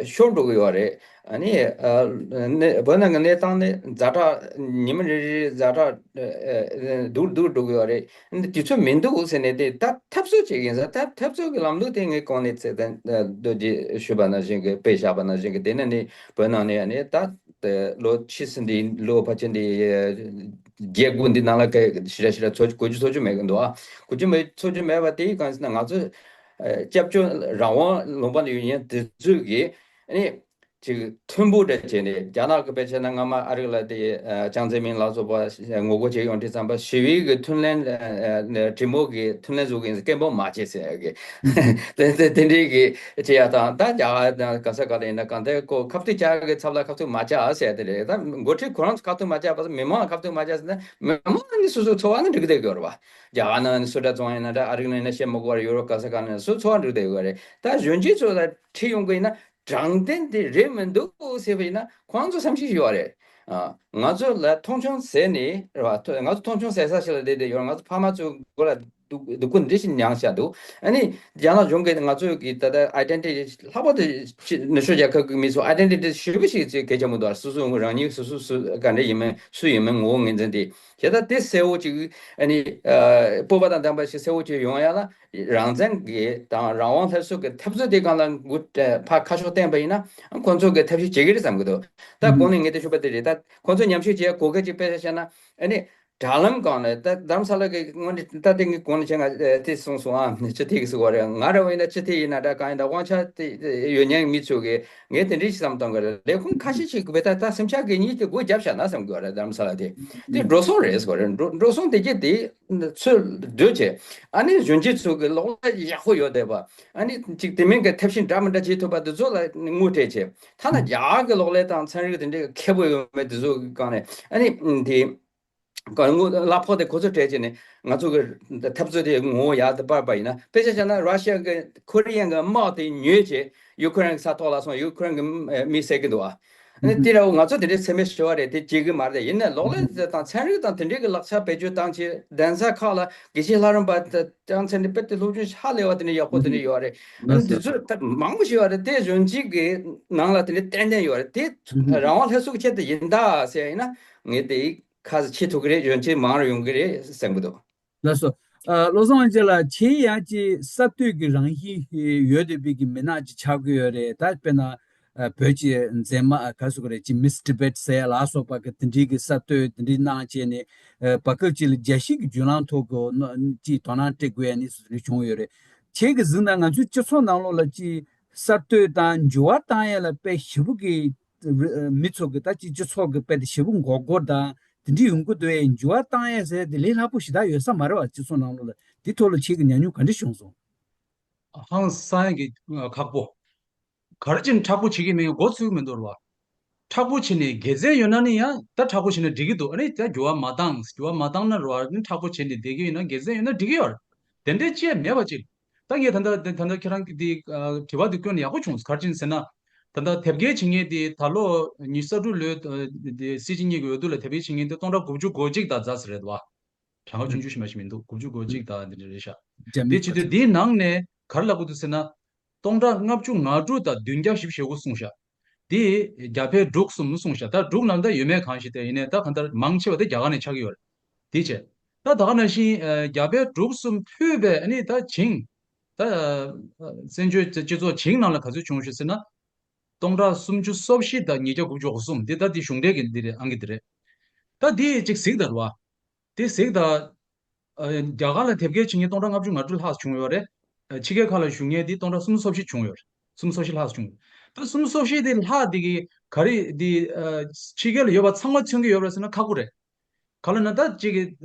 ཤོར་འགྲོ་གི་ཡོད་རེད། ཨ་ནི་ཨ་ནི་བོད་ནང་གི་གནས་སྟངས་ནི་ཛ་དྲག་ཉི་མ་རེ་རེ་ཛ་དྲག་ཨ་ཨ་སྡུག་སྡུག་འགྲོ་གི་ཡོད་རེད། ཨ་ནི་དུས་ཚོད་མི་འདུག་ཟེར་ནས་དེ་ད་འཐབ་རྩོད་བྱེད་ཀྱི་ཡིན་ཟེར། ད་འཐབ་རྩོད་ཀྱི་ལམ་ལུགས་དེ་ངས་གོང་ནས་ཚད་ལྡན་ཨ་རྡོ་རྗེ་ཞུས་པ་ནང་བཞིན་གྱི་དཔེ་བཞག་པ་ནང་བཞིན་གྱི་དེ་ནས་ནི་བོད་ནང་ནས་ཨ་ནི་ད། ལོ་ཕྱི་སྲིད་འདི་ལོ་ཕལ་ཆེར་འདི་བརྒྱད་དགུ་འདི་ནང་ལ་ག་ཞེ་དྲག་ཞེ་དྲག་འཚོ་གོ་རྒྱུ་འཚོ་རྒྱུ་མེད་གི་འདུག་ཨ། གོ་རྒྱུ་མེད་འཚོ་རྒྱུ་མེད་པ་དེ་གང་ཟེར་ན་ང་ཚོ་ཨ་སྐྱབས་བཅོལ་རང་དབང་ལུང་པ་ནས་ཡོད་མཁན་དེ་ཚོས་གི་ཨ་ནི་ཅིག་མཐུན་པོ་འདྲ་བྱས་ནས་རྒྱ་ནག་གི་དཔེ་བྱས་ན་སྔ་མ་ཨ་རི་ལ་དེ་ཨ་ཅང་ཙེ་མིན་ལ་སོགས་པ་ངོ་རྒོལ་བྱེད་ཡོང་དུས་ཙམ་པ་ཞི་བའི་གི་མཐུན་ལན་ཨ་ཨ་གྲོས་མོལ་གི་མཐུན་ལན་བཟོ་གི་ཡིན་ཟེར། སྐད་འབོད་མ་བྱེད་ཟེར་གི། དེ་དེ་དེ་འདྲའི་གི་བྱེད་ཡ་དང་ད་རྒྱ་གར་དང་ག་ས་ག་ལ་ཡིན་ན་གང་ལྟར་ཁོ་ཁ་ཐུག་རྒྱ་གར་གི་ཚབ་ལ་ཁ་ཐུག་མ་བྱ་ཟེར་དེ་རེད། ད་འགོ་ཁྲིད་ཁོ་རང་ཚོ་ཁ་ཐུག་མ་བྱ་བ་མི་མང་ལ་ཁ་ཐུག་མ་བྱ་ཟེར་ན་མི་མང་ནི་སོ་སོའི་འཚོ་བ་ནི་འགྲིག་བསྡད་ཡོད་རེད་བ། རྒྱ་གར་ནང་ནི་སུ་འདྲ་བཙོང་ཡིན་ན་འདྲ་ཨ་རི་ནང་ཡིན་ན་བཤད་མ་དགོས་པ་རེད། ཡོ་རོབ་ག་ས་ག་ནང་སུ་འཚོ་བ་འགྲིག་བསྡད་ཡོད་རེད། ད་གཞོན་སྐྱེས་ཚོ་ལ་ཁྲིད་ཡོང་གི་ཡིན་ན་དྲང་བདེན་དེ་རེད་མི་འདུག་ཟེར་བ་ཡིན་ན་ཁོང་ཚོ་བསམ་ཤེས་ཡོད་རེད། ཨ་ང་ཚོ་ལ་མཐོང་ཆུང་ཟེར་ནས་རེད་བ། ང་ཚོ་མཐོང་ཆུང་ཟེར་ས་ཞིག་ལ་བསྡད་བསྡད་ཡོད། ང་ཚོ་ཕ་མ་ཚོའི་མགོ་ལ་སྡུག་སྡུག་པོ་འདི་ཞིག་མྱངས་བཞག་འདུག་ཨ་ནི་རྒྱ་ནག་གཞུང་གིས་ང་ཚོའི་གི་ད་ལྟ་ཨའི་ཌེན་ཊི་ཊི་ནུབ་ཕྱོགས་རྒྱལ་ཁབ་ཀྱི་མི་ཚོ་ཨའི་ཌེན་ཊི་ཊི་ཞེ་པོ་ཞིག་ཅིག་གལ་ཆེན་པོ་འདུག་སོ་སོ་རང་ཉིད་སོ་སོ་སུ་ག་འདྲ་ཡིན་མིན་སུ་ཡིན་མིན་ངོ་བོ་ངོས་འཛིན་དེ་བྱས། ད་དེ་གསལ་བོ་ཅིག་ཨ་ནི་ཨ་སྤོབས་པ་དང་ལྡན་པ་ཞིག་གསལ་བོ་ཅིག་ཡོང་ཡ་ལ་རང་བཙན་གྱི་དང་རང་དབང་སླར་གསོ་གི་འཐབ་རྩོད་དེ་སྒང་ལ་འགུལ་ཕར་ཁ་ཕྱོགས་བསྟན་པ་ཡིན་ན་ཁོང་ཚོ་གི་ཐབས་ཤེས་བྱེད་ཀྱི་རེད་བསམ་གྱི་འདུག་ད་གོང་ནས་ངས་དེ་ཞུས་པ་དེ་རེད། ད་ཁོང་ཚོ་ཉམས་ཞིབ་བྱེད་གོ་སྐབས་ཅིག་དཔེ་ཆ་བཞག་ན་ཨ་ནི། དྲ་ལམ་སྒང་ནས་ད་རྡ་རམ་ས་ལ་གི་དངོས་གནས་ད་ལྟ་ངས་གོང་ནས་བྱས་ང་ཨེ་དེ་གསུངས་སོང་ཨ། སྤྱི་འཐུས་ཀྱི་ཟེར་བ་རེད། ང་རེ་བ་ཡིན་ན་སྤྱི་འཐུས་ཡིན་ན་འདྲ་གང་ཡིན་ད་དབང་ཆ་དེ་ཡོད་མཁན་མི་ཚོ་གིས་ངས་དེ་འདྲ་ཞིག་བསམ་བཏང་གི་རེད། ལས་ཁུངས་ཁ་ཤས་ཤིག་གིས་བས་ད་ད་སེམས་ཆགས་ཀྱི་གཉིས་ཀྱི་སྒོ་བརྒྱབ་བཞག་ན་བསམ་གི་རེད། རྡ་རམ་ས་ལ་དེ་དེ་འགྲོ་སོང་རེད་ཟེར་བ་རེད། འགྲོ་འགྲོ་སོང་དེ་གྱད་དེ་ཚོད་སྡོད་བྱས་ཨ་ནི་གཞོན་སྐྱེས་ཚོ་གི་གློག་ཀླད་ཡག་པོ་ཡོད་བསྡད་པ་ཨ་ནི་ཅིག་དེ་མིན་གྱི་ཐབས་ཤེས་འདྲ་མི་འདྲ་བྱེད་ཐུབ་པ་དེ་ཚོ་ལ་དངུལ་སྤྲད་བྱས་ཐ་ན་རྒྱ་གར་གྱི་གློག་ཀླད་དང་ཚན་རིག་དེ་འདྲའི་མཁས་པོ་ཡོད་མེད་དེ་ཚོ་གི་སྒང་ནས་ཨ་ནི་དེ། གླ་ཕོགས་དེ་ཁོ་ཚོས་སྤྲད་བྱས་ནས་ང་ཚོ་གི་འཐབ་རྩོད་དེ་ངོ་བོ་ཡག་ཏུ་སྤར་བ་ཡིན་ན། དཔེ་ཆ་བཞག་ན་ར་ཤི་ཡ་གི་ཁོ་རི་ཡན་གི་དམག་དེ་ཉོས་བྱས་ཡུ་ཁུ་རེན་གི་ས་ཐོག་ལ་སོང་ཡུ་ཁུ་རེན་གི་མི་བསད་ཀྱི་འདུག་ཨ། ཨ་ནི་དེ་འདྲ་བོ་ང་ཚོ་དེ་འདྲའི་ཚད་མེད་ཞུ་བ་རེད། དེ་བྱེད་ཀྱི་མ་རེད། ཡིན་ནའི་གློག་ཀླད་དང་ཚན་རིག་དང་དེ་འདྲའི་གི་ལག་ཆ་བེད་སྤྱོད་བཏང་བྱས་གདན་ས་ཁག་ལ་དགེ་བཤེས་ལྷ་རམས་པ་ལྕང་ཚན་དེ་དཔེ་དེ་སློབ་སྦྱོང་ཧ་ལས་པ་དེ་འདྲ་ཡག་པོ་དེ་འདྲ་ཡོད་རེད། ཨ་ནི་དེ་ཚོ་ད་མང་པོ་ཞིག་ཡོད་རེད། དེ་གཞོན་སྐྱེས་ཀྱི་ནང་ལ་དེ་འདྲ་ཏན་ཏན་ཡོད་རེད། དེ་རང་དབང་སླར་གསོ་གི་ཆེད་དུ་ཡིན་ད་ཟེར་ཡ་ཡིན་ན་ངས་དེ། ཁ་ཚ་བྱེད་ཐུབ་ཀྱི་རེད། གཞོན་སྐྱེས་མང་རུ་ཡོང་གི་རེད་བསམ་གྱི་འདུག་ལགས་སོ། ཨ་བློ་བཟང་དབང་ཆེན་ལགས་ཁྱེད་ཡང་ཅིག་གསར་གཏོད་ཀྱི་རང་བཞིན་ཡོད་བསྡད་པའི་གི་མི་སྣ་ཅིག་ཆགས་ཀྱི་ཡོད་རེད། ད་དཔེར་ན་ཨ་བོད་ཀྱི་མཛེས་མ་ག་རེ་ཟེར་དགོས་རེད། ཅིག་མིས་ཊི་བྷེཊ་ཟེར་ཡ་ལ་སོགས་པ་གི་དེ་འདྲའི་གི་གསར་གཏོད་དེ་འདྲའི་གནང་བྱས་ནས་ཨ་བར་སྐབས་ཅིག་ལ་རྒྱལ་སྤྱི་གི་བརྒྱུད་ལམ་ཐོག་གི་ཅིག་དོ་སྣང་སྤྲད་དགོས་ཡ་ནི་སོ་སོ་རེ་བྱུང་ཡོད་རེད། ཁྱེད་ཀྱིས་གཟིགས་ན་ང་ཚོའི་སྤྱི་ཚོགས་ནང་ལོགས་ལ་ཅིག་གསར་གཏོད་དང་འགྱུར་བ་བཏང་ཡ་ལ་དཔེ་ཞེ་པོ་གི་མི་ཚོ་གི་ད་ཅིག་སྤྱི་ཚོགས་ཀྱི་དཔེ་དེ་ཞེ་པོ་མགོ་སྐོར་དང་ དེ་འདྲ་ཡོང་གི་འདུག་ཨེ། འགྱུར་བ་བཏང་ཡས་ཟེར་དེ་ལས་སླ་པོ་ཞེ་དྲག་ཡོད་ས་མ་རེད་བ། སྤྱི་ཚོགས་ནང་ལོགས་ལ་དེ་ཐོག་ལ་ཁྱེད་ཀྱི་ཉམས་མྱོང་ག་འདྲ་བྱུང་སོང་། ཧང་སང་གི་ཁག་པོ། ག་རེ་བྱས་ནས་མཁྲེགས་པོ་བྱེད་ཀྱི་མིན་མགོ་ཚོས་ཀྱི་མི་འདུག་ར་བ། མཁྲེགས་པོ་བྱས་ནས་དགེ་མཚན་ཡོད་ན་ནི་ཡང་ད་མཁྲེགས་པོ་བྱས་ན་འགྲིག་གི་འདུག་ཨ་ནི་ད་འགྱུར་བ་མ་བཏང་འགྱུར་བ་མ་བཏང་ན་ར་བ་ནི་མཁྲེགས་པོ་བྱས་ནས་བསྡད་ཀྱི་ཡོད་ན་དགེ་མཚན་ཡོད་ན་འགྲིག་གི་ཡོད་རེད། དེ་འདྲའི་ཅི་ཡང་མེད་པ་ཅིག་ད་ངས་ད་ལྟ་ད་ལྟ་ཁྱེད་རང་གི་འདི་དྲི་བ་འདི་བཀོད་ནས་ཡག་པོ་བྱུང་། ག་རེ་བྱས་ནས་ཟེར་ན། ད་ལྟ་དེབ་སྐྱེལ་བྱེད་མཁན་དེ་ད་ལོ་ཉི་ཤུ་རྩ་དྲུག་ལོའི་ཨ་དེ་སྲིད་སྤྱི་གཉིས་ཀྱི་འོས་བསྡུ་ལ་དེབ་སྐྱེལ་བྱེད་མཁན་དེ་སྟོང་ཕྲག་དགུ་བཅུ་གོ་གཅིག་དང་ཟླ་ཟེར་རེད་བ། གྲངས་ཀ་ཆུང་ཆུང་ཞིག་མ་ཞིག་མི་འདུག་དགུ་བཅུ་གོ་གཅིག་དང་འདི་འདྲ་རེད་ཤག་འདི་བྱེད་དུས་འདིའི་ནང་ནས་ག་རེ་ལབ་དགོས་འདུག་ཟེར་ན། སྟོང་ཕྲག་ལྔ་བཅུ་ང་དྲུག་དང་བདུན་བརྒྱ་བཞི་བཅུ་ཞེ་དགུ་གསུངས་ཤག་འདི་རྒྱ་བལ་འབྲུག་གསུམ་གསུངས་ཤག་ད་འབྲུག་ནང་ད་ཡོད་མེད་གང་ཞིག་དེ་ཡིན་ནའི་ད་གང་ལྟར་མང་ཆེ་བ་དེ་རྒྱ་གར་ནས་ཆགས་ཀྱི་ཡོད་རེད། དེ་བྱས། ད་ད་ག་ནང་བཞིན་ཨ་རྒྱ་བལ་འབྲུག་གསུམ་ཕུད་པའི་ཨ་ནི་ད་བྱིངས། ད་ཨ་བཙན་བྱོལ་སྤྱི་ཚོགས་བྱིངས་ནང་ལ་ག་ཚོད་བྱུང་ཞེས་ཟེར་ན། སྟོང་ཕྲག་སུམ་ཅུ་སོ་བཞི་དང་ཉིས་བརྒྱ་དགུ་བཅུ་གོ་གསུམ་འདི་ད་འདི་གཞུང་འབྲེལ་གྱི་འདི་རེད། ཨང་ཀི་འདི་རེད། ད་འདི་ཅིག་གཟིགས་དང་ར་བ། དེ་གཟིགས་དང་། ཨ་རྒྱ་གར་ལ་དེབ་སྐྱེལ་བྱེད་མཁན་སྟོང་ཕྲག་ལྔ་བཅུ་ང་དྲུག་ལྷག་བྱུང་ཡོད་རེད། ཨ་ཕྱི་རྒྱལ་ཁག་ལ་བཞུགས་མཁན་དེ་སྟོང་ཕྲག་སུམ་ཅུ་སོ་བཞི་བྱུང་ཡོད་རེད། སུམ་ཅུ་སོ་བཞི་ལྷག་བྱུང་ཡོད། ད་སུམ་ཅུ་སོ་བཞི་དེ་ལྷག་དེ་གི་ག་རེ་དེ་ཨ་ཕྱི་རྒྱལ་ལ་ཡོད་པ་ཚང་མ་མཚོན་གྱི་ཡོད་རེད་ཟེར་ན་ཁག་པོ་རེད། ག་ལ་ན་ད་ཅིག་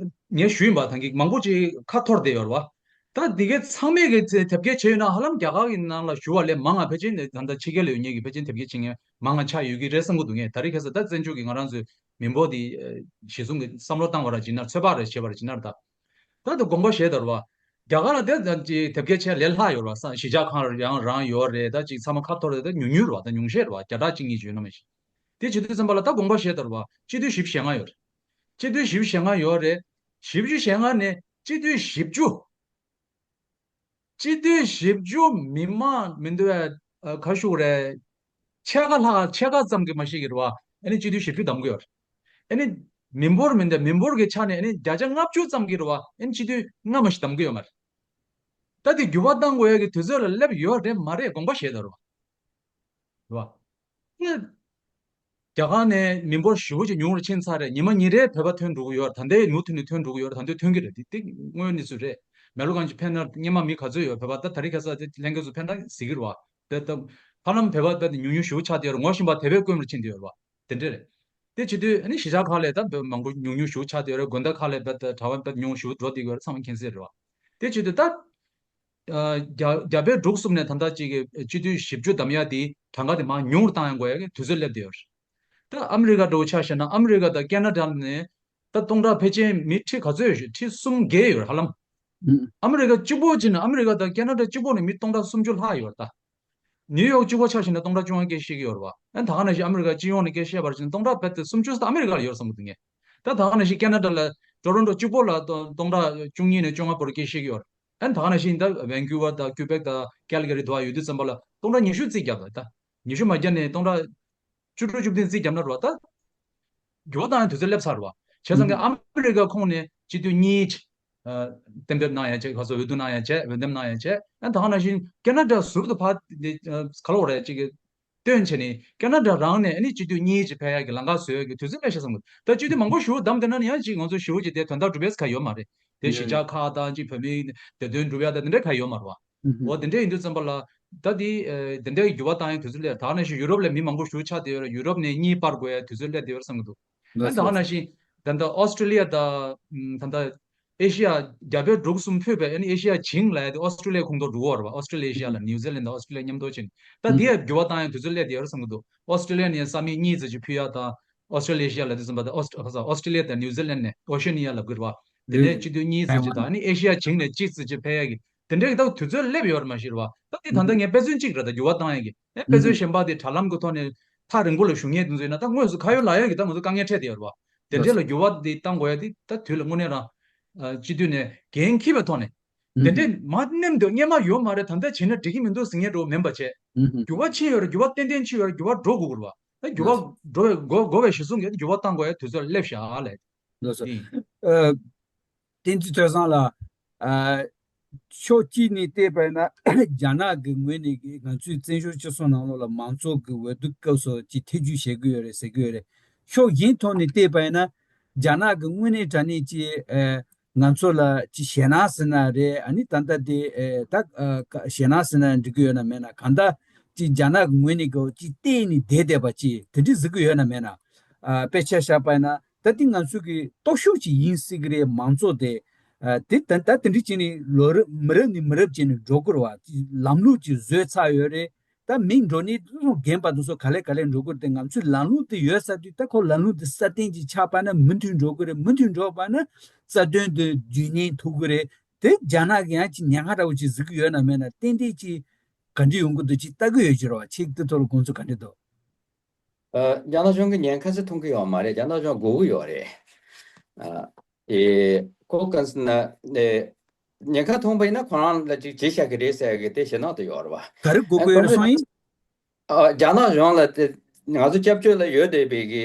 ངས་ཞུས་ཡིན་པ་ད་གི་མང་པོ་ཅིག་ཁ་འཐོར་བསྡད་ཡོད་རེད་བ། ད་འདི་གའི་ཚང་མས་གི་དེབ་སྐྱེལ་བྱས་ཡོད་ན་ཧ་ལམ་རྒྱ་གར་གྱི་ནང་ལ་བཞུགས་པ་ལས་མང་ང་ཕལ་ཆེར་ད་ལྟ་ཕྱི་རྒྱལ་ལ་ཡོད་མཁན་གྱི་ཕལ་ཆེར་དེབ་སྐྱེལ་བྱེད་མཁན་མང་ང་ཆགས་ཡོད་ཀྱི་རེད་བསམ་གྱི་འདུག་ངས་ད་རེས་ཁ་སང་ད་བཙན་བྱོལ་གྱི་ང་རང་ཚོའི་མི་འབོར་དེ་གཞི་བཟུང་གི་བསམ་བློ་བཏང་བ་ར་བྱེད་ན་ཚོད་དཔག་ར་བྱེད་པ་ར་བྱེད་ན་ར་ད། ད་དུ་དགོངས་པ་བཞེས་དར་བ། རྒྱ་གར་ལ་དེ་ཙམ་གྱི་དེབ་སྐྱེལ་ཆེད་ལས་ལྷག་ཡོད་ར་ས་གཞིས་ཆགས་ཁང་རང་རང་ཡོད་རེད། ད་ཅིག་ཚང་མ་ཁ་འཐོར་རེད། ད་ཉུང་ཉུང་རེད་བ། ད་ཉུང་ཤས་རེད་བ། བརྒྱ་ཕྲག་གཅིག་གཉིས་ཅིག་ཡོད་ན་མ་གཞི། དེ་བྱེད་དུས་ཙམ་པ་ལ་ད་དགོངས་པ་བཞེས་དར་བ་སྤྱི་འཐུས་བཞི་བཅུ་ཞེ་ལྔ་ཡོད་རེད། སྤྱི་འཐུས་བཞི་བཅུ་ཞེ་ལྔ་ཡོད་རེད། བཞི་བཅུ་ཞེ་ལྔ་ནས་སྤྱི་འཐུས་བཞི་བཅུ། སྤྱི་འཐུས་བཞི་བཅུ་མི་མང་མི་འདུག་བས། ཁ་ཤུག་རེད། ཕྱེད་ཀ་ལྷག་ཕྱེད་ཀ་ཙམ་གྱི་མ་ཤེས་ཀྱི་རེད་བ། ཨ་ནི་སྤྱི་འཐུས་བཞི་བཅུ་འདེམས་ཀྱི་ཡོད་རེད། ཨ་ནི་མི་འབོར་མི་འདུག་མི་འབོར་གྱི་ཆ་ནས་ཨ་ནི་བརྒྱ་ཆ་ལྔ་བཅུ་ཙམ་གྱི་རེད་བ། ཨ་ནི་སྤྱི་འཐུས་ལྔ་མ་ཞིག་འདེམས་ཀྱི་ཡོད་མ་རེད། ད་དེ་འགྱུར་བ་གཏང་དགོས་ཡ་གི་དུས་ཚོད་ལ་སླེབས་ཡོད་རེད་མ་རེད་དགོངས་པ་བཞེས་དང་རེད་བ། རེད་བ། ཨ་ནི་རྒྱ་གར་ནས་མི་འབོར་ཞེ་པོ་ཅིག་ཉུང་རུ་ཕྱིན་ཚར་རེད། ཉི་མ་ཉིན་རེ་བོད་པ་ཐོན་འགྲོ་གི་ཡོད་རེད། ད་ལྟའི་མུ་མཐུད་ནས་ཐོན་འགྲོ་གི་ཡོད་རེད། ད་ལྟའི་ཐོན་གྱི་རེད། དེ་དེ་དངོས་ཡོད་གནས་ཚུལ་རེད། མེག་ལོ་གང་ཅི་ཕེབས་ན་སྔོན་མ་མི་ག་ཚོད་ཡོད་བོད་པ་ད་ད་རེས་ཁ་སང་དེ་ལྷན་རྒྱས་ཚོ་ཕེབས་ན་གཟིགས་ཀྱི་རེད་བ། དེ་ད་ཧ་ལམ་བོད་པ་ད་དེ་ཉུང་ཉུང་ཞེ་པོ་ཆགས་བསྡད་ཡོད་རེད། ངོ་ཤེས་པ་དེ་བས་དཀོན་རུ་ཕྱིན་བསྡད་ཡོད་རེད་བ། དེ་འདྲ་རེད། དེ་བྱེད་དུས་ཨ་ནི་གཞིས་ཆགས་ཁག་ལ་ད་བོད་མང་པོ་ཉུང་ཉུང་ཞེ་པོ་ཆགས་བསྡད་ཡོད་རེད། དགོན་སྡེ་ཁག་ལ་བོད་ད་གྲྭ་པ་བོད་ཉུང་ཞེ་པོ་འགྲོ་བསྡད་ཡོད་རེད། ཚང་མ་མཁྱེན་གསལ་རེད་བ། དེ་བྱེད་དུས་ད། ཨ་རྒྱ་རྒྱ་བལ་འབྲུག་གསུམ་ནས་ད་ལྟ་གཅིག་གི་སྤྱི་འཐུས་བཞི་བཅུ་འདེམས་ཡ་དེ་གྲངས་ཀ་དེ་མར་ཉུང་རུ་བཏང་ཡ་དགོས་ཡ་གི་དུས་ཚོད་སླེབས་བསྡད་ཡོད་རེད། ད་ཨ་མི་རི་ཀ་འདྲ་བོ་ཆ་བཞག་ན་ཨ་མི་རི་ཀ་དང་ཁེ་ན་ཌ་ནས་ད་སྟོང་ཕྲག་ཕལ་ཆེར་མི་ཁྲི་ག་ཚོད་ཡོད་ཤག་ཁྲི་གསུམ་བརྒལ་ཡོད་རེད་ཧ་ལམ། ཨ་མི་རི་ཀ་གཅིག་པོ་བྱས་ན་ཨ་མི་རི་ཀ་དང་ཁེ་ན་ཌ་གཅིག་པོ་ནས་མི་སྟོང་ཕྲག་སུམ་ཅུ་ལྷག་ཡོད་རེད་ད། ནིའུ་ཡོག་གཅིག་པོ་ཆ་བཞག་ན་སྟོང་ཕྲག་བཅོ་ལྔ་སྐད་བཤད་ཀྱི་ཡོད་རེད་བ། ཨ་ད་ག་ནང་བཞིན་ཨ་མི་རི་ཀ་སྤྱི་ཡོངས་ནས་སྐད་བཤད་པར་བྱས་ན་སྟོང་ཕྲག་རྦད་དེ་སུམ་ཅུ་ཙམ་ཨ་མི་རི་ཀ་ལ་ཡོད་བསམ་གྱི་འདུག་ངས། ད་ད་ག་ནང་བཞིན་ཁེ་ན་ཌ་ལ་ཊོ་རོན་ཊོ་གཅིག་པོ་ལ་སྟོང་སྟོང་ཕྲག་བཅུ་གཉིས་ནས་བཅོ་ལྔ་བར་སྐད་བཤད་ཀྱི་ཡོད་རེད། ཨ་ད་ག་ནང་བཞིན་ད་ཝན་ཀུ་ཝར་དང་ཀུ་བེག་དང་ཀལ་ག་རི་དུ་བ་ཡོད་དུས་ཙམ་པ་ལ་སྟོང་ཕྲག་ཉི་ཤུ་རྩིས་བརྒྱབ་ད། ད་ཉི་ཤུ་མ་བརྒྱབ་ནས་སྟོང་ཕྲག་བཅུ་དྲུག་བཅུ་བདུན་རྩིས་བརྒྱབ་ན་རེད་བ། ད་འགྱུར་བ་བཏང་ཡ་དུས་ཚོད་སླེབས་ཚར་རེད་བ། བྱས་ཙང་གི་ཨ་མི་རི་ཀ་ཁོངས་ནས་སྤྱི་འཐུས་གཉིས་ཅིག་གཏན་འབེབས་གནང་ཡ་བྱས། ཁ་སང་འོས་བསྡུ་གནང་ཡ་བྱས། འོས་འདེམས་གནང་ཡ་བྱས། ཨ་ད་ག་ནང་བཞིན་ཁེ་ན་ཌ་ཟུར་དུ་ཕར་འདི་ག་ལ་འོ་རེད་ཅིག་གི་སྟོན་བྱས་ནས་ཁེ་ན་ཌ་རང་ནས་ཨ་ནི་སྤྱི་འཐུས་གཉིས་ཅིག་ཕེབས་ཡ་གི་ལམ་ཁ་བཟོ་ཡ་གི་དུས་ཚོད་སླེབས་ཤག་བསམ་གི། ད་སྤྱི་འཐུས་མང་པོ་ཞེ་པོ་བདམས་བསྡད་ན་ནི་ཡང་ཅིག་ང་ཚོ་ཞེ་པོ་ཅིག་དེ་དོན་དག་སྒྲུབ་ཡས་ག་ཡོད་མ་རེད། དེ་གཞིས་ཆགས་ཁག་དང་ཅིག་བོད་མིའི་བདེ་དོན་སྒྲུབ་ཡ་དང་དེ་འདྲ་ག་ཡོད་མ་རེད་བ། འོ་དེ་འདྲ་ཡིན་དུས་ཙམ་པ་ལ་ད་དེ་དེ་འདྲའི་འགྱུར་བ་བཏང་ཡ་དུས་ཚོད་སླེབས། ད་ག་ནང་བཞིན་ཡུ་རོབ་ལ་མི་མང་པོ་ཞེ་པོ་ཆགས་བསྡད་ཡོད་རེད། ཡུ་རོབ་ནས་གཉིས་སྤར་དགོས་ཡ་དུས་ཚོད་སླེབས་བསྡད་ཡོད་རེད་བསམ་གི་འདུག་ལགས་ཨ་ད་ག་ནང་བཞིན་ད་ལྟ་ཨོ་སི་ཀྲི་ལི་ཡ་དང་ད་ལྟ་ཨེ་ཤི་ཡ་རྒྱ་བལ་འབྲུག་གསུམ་ཕུད་པའི་ཨ་ནི་ཨེ་ཤི་ཡ་བྱིངས་ལབ་ཡ་དེ་ཨོ་སི་ཀྲི་ལི་ཡའི་ཁོངས་གཏོགས་འགྲོ་གི་ཡོད་རེད་བ། ཨོ་སི་ཀྲི་ལི་ཡ་ཨེ་ཤི་ཡ་ལ་ནིའུ་ཛི་ལན་དང་ཨོ་སི་ཀྲི་ལི་ཡ་མཉམ་དུ་ཕྱིན། ད་དེ་ཡ་འགྱུར་བ་བཏང་ཡ་དུས་ཚོད་སླེབས་བསྡད་ཡོད་རེད་བསམ་གི་འདུག་ཨོ་སི་ཀྲི་ལི་ཡ་ནས་ས་མིག་གཉིས་ཙམ་ཅིག་ཕུད་ཡ་དང་། ཨོ་སི་ཀྲི་ལི་ཡ་ནས་ས་མིག་གཉིས་ཙམ་ཅིག་ཕུད་ཡ་དང་། ཨོ་སི་ཀྲི་ཨོ་སི་ཀྲི་ལི་ཡ་དང་ནིའུ་ཛི་ལན་ནས་ཨོ་ཤེ་ནི་ཡ་ལབ་གི་རེད་བ། དེ་ནས་སྤྱི་འཐུས་གཉིས་ཙམ་ཅིག་དང་ཨ་ནི་ཨེ་ཤི་ཡ་བྱིངས་ནས་གཅིག་ཙམ་ཅིག་ཕེབས་ཡ་གི་དེ་འདྲའི་ད་དུས་ཚོད་སླེབས་ཡོད་རེད་མ་གཞི་རེད་བ། ད་དེ་ད་ལྟ་ངས་དཔེ་མཚོན་གཅིག་རེད། ད་འགྱུར་བ་བཏང་ཡ་གི་ཨེ་དཔེ་མཚོན་གཞན་པ་དེ་དྲ་ལམ་གི་ཐོག་ནས་ཐག་རིང་པོ་ལ་བཞུགས་མཁན་དེ་ཚོ་ཡིན་ན་ད་དངོས་སུ་ཁ་ཡོད་ལག་ཡོད་ཀྱི་ད་ང་ཚོ་དཀའ་ངལ་འཕྲད་བསྡད་ཡོད་རེད་བ། དེ་འདྲས་ལ་འགྱུར་བ་དེ་བཏང་དགོས་ཡ་དེ་ད་དུས་ལ་དངོས་གནས་རང་སྤྱི་འཐུས་ནས་འགན་འཁྱེར་བའི་ཐོག་ནས་དེ་འདྲས་མ་ནེམ་དུ་སྔོན་མ་ཡོད་མ་རེད། ད་ལྟ་བྱས་ན་འགྲིག་གི་མི་འདུག་ཟེར་མཁན་འདྲ་བོ་མིན་པ་བྱས། འགྱུར་བ་ཕྱིན་ཡོད་རེད། འགྱུར་བ་ཏན་ཏན་ཕྱིན་ཡོད་རེད། འགྱུར་བ་འགྲོ་དགོས་ཀྱི་རེད་བ། ད་འགྱུར་བ་འགྲོ་བའི་འགོ་འགོ་བའི་གཞི་བཟུང་གིས་འགྱུར་བ་བཏང་དགོས་ཡ་དུས་ཚོད་ལ་སླེབས་ཤག་ལས། ལགས་སོ། ཨ། བསྟན་འཛིན་ཐོས་བསམ་ལགས། ཨ། ཕྱོགས་གཅིག་ནས་བལྟས་པ་ཡིན་ན་རྒྱ་ནག་གི་ངོས་ནས་ང་ཚོའི་བཙན་བྱོལ་སྤྱི་ཚོགས་ནང་ལོགས་ལ་མང་གཙོ་གི་འོས་བསྡུ་སྐབས་སུ་ཅིག་ཐེ་ཇུས་བྱེད་ཀྱི་ཡོད་རེད་ཟེར་གྱི་ཡོད་རེད། ཕྱོགས་གཞན་ཐོག་ནས་བལྟས་པ་ཡིན་ན་རྒྱ་ནག་གི་དངོས་གནས་དྲང་གནས་ཀྱི་ཨ། ང་ཚོ་ལ་ཅིག་ཞེད་སྣང་ཟེར་ན་རེད། ཨ་ནི་ད་ལྟ་དེ་ཨེ་ད་ཨ་ཞེད་སྣང་ཟེར་ན་འགྲིག་གི་ཡོད་ན་མེད་ན། གང་ལྟར་ཅིག་རྒྱ་ནག་གི་ངོས་ནས་གོ་ཅིག་བལྟས་ནས་བསྡད་བསྡད་པ་ཅིག་དེ་འདྲ་གཟིགས་ཀྱི་ཡོད་ན་མེད་ན། ཨ་དཔེ་ཆ་བཞག་པ་ཡིན་ན་ ད་དེ་ང་ཚོ་གི་སྟོབས་ཤུགས་ཅིག་ཡིན་སྲིད་གི་རེད། མང་གཙོ་དེ་ཨ་དེ་ད་ད་དེ་འདྲ་བྱས་ནས་ལོ་རབས་མི་རབས་ནས་མི་རབས་བྱས་ནས་འགྲོ་དགོས་རེད་བ། ལམ་ལུགས་ཅིག་བཟོས་ཚར་ཡོད་རེད། ད་མི་འགྲོ་ནས་དུ་སོང་རྒན་པ་དུ་སོང་ག་ལེ་ག་ལེ་འགྲོ་དགོས་རེད་དེ། ང་ཚོས་ལམ་ལུགས་དེ་ཡོད་ས་དུས་ད་ཁོ་ལམ་ལུགས་དེ་སྲ་བརྟན་ཅིག་ཆགས་པ་ན་མུ་མཐུད་འགྲོ་དགོས་རེད། མུ་མཐུད་འགྲོ་བ་ན་རྩ་དོན་དེ་རྒྱུན་གནས་ཐུབ་དགོས་རེད། དེ་རྒྱ་ནག་གི་ཡང་ཅིག་ཉེན་ཁ་འདྲ་བོ་ཅིག་གཟིགས་ཀྱི་ཡོད་ན་མེད་ན་ཏན་ཏན་ཅིག་ག་འདྲ་ཡོང་གི་འདུག་ཅིག་ལྟ་གི་ཡོད་ཀྱི་རེད་བ། ཁྱེད་དེ་ཐོག་ལ་དགོངས་ཚུལ་ག་འདྲ་འདུག་ཨ། རྒྱ་ནག་གཞུང་གིས་ཉེན་ཁ་ཚོ་མཐོང་གི་ཡོད་མ་རེད། རྒྱ་ནག་གཞུང་དགོས་ཀྱི་ཡོད་རེད། ཨ། ཨེ། ཁོ་ག་ཟེར་ན། ཨེ། ཉེན་ཁ་མཐོང་པ་ཡིན་ན་ཁོ་རང་ལ་ཅིག་བྱེད་བཞག་གི་རེད་ཟེར་གི་དེ་ཞེད་སྣང་དུ་ཡོད་རེད་བ། ག་རེ་དགོས་ཨ། ཀྱི་ཡོད་རེད་གོང་སོང་ཡིན། ཨ། རྒྱ་ནག་གཞུང་ལ་དེ་ང་ཚོ་སྐྱབས་བཅོལ་ལ་ཡོད་བསྡད་པའི་གི་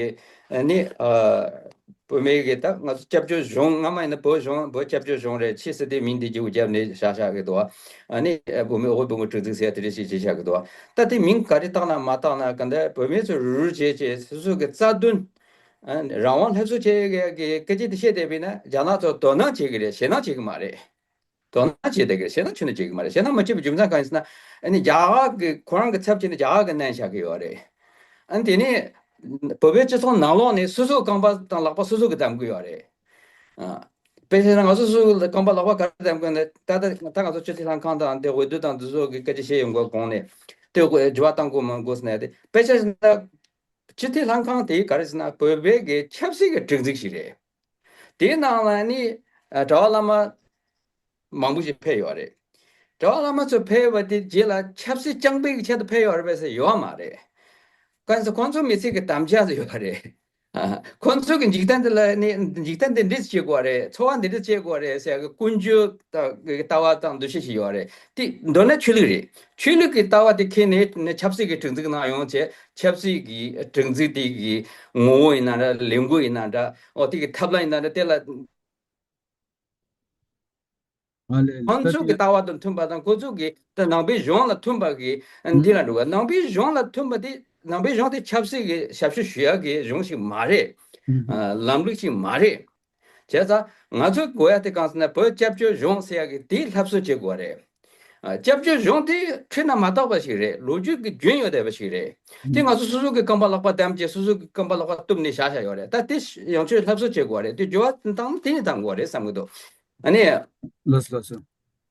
ནི། ཨ། བོད་མི་གི་ད་ང་ཚོ་སྐྱབས་བཅོལ་གཞུང་སྔ་མ་ཡིན་ན་བོད་གཞུང་བོད་སྐྱབས་བཅོལ་གཞུང་རེད། ཕྱིས་སུ་དེ་མིང་དེ་བརྗེ་པོ་བརྒྱབ་ནས་བཞག་བཞག་གི་འདུག་ཨ་ནི་བོད་མི་དབུས་བོད་མི་སྒྲིག་འཛུགས་ཟེར་དེ་འདྲ་ཞིག་བྱས་བཞག་གི་འདུག་ད་དེ་མིང་ག་རེ་བཏགས་ན་མ་བཏགས་ན་ག་འདྲ་བོད་མི་ཚོ་རུ་རུ་བྱས་བྱས་སོ་སོ་གི་རྩ་དོན། ཨ། རང་དབང་སླར་གསོ་བྱེད་ཡས་ཀྱི་སྐད་ཆ་དེ་བཤད་བསྡད་པས་ན་རྒྱ་ནག་ཚོ་དོ་སྣང་བྱེད་ཀྱི་རེད། ཞེད་སྣང་བྱེད་ཀྱི་མ་རེད། དོ་སྣང་བྱེད་བསྡད་ཀྱི་རེད། ཞེད་སྣང་ཁྱོན་ནས་བྱེད་ཀྱི་མ་རེད། ཞེད་སྣང་མ་བྱེད་པའི་རྒྱུ་མཚན་གང་ཡིན་ཟེར་ན། ཨ་ནི་རྒྱ་གར་གྱི་ཁོ་རང་གི་ཚབ་བྱས་ནས་རྒྱ་གར་གྱིས་མནན་བཞག་གི་ཡོད་རེད། ཨ་ནི་དེ་ནས་བོད་པའི་སྤྱི་ཚོགས་ནང་ལོགས་ནས་སོ་སོའི་རྐང་པ་དང་ལག་པ་སོ་སོ་གིས་བསྡམ་གྱི་ཡོད་རེད། ཨ། དཔེ་བཤད་ན་ང་ཚོ་སོ་སོའི་རྐང་པ་ལག་པ་ག་རེ་བསྡམ་གྱི་ཡོད་ན། ད་ད་ད་ང་ཚོ་སྤྱི་འཐུས་ལྷན་ཁང་དང་དེ་འོས་བསྡུ་དང་དེ་ཚོ་གི་སྐད་ཆ་བཤད་ཡོང་གོང་ནས་དེ་འགྱུར་བ་གཏང་དགོས་མ་དགོས་ཟེར་ན། དེ་དཔེ་ཆ་བཞག་ན་སྤྱི་འཐུས་ལྷན་ཁང་དེ་ག་རེ་ཟེར་ན་བོད་པའི་གི་ཆབ་སྲིད་ཀྱི་སྒྲིག་འཛུགས་ཤིག་རེད། དེའི་ནང་ལ་ནི་ཨ། གྲྭ་པ་བླ་མ་མང་པོ་ཞིག་ཕེབས་ཡོད་རེད། གྲྭ་པ་བླ་མ་ཚོ་ཕེབས་པ་དེ་རྗེས་ལ་ཆབ་སྲིད་རྐྱང་པའི་གི་ཆེད་དུ་ཕེབས་ཡོད་རེད་པས་ཟེར་ཡོད་མ་རེད། གང་ཟེར་ཁོང་ཚོ་མི་ཚེ་གི་དམ་བཅའ་ཟེར་ཡོད་པ་རེད། ཨ། ཁོང་ཚོ་གི་འཇིག་རྟེན་འདི་ལ་ནི་འཇིག་རྟེན་འདི་འདྲ་བྱེད་དགོས་རེད། འཚོ་བ་འདི་འདྲ་བྱེད་དགོས་རེད་ཟེར་གི་ཀུན་སྤྱོད་དང་གི་ལྟ་བ་དང་འདུ་ཤེས་ཤིག་ཡོད་རེད། དེ་མདོར་ན་ཆོས་ལུགས་རེད། ཆོས་ལུགས་ཀྱི་ལྟ་བ་དེ་ཁྱེར་ནས་ནི་ཆབ་སྲིད་ཀྱི་སྒྲིག་འཛུགས་ནང་ཡོང་བྱས། ཆབ་སྲིད་ཀྱི་སྒྲིག་འཛུགས་དེ་གི་ངོ་བོ་ཡིན་ན་འདྲ། ལས་འགུལ་ཡིན་ན་འདྲ། འོ་དེ་གི་ཐབས་ལམ་ཡིན་ན་འདྲ། དེ་ལ་ཨ་ལས་ལས་ཁོང་ད་ཚོ་དེ་གི་ལྟ་བ་དང་མཐུན་པ་དང་། ཁོ་ཚོ་གི་ད་ནང་པའི་གཞུང་ལ་མཐུན་པ་གི་ཨ། འདི་ལ་འགྲོ་བ། ནང་པའི་གཞུང་ལ་མཐུན་པ་དེ། ནང་པའི་གཞུང་དེ་ཆབ་སྲིད་ཀྱི་ཞབས་ཞུ་ཞུ་ཡག་གི་གཞུང་ཞིག་མ་རེད། ཨ། ལམ་ལུགས་ཤིག་མ་རེད། བྱས་ཙང་ང་ཚོ་དགོས་ཡ་དེ་གང་ཟེར་ན་བོད་སྐྱབས་བཅོལ་གཞུང་ཟེར་ཡ་གི་དེ་སླར་གསོ་བྱེད་དགོས་རེད། ཨ། སྐྱབས་བཅོལ་གཞུང་དེ་ཁྲིམས་ན་མ་བཏགས་པ་ཞིག་རེད། ལོ་རྒྱུས་ཀྱི་རྒྱུན་ཡོད་བསྡད་པ་ཞིག་རེད། དེ་ང་ཚོ་སོ་སོ་གི་རྐང་པ་ལག་པ་བསྡམས་བྱས་སོ་སོ་གི་རྐང་པ་ལག་པ་གཏུབ་ནས་བཞག་བཞག་ཡོད་རེད། ད་དེ་ཡང་ཆོས་སླར་གསོ་བྱེད་དགོས་རེད། དེ་འགྱུར་བ་བཏང་ན་དེ་ནས་བཏང་དགོས་རེད་བསམ་གི་འདུག་ཨ་ནི། ལགས་སོ་ལགས་སོ།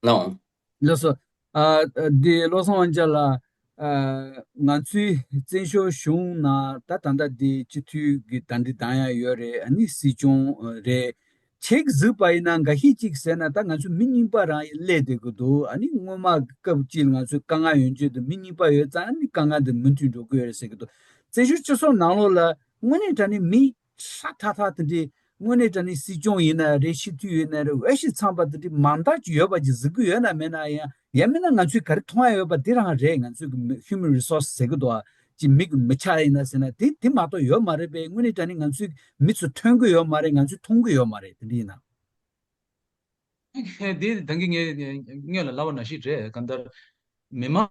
ལགས། ལགས་སོ། ཨ། འདི་བློ་བཟང་དབང་རྒྱལ་ལགས། ཨ། ང་ཚོའི་བཙན་བྱོལ་གཞུང་ནང་ད་ད་ལྟ་འདི་སྤྱི་འཐུས་ཀྱི་ད་འདི་གདམ་ཡ་ཡོད་རེད། ཨ་ནི་སྲིད་སྐྱོང་རེད། ཁྱེད་ཀྱིས་གཟིགས་པ་ཡིན་ན་འགའ་ཤས་ཅིག་ཟེར་ན། ད་ང་ཚོ་མི་རྙིང་པ་རང་སླེབས་བསྡད་ཀྱི་འདུག་ཨ་ནི་སྔོན་མ་སྐབས་གཅིག་ལ་ང་ཚོའི་དཀའ་ངལ་ཡོང་རྒྱུ་དང་མི་རྙིང་པ་ཡོད་ཙང་ཨ་ནི་དཀའ་ངལ་འདི་མུ་མཐུད་འགྲོ་གི་ཡོད་རེད་ཟེར་གྱི་འདུག་བཙན་བྱོལ་སྤྱི་ཚོགས་ནང་ལོགས་ལ་དངོས་གནས་དྲང་གནས་མི་ཧྲ་ཐག་ཐག་དེ་འདྲའི་དངོས་གནས་དྲང་གནས་སྲིད་སྐྱོང་ཡིན་ན་རེད། སྤྱི་འཐུས་ཡིན་ན་རེད། འོས་ཤིང་འཚམས་པ་དེ་འདྲའི་མང་དག་ཅིག་ཡོད་པ་ཅིག་གཟིགས་ཀྱི་ཡོད་ན་མེད་ན། ཡང་ཡང་མིན་ན་ང་ཚོས་ག་རེ་མཐོང་ཡ་ཡོད་པ་འདི་རང་རེད། ང་ཚོས་ཀྱི་human resource ཟེར་གི་འདུག་ཨ། ཅིག་མི་གི་མི་ཆགས་ཡིན་ན་ཟེར་ན་དེ་དེ་མ་གཏོགས་ཡོད་མ་རེད་པས། དངོས་གནས་དྲང་གནས་ང་ཚོས་མི་ཚོ་ཐོན་གི་ཡོད་མ་རེད། ང་ཚོས་མཐོང་གི་ཡོད་མ་རེད། དེ་འདྲ་ཡིན་ན། འདི་ད་གིན་ངས་སྔོན་ལ་ལབ་པ་ནང་བཞིན་རེད། གང་ལྟར་མི་མང་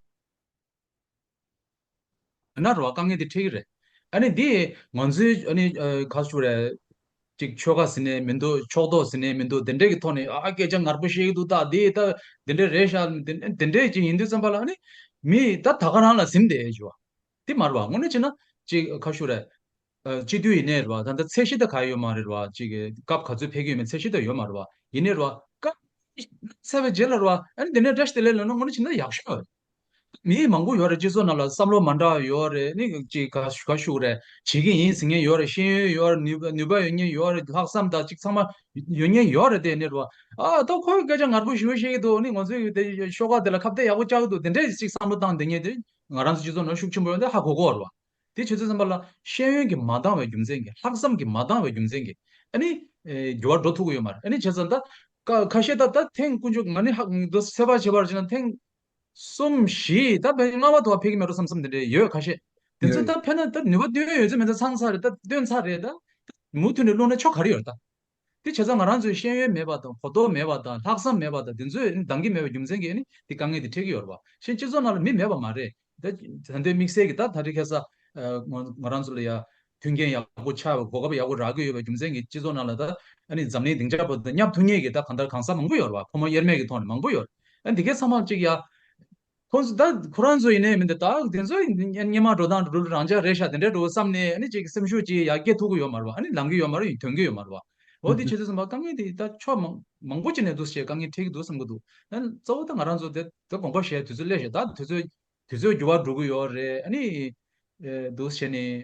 ན་རེད་བ། དཀའ་ངལ་དེ་འཕྲད་ཀྱི་རེད། ཨ་ནི་འདི་ང་ཚོའི་ཨ་ནི་ཨ། ག་ཞུ་རེད། ཅིག་ཆོལ་ཁ་ཟེར་ནས་མི་འདུག་ཕྱོགས་གཏོགས་ཟེར་ནས་མི་འདུག་དེ་འདྲས་ཀྱི་ཐོག་ནས་ཨ་སྐད་ཆ་ངར་པོ་བཤད་ཀྱི་འདུག་ད་འདི་ད་དེ་འདྲས་རེད་ཤག་དེ་དེ་འདྲས་ཅིག་ཡིན་དུས་ཙམ་པ་ལ་ཨ་ནི་མི་ད་ད་ག་རང་ལ་ཟིན་བསྡད་ཞུ་བ། དེ་མ་རེད་བ། དངོས་གནས་བྱས་ན་ཅིག་ག་ཞུ་རེད། ཨ། སྤྱི་འཐུས་ཡིན་ནའི་རེད་བ། ད་ལྟ་ཚད་གཞི་ད་ག་ཡོད་མ་རེད་བ། ཅིག་གི་སྐབས་ག་ཚོད་ཕེབས་ཀྱི་ཡོད་མེད་ཚད་གཞི་ད་ཡོད་མ་རེད་བ། ཡིན་ནའི་རེད་བ། སྐབས་ཚར་བའི་རྗེས་ལ་རེད་བ། ཨ་ནི་དེ་ནས་བཀྲ་ཤིས་བདེ་ལེགས་ལབ་ན་དངོས་གནས་བྱས་ན་ཡག་ཤོས་རེད། མི་མང་པོ་ཡོད་རེད། སྤྱི་ཚོགས་ནང་ལ་བསམ་བློ་མ་འདྲ་བ་ཡོད་རེད། ནི་ཅིག་ག་ག་ཞུ་རེད། བྱེད་ཀྱི་ཡིན་ཟེར་མཁན་ཡོད་རེད། ཤེས་ཡོན་ཡོད་རེད། ནུས་པ་ནུས་པ་ཡོད་མཁན་ཡོད་རེད། ལྷག་བསམ་དང་ཅིག་ཚང་མ་ཡོད་མཁན་ཡོད་རེད། དེ་ནས་རེད་བ། ཨ་ད་ཁོས་སྐད་ཆ་ངར་པོ་ཞེ་པོ་བཤད་ཀྱི་འདུག་ནི་ང་ཚོའི་དེ་ཤོག་ཁག་དེ་ལ་ཁ་གཏད་ཡག་པོ་བཅག་གི་འདུག་དེ་འདྲས་ཅིག་བསམ་བློ་བཏང་བསྡད་མཁན་དེ་ང་རང་ཚོ་སྤྱི་ཚོགས་ནང་ཤུགས་ཆེན་པོ་ཡོད་དེ་ཧ་གོ་གོ་རེད་བ། དེ་བྱེད་དུས་ཙམ་པ་ལ་ཤེས་ཡོན་གྱིས་མ་འདང་བའི་རྒྱུ་མཚན་གྱིས། ལྷག་བསམ་གྱིས་མ་འདང་བའི་རྒྱུ་མཚན་གྱིས་ཨ་ནི་ཨེ་འགྱུར་བ་འགྲོ་ཐུབ་ཀྱི་ཡོད་མ་རེད། ཨ་ནི་བྱས་ཙང་ད་ཁ་ཁ་ཤས་ད་ད་ཐེངས་དཀོན་མཆོག་ང་ནི་ཧ་འདི་ཚོད་དཔག་བྱས་པར་བྱས་ན་ཐེངས་གསུམ་བཞི་ད་ཕན་ལྔ་པ་དུ་བ་ཕེབས་ཀྱི་མེད་འགྲོ་བསམ་བསམ་དེ་འདྲས་ཡོད་ཁ་ཤས། དེ་ཚོ་ཡོད། ད་ཕན་ན་ད་ནུས་པ་བཏོན་ཡོད་ཚོད་མེད་ཚོད་ཚང་ཚར་རེད། ད་བཏོན་ཚར་རེད། ད་མུ་མཐུད་ནས་བླུགས་ན་ཆོ་ག་རེ་ཡོད་ད། དེ་བྱས་ཙང་ང་རང་ཚོའི་ཤེས་ཡོན་མེད་པ་དང་གོ་རྟོགས་མེད་པ་དང་ལྷག་བསམ་མེད་པ་དང་དེ་ཚོས་འདང་གི་མེད་པའི་རྒྱུ་མཚན་གྱིས་ནི་དེ་དཀའ་ངལ་དེ་འཕྲད་ཀྱི་ཡོད་རེད་བ། གཞན་སྤྱི་ཚོགས་ནང་ལ་མི་མེད་པ་མ་རེད། ད་ད་ལྟའི་དམིགས་བསལ་གྱི་ད་ད་རེས་ཁ་སང་ང་ང་རང་ཚོ་ལ་ཡ་མཐུན་རྐྱེན་ཡག་པོ་ཆགས་པའི་གོ་སྐབས་ཡག་པོ་རག་གི་ཡོད་པའི་རྒྱུ་མཚན་གྱིས་སྤྱི་ཚོགས་ནང་ལ་ད་ཨ་ནི་འཛམ་གླིང་སྡིངས་ཆ་བར་དུ་མཉམ་ཐུག་མཁན་གྱི་ད་གང་ལྟར་གང་ཟག་མང་པོ་ཡོད་རེད་བ། ཕོ་མོ་དབྱེར་མེད་ཀྱི་ཐོག་ནས་མང་པོ་ཡོད་རེད། ཨ་འདི་གའི་ཚང་མ་གཅིག་ཡ། ཁོང་ཚོ་ད་ཁོ་རང་ཚོ་ཡིན་ནའི་མིན་ཏེ། ད་དེ་ཚོ་སྔོན་མ་འགྲོ་སྟངས་འགྲོ་ལུགས་རང་འཇགས་རེད་ཤག་དེ་འདྲའི་འགྲོ་བསམ་ནས། ཨ་ནི་ཅིག་སེམས་ཤུགས་ཅིག་ཡར་རྒྱས་ཐུབ་ཀྱི་ཡོད་མ་རེད་བ། ཨ་ནི་ལང་གི་ཡོད་མ་རེད། ཐོན་གྱི་ཡོད་མ་རེད་བ། འོ་དེ་བྱེད་དུས་ཙམ་པ་དཀའ་ངལ་དེ་ད་ཕྱོགས་མང་མང་པོ་ཅིག་ནས་འདུག་སེ་དཀའ་ངལ་འཕྲད་ཀྱི་འདུག་བསམ་གྱི་འདུག་ཨ་ནི་གཙོ་བོ་ད་ང་རང་ཚོ་དེ་དེ་དགོངས་པ་བཞེས་དུས་ཚོད་སླེབས་ཤག་ད་དུས་ཚོད་དུས་ཚོད་འགྱུར་བ་འགྲོ་གི་ཡོད་རེད། ཨ་ནི་ཨེ་འདུག་སེ་བྱས་ནས།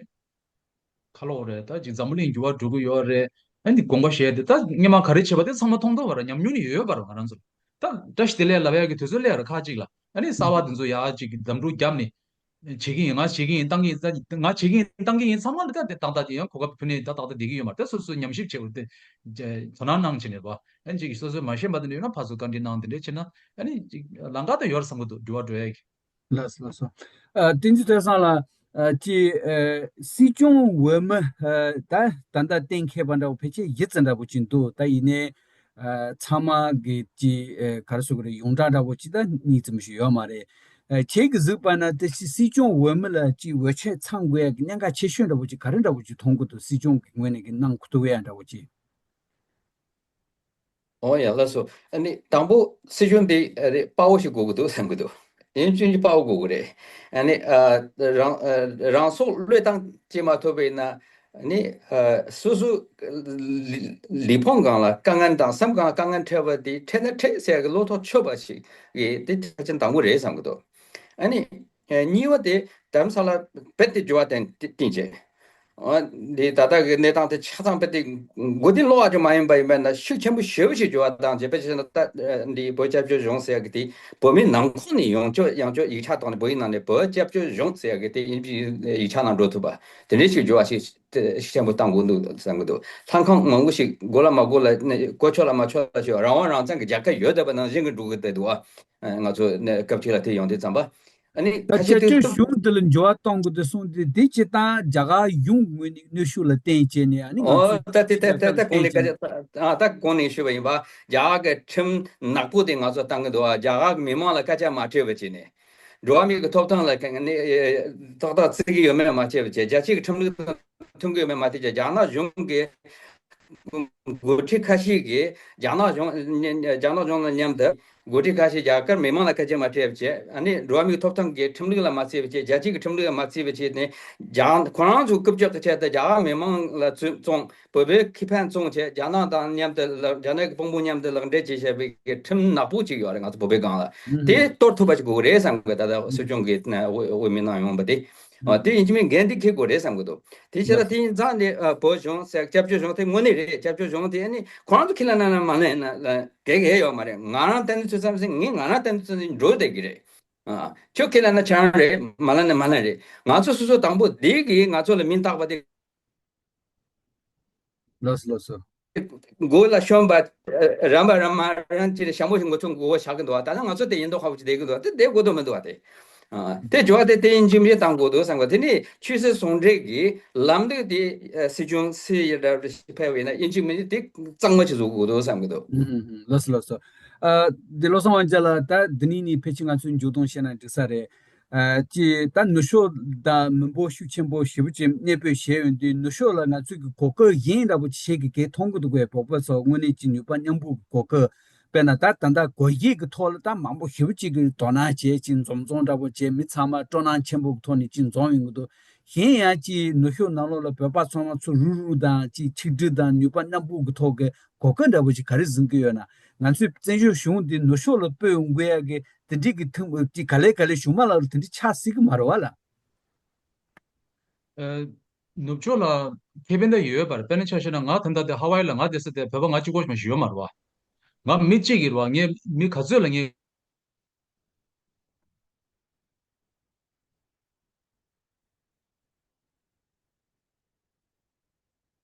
ཁ་ལོག་རེད། ད་ཅིག་འཛམ་བུ་གླིང་འགྱུར་བ་འགྲོ་གི་ཡོད་རེད། ཨ་ནི་དགོངས་པ་བཞེས་ཏེ། ད་སྔོན་མ་ག་རེ་བྱས་པ་དེ་ཚང་མ་མཐོང་ཐོས་པ་རེད། ཉམས་མྱོང་ནི་ཡོད་ཡོད་པ་རེད། ང་རང་ཚོར་ད་བཀྲ་ཤིས་བདེ་ལེགས་ལབ་ཡག་གི་དུས་ཚོད་སླེབས་རེད། ཁ་ཅིག་ལ་ཨ་ནི་གསར་པ་དེ་ཚོ་ཡར་ཅིག་གདམ་འཕྲུག་བརྒྱབ་ནས། བྱེད་ཀྱི་ཡིན། ང་བྱེད་ཀྱི་ཡིན། བཏང་གི་ཡིན། ང་བྱེད་ཀྱི་ཡིན། བཏང་གི་ཡིན། ཚང་མ་ལ་ད་དེ་ཏག་ཏག་ཅིག་ཡང་གོ་སྐབས་ཕུལ་ནས་ད་ཏག་ཏག་བསྡད་ཀྱི་ཡོད་མ་རེད། ད་སོ་སོས་ཉམས་ཞིབ་བྱེད་དགོས་དེ་དོ་སྣང་གནང་བྱས་ནས་རེད་པ། ཨ་ནི་ཅིག་སོ་སོས་མ་ཤེས་པ་དེ་འདྲ་ཡོད་ན་ཕར་ཚུར་བཀའ་འདྲི་གནང་། དེ་འདྲ་བྱས་ན་ཨ་ནི་ཅིག་ལམ་ཁ་ད་ཡོད་རེད་བསམ་གྱི་འདུག་འགྱུར་བ་འགྲོ་ཡག་གི། ལགས་སོ། ལགས་སོ། ཨ། བསྟན་འཛིན་ཐོས་བསམ་ལགས། ཨ། ཅིག་ཨ། སྲིད་སྐྱོང་འོས་མི། ཨ། ད་ད་ལྟ་གཏན་འཁེལ་བ་འདྲ་བོ་ཕལ་ཆེར་བཞི་ཙམ་འདྲ་བོ་ཅིག་འདུག་ད་ཡིན་ནའི། ཨ། ཚང་མ་གི་ཅིག་ཨ། ག་རེ་ཟེར་དགོས་རེད། ཡོངས་གྲགས་འདྲ་བོ་ཅིག་ད་གཉིས་ཙམ་ཞིག་ཡོད་མ་རེད། ཨ། ཁྱེད་ཀྱིས་གཟིགས་པ་ན་དེ་ཅིག་སྲིད་སྐྱོང་འོས་མི་ལ་ཅིག་འོས་ཆོས་ཚང་དགོས་ཡག་གི་གནད་འགག་ཆེ་ཤོས་འདྲ་བོ་ཅིག་ག་རེ་འདྲ་བོ་ཅིག་མཐོང་གི་འདུག་སྲིད་སྐྱོང་གི་ངོས་ནས་ཀྱི་གནང་ཐུབ་ཡག་འདྲ་བོ་ཅིག་འོ་ཡ། ལགས་སོ། ཨ་ནི་དང་པོ་སྲིད་སྐྱོང་འདི་ཨ་རེད། དཔའ་བོ་ཞིག་དགོས་ཀྱི་འདུག་བསམ་གྱི་འདུག་ཡིན་གཅིག་མིན་གཅིག་དཔའ་བོ་དགོས་ཀྱི་རེད། ཨ་ནི་ཨ། རང་ཨ། རང་སྲོག་བློས་བཏང་བྱེད་མ་ཐུབ་པ་ཡིན་ན། ཨ་ནི་ཨ། སོ་སོ་ལུས་ལུས་ཕུང་སྒང་ལ་དཀའ་ངལ་དང་སེམས་སྒང་དཀའ་ངལ་འཕྲད་པ་འདི་འཕྲད་ན་འཕྲད་ཟེར་གྱི་བློ་ཐག་ཆོད་པ་ཞིག་གི་དེ་ཆ་རྐྱེན་དང་པོ་རེད་བསམ་གྱི་འདུག་ཨ་ནི། ཨ། གཉིས་པ་དེ་རྡ་རམ་ས་ལ་རྦད་དེ་འགྱུར་བ་བཏང་བཏང་བྱས། ཨ། འདི་ད་ལྟ་གི་གནས་སྟངས་དེ་ཆ་ཚང་རྦད་དེ་མགོ་རྟིང་སློག་པ་ཅིག་མ་ཡིན་པ་ཡིན་པ་ན་ཤུགས་ཆེན་པོ་ཞེ་པོ་ཞིག་འགྱུར་བ་བཏང་བྱས། དཔེ་བྱས་ན་ད་འདི་བོད་སྐྱབས་བཅོལ་གཞུང་ཟེར་ཡག་གི་དེ་བོད་མིའི་ནང་ཁོངས་ནས་ཡོངས་ཁྱབ་ཡོངས་ཁྱབ་ཡིག་ཆ་བཏང་ནས། བོད་ཡིག་ནང་ནས་བོད་སྐྱབས་བཅོལ་གཞུང་ཟེར་ཡག་གི་དེ་ཡིན་གྱི་ཡིག་ཆ་ནང་འགྲོ་ཐུབ་པ་དེ་འདྲའི་ཞིག་འགྱུར་བ་ཞིག་ཤུགས་ཆེན་པོ་བཏང་དགོས་འདུག་བསམ་གྱི་འདུག་ལྷན་ཁང་མང་པོ་ཞིག་དགོས་ལ་མ་དགོས་ལ་ནས་དགོས་ཆོག་ལ་མ་ཆོག་ལ་ཞིག་རང་དབང་རང་བཙན་གྱི་རྒྱལ་ཁ་ཡོད་བསྡད་པ་ནང་བཞིན་གྱི་འགྲོ་གི་བསྡད་འདུག་ཨ། ང་ཚོ་ནས་སྐབས་གཅིག་ལ་དེ་ཡོང་དུས་ཙམ་པ། ཨ་ནི་ད་ཁ་ཤས་སྐྱབས་བཅོལ་གཞུང་འདི་ལ་འགྱུར་བ་གཏོང་དགོས་འདུག་གསུངས་ཏེ། དེ་སྤྱིར་བཏང་རྒྱ་གར་གཞུང་ངོས་ནས་གནོན་ཤུགས་ལ་བརྟེན་བྱས་ནས། ཨ་ནི་ང་ཨོ། ཚོས་ད་དེ་ད་ད་ད་གོང་ནས་བཀའ་ཁྲིམས་ལ་བརྟེན་བྱས། ད་གོང་ནས་ཞུས་པ་ཡིན་པ། རྒྱ་གར་གྱི་ཁྲིམས་ནག་པོ་དེ་ང་ཚོ་བཏང་གི་འདུག་ཨ། རྒྱ་གར་གྱི་མི་མང་ལ་སྐད་ཆ་མ་དྲིས་པ་བྱས་ནས། འགྲོ་བ་མིའི་གི་ཐོབ་ཐང་ལ་ག་ནས་ཏག་ཏག་བརྩི་གི་ཡོད་མེད་མ་དཔྱད་པ་བྱས། རྒྱལ་སྤྱིའི་གི་ཁྲིམས་ལུགས་དང་མཐུན་གི་ཡོད་མེད་མ་བལྟས་བྱས། རྒྱ་ནག་གཞུང་གི་འགོ་ཁྲིད་ཁ་ཤས་ཀྱིས་རྒྱ་ནག་གཞུང་རྒྱ་ནག་གཞུང་དང་མཉམ་དུ་འགོ་ཁྲིད་ཁ་ཤས་རྒྱ་གར་མི་མང་ལ་སྐད་ཆ་མ་དྲིས་པ་བྱས། ཨ་ནི་འགྲོ་བ་མིའི་ཐོབ་ཐང་གི་ཁྲིམས་ལུགས་ལ་མ་བརྩི་བ་བྱས། རྒྱལ་སྤྱིའི་གི་ཁྲིམས་ལུགས་ལ་མ་བརྩི་བ་བྱས་ནས། རྒྱ་ཁོ་རང་ཚོ་རྐུབ་ཀྱོག་གི་ཆེད་དུ་རྒྱ་གར་མི་མང་ལ་བཙོན་བཙོང་། བོད་པའི་ཁེ་ཕན་བཙོང་བྱས། རྒྱ་ནག་དང་མཉམ་དུ་ལ་རྒྱ་ནག་གི་དཔོན་པོ་མཉམ་དུ་ལག་འབྲེལ་བྱས་བྱས་པའི་གི་ཁྲིམས་ནག་པོ་ཅིག་ཡོད་རེད། ང་ཚོ་བོད་པའི་སྒང་ལ་དེ་གཏོར་ཐུབ་པ་ཞིག་དགོས་ཀྱི་རེད་བསམ་གི། ད་ལྟ་སྲིད་སྐྱོང་གི་འོས་འོས་མི་གནང་ཡོང་པ་དེ། ཨ། དེ་ཡིན་གཅིག་མིན་གཅིག་འགན་དེ་འཁྱེར་དགོས་རེད་བསམ་གི་འདུག་དེ་ཕྱིར་དེ་ཡིན་ཙང་ནི། ཨ། བོད་གཞུང་ཟེར། སྐྱབས་བཅོལ་གཞུང་དེ་དངོས་གནས་རེད། སྐྱབས་བཅོལ་གཞུང་དེ་ཨ་ནི་ཁོ་རང་ཚོ་ཁས་ལེན་གནང་ན་མ་གནང་ན་ལ་གལ་གལ་ཡོད་མ་རེད། ང་རང་བསྟན་འཛིན་ཐོས་བསམ་ཟེར། ངས་ང་རང་བསྟན་འཛིན་ཐོས་བསམ་འགྲོ་བསྡད་ཀྱི་རེད། ཨ། ཁྱོད་ཁས་ལེན་ན་ཁྱེད་རང་རེད། མ་ལེན་ན་མ་ལེན་རེད། ང་ཚོ་སོ་སོ་དང་པོ་འདི་གིས་ང་ཚོ་ལ་མིང་བཏགས་པ་དེ། ལགས་སོ། ལགས་སོ། མགོ་ལ་ཤོན་པ་རམ་པ་རམ་མ་རམ་ཅིག་ཞྭ་མོ་ཞིག་མགོ་ཚོས་མགོ་བོ་བཞག་གི་འདུག་བ། ད་ལྟ་ང་ཚོ་དེ་ཡིན་མདོག་ཁ་པོ་ཅིག་བསྡད་ཀྱི་འདུག་བ། དེ་བསྡད་དགོས་དོན་མི་འདུག་བ། དེ། ཨ། དེ་འགྱུར་བ་དེ་དེ་ཡིན་གཅིག་མིན་གཅིག་བཏང་དགོས་འདུག་བསམ་གི། དེ་ནས་ཆོས་སྲིད་ཟུང་འབྲེལ་གྱི་ལམ་ལུགས་དེ། ཨ། སྲིད་སྐྱོང་སུ་ཡིན་ར་ཞིག་ཕེབས་པ་ཡིན་ན་ཡིན་གཅིག་མིན་གཅིག་དེ་གཙང་མ་ཅིག་བཟོ་དགོས་འདུག་བསམ་གི་འདུག་ཨུ་ཧུ་ཧུ། ལགས་སོ། ལགས་སོ། ཨ། འདི་བློ་བཟང་དབང་རྒྱལ་ལགས། ད་འདི་ནས་ནི་ཕལ་ཆེར་ང་ཚོའི་མཇུག་སྡོམ་བཤད་ན་འགྲིག་ས་རེད། ཨ། ཅིག་ད་ནུབ་ཕྱོགས་དང་མི་འབོར་ཤུགས་ཆེན་པོ་ཞེ་པོ་ཅིག་གནས་སྤོས་བྱས་ཡོང་དུས། ནུབ་ཕྱོགས་ལ་ང་ཚོས་ཀྱི་གོ་སྐབས་གཞན་འདྲ་པོ་ཅིག་ཁྱེད་ཀྱིས་གང་མཐོང་གི་འདུག་གས། བོད་པ་ཚོ་དངོས་གནས་ཀྱི་ནུས་པ་མཉམ་སྤུངས་ཀྱི་གོ་སྐབས། དཔེར་ན་ད་ད་ལྟ་སྒོ་དབྱེ་གི་ཐོག་ལ་ད་མང་པོ་ཞེ་པོ་ཅིག་གིས་དོ་སྣང་བྱས། ཅིག་འཛོམས་འཛོམས་འདྲ་པོ་བྱས། མི་ཚང་མ་སྤྲོ་སྣང་ཆེན་པོ་གི་ཐོག་ནས་ཅིག་འཛོམས་ཡོང་གི་འདུག་གཞན་ཡང་ཅིག་ནུབ་ཕྱོགས་ནང་ལོགས་ལ་བོད་པ་ཚང་མ་ཚུར་རུག་རུག་དང་། ཅིག་ཆིག་སྒྲིལ་དང་ནུས་པ་མཉམ་སྤུངས་ཀྱི་ཐོག་གི་གོ་སྐབས་འདྲ་པོ་ཅིག་ག་རེ་འཛིན་གྱི་ཡོད་ན། ང་ཚོའི་བཙན་བྱོལ་གཞུང་འདི་ནུབ་ཕྱོགས་ལ་སྤོས་ཡོང་དགོས་ཡག་གི་དེ་འདྲའི་གི་ཐུགས་ཅིག་ག་ལེ་ག་ལེ་བྱུང་མ་ལ་དེ་འདྲ་ཆགས་སྲིད་ཀྱི་མ་རེད་བ་ལགས། ཨ། ནུབ་ཕྱོགས་ལ་ཁེ་ཕན་ད་ཡོད་པ་རེད། དཔེར་ན་ཆ་བཞག་ན་ང་ད་ལྟ་དེ་ཧ་ཝའི་ལ་ང་བསྡད་ས་དེ་བོད་པ་ང་གཅིག་པོ་ཞིག་མ་ཞིག་ཡོད་མ་རེད་བ། ང་མི་གཅིག་གིས་རེད་བ། ངས་མི་ག་ཚོད་ལ་ངས།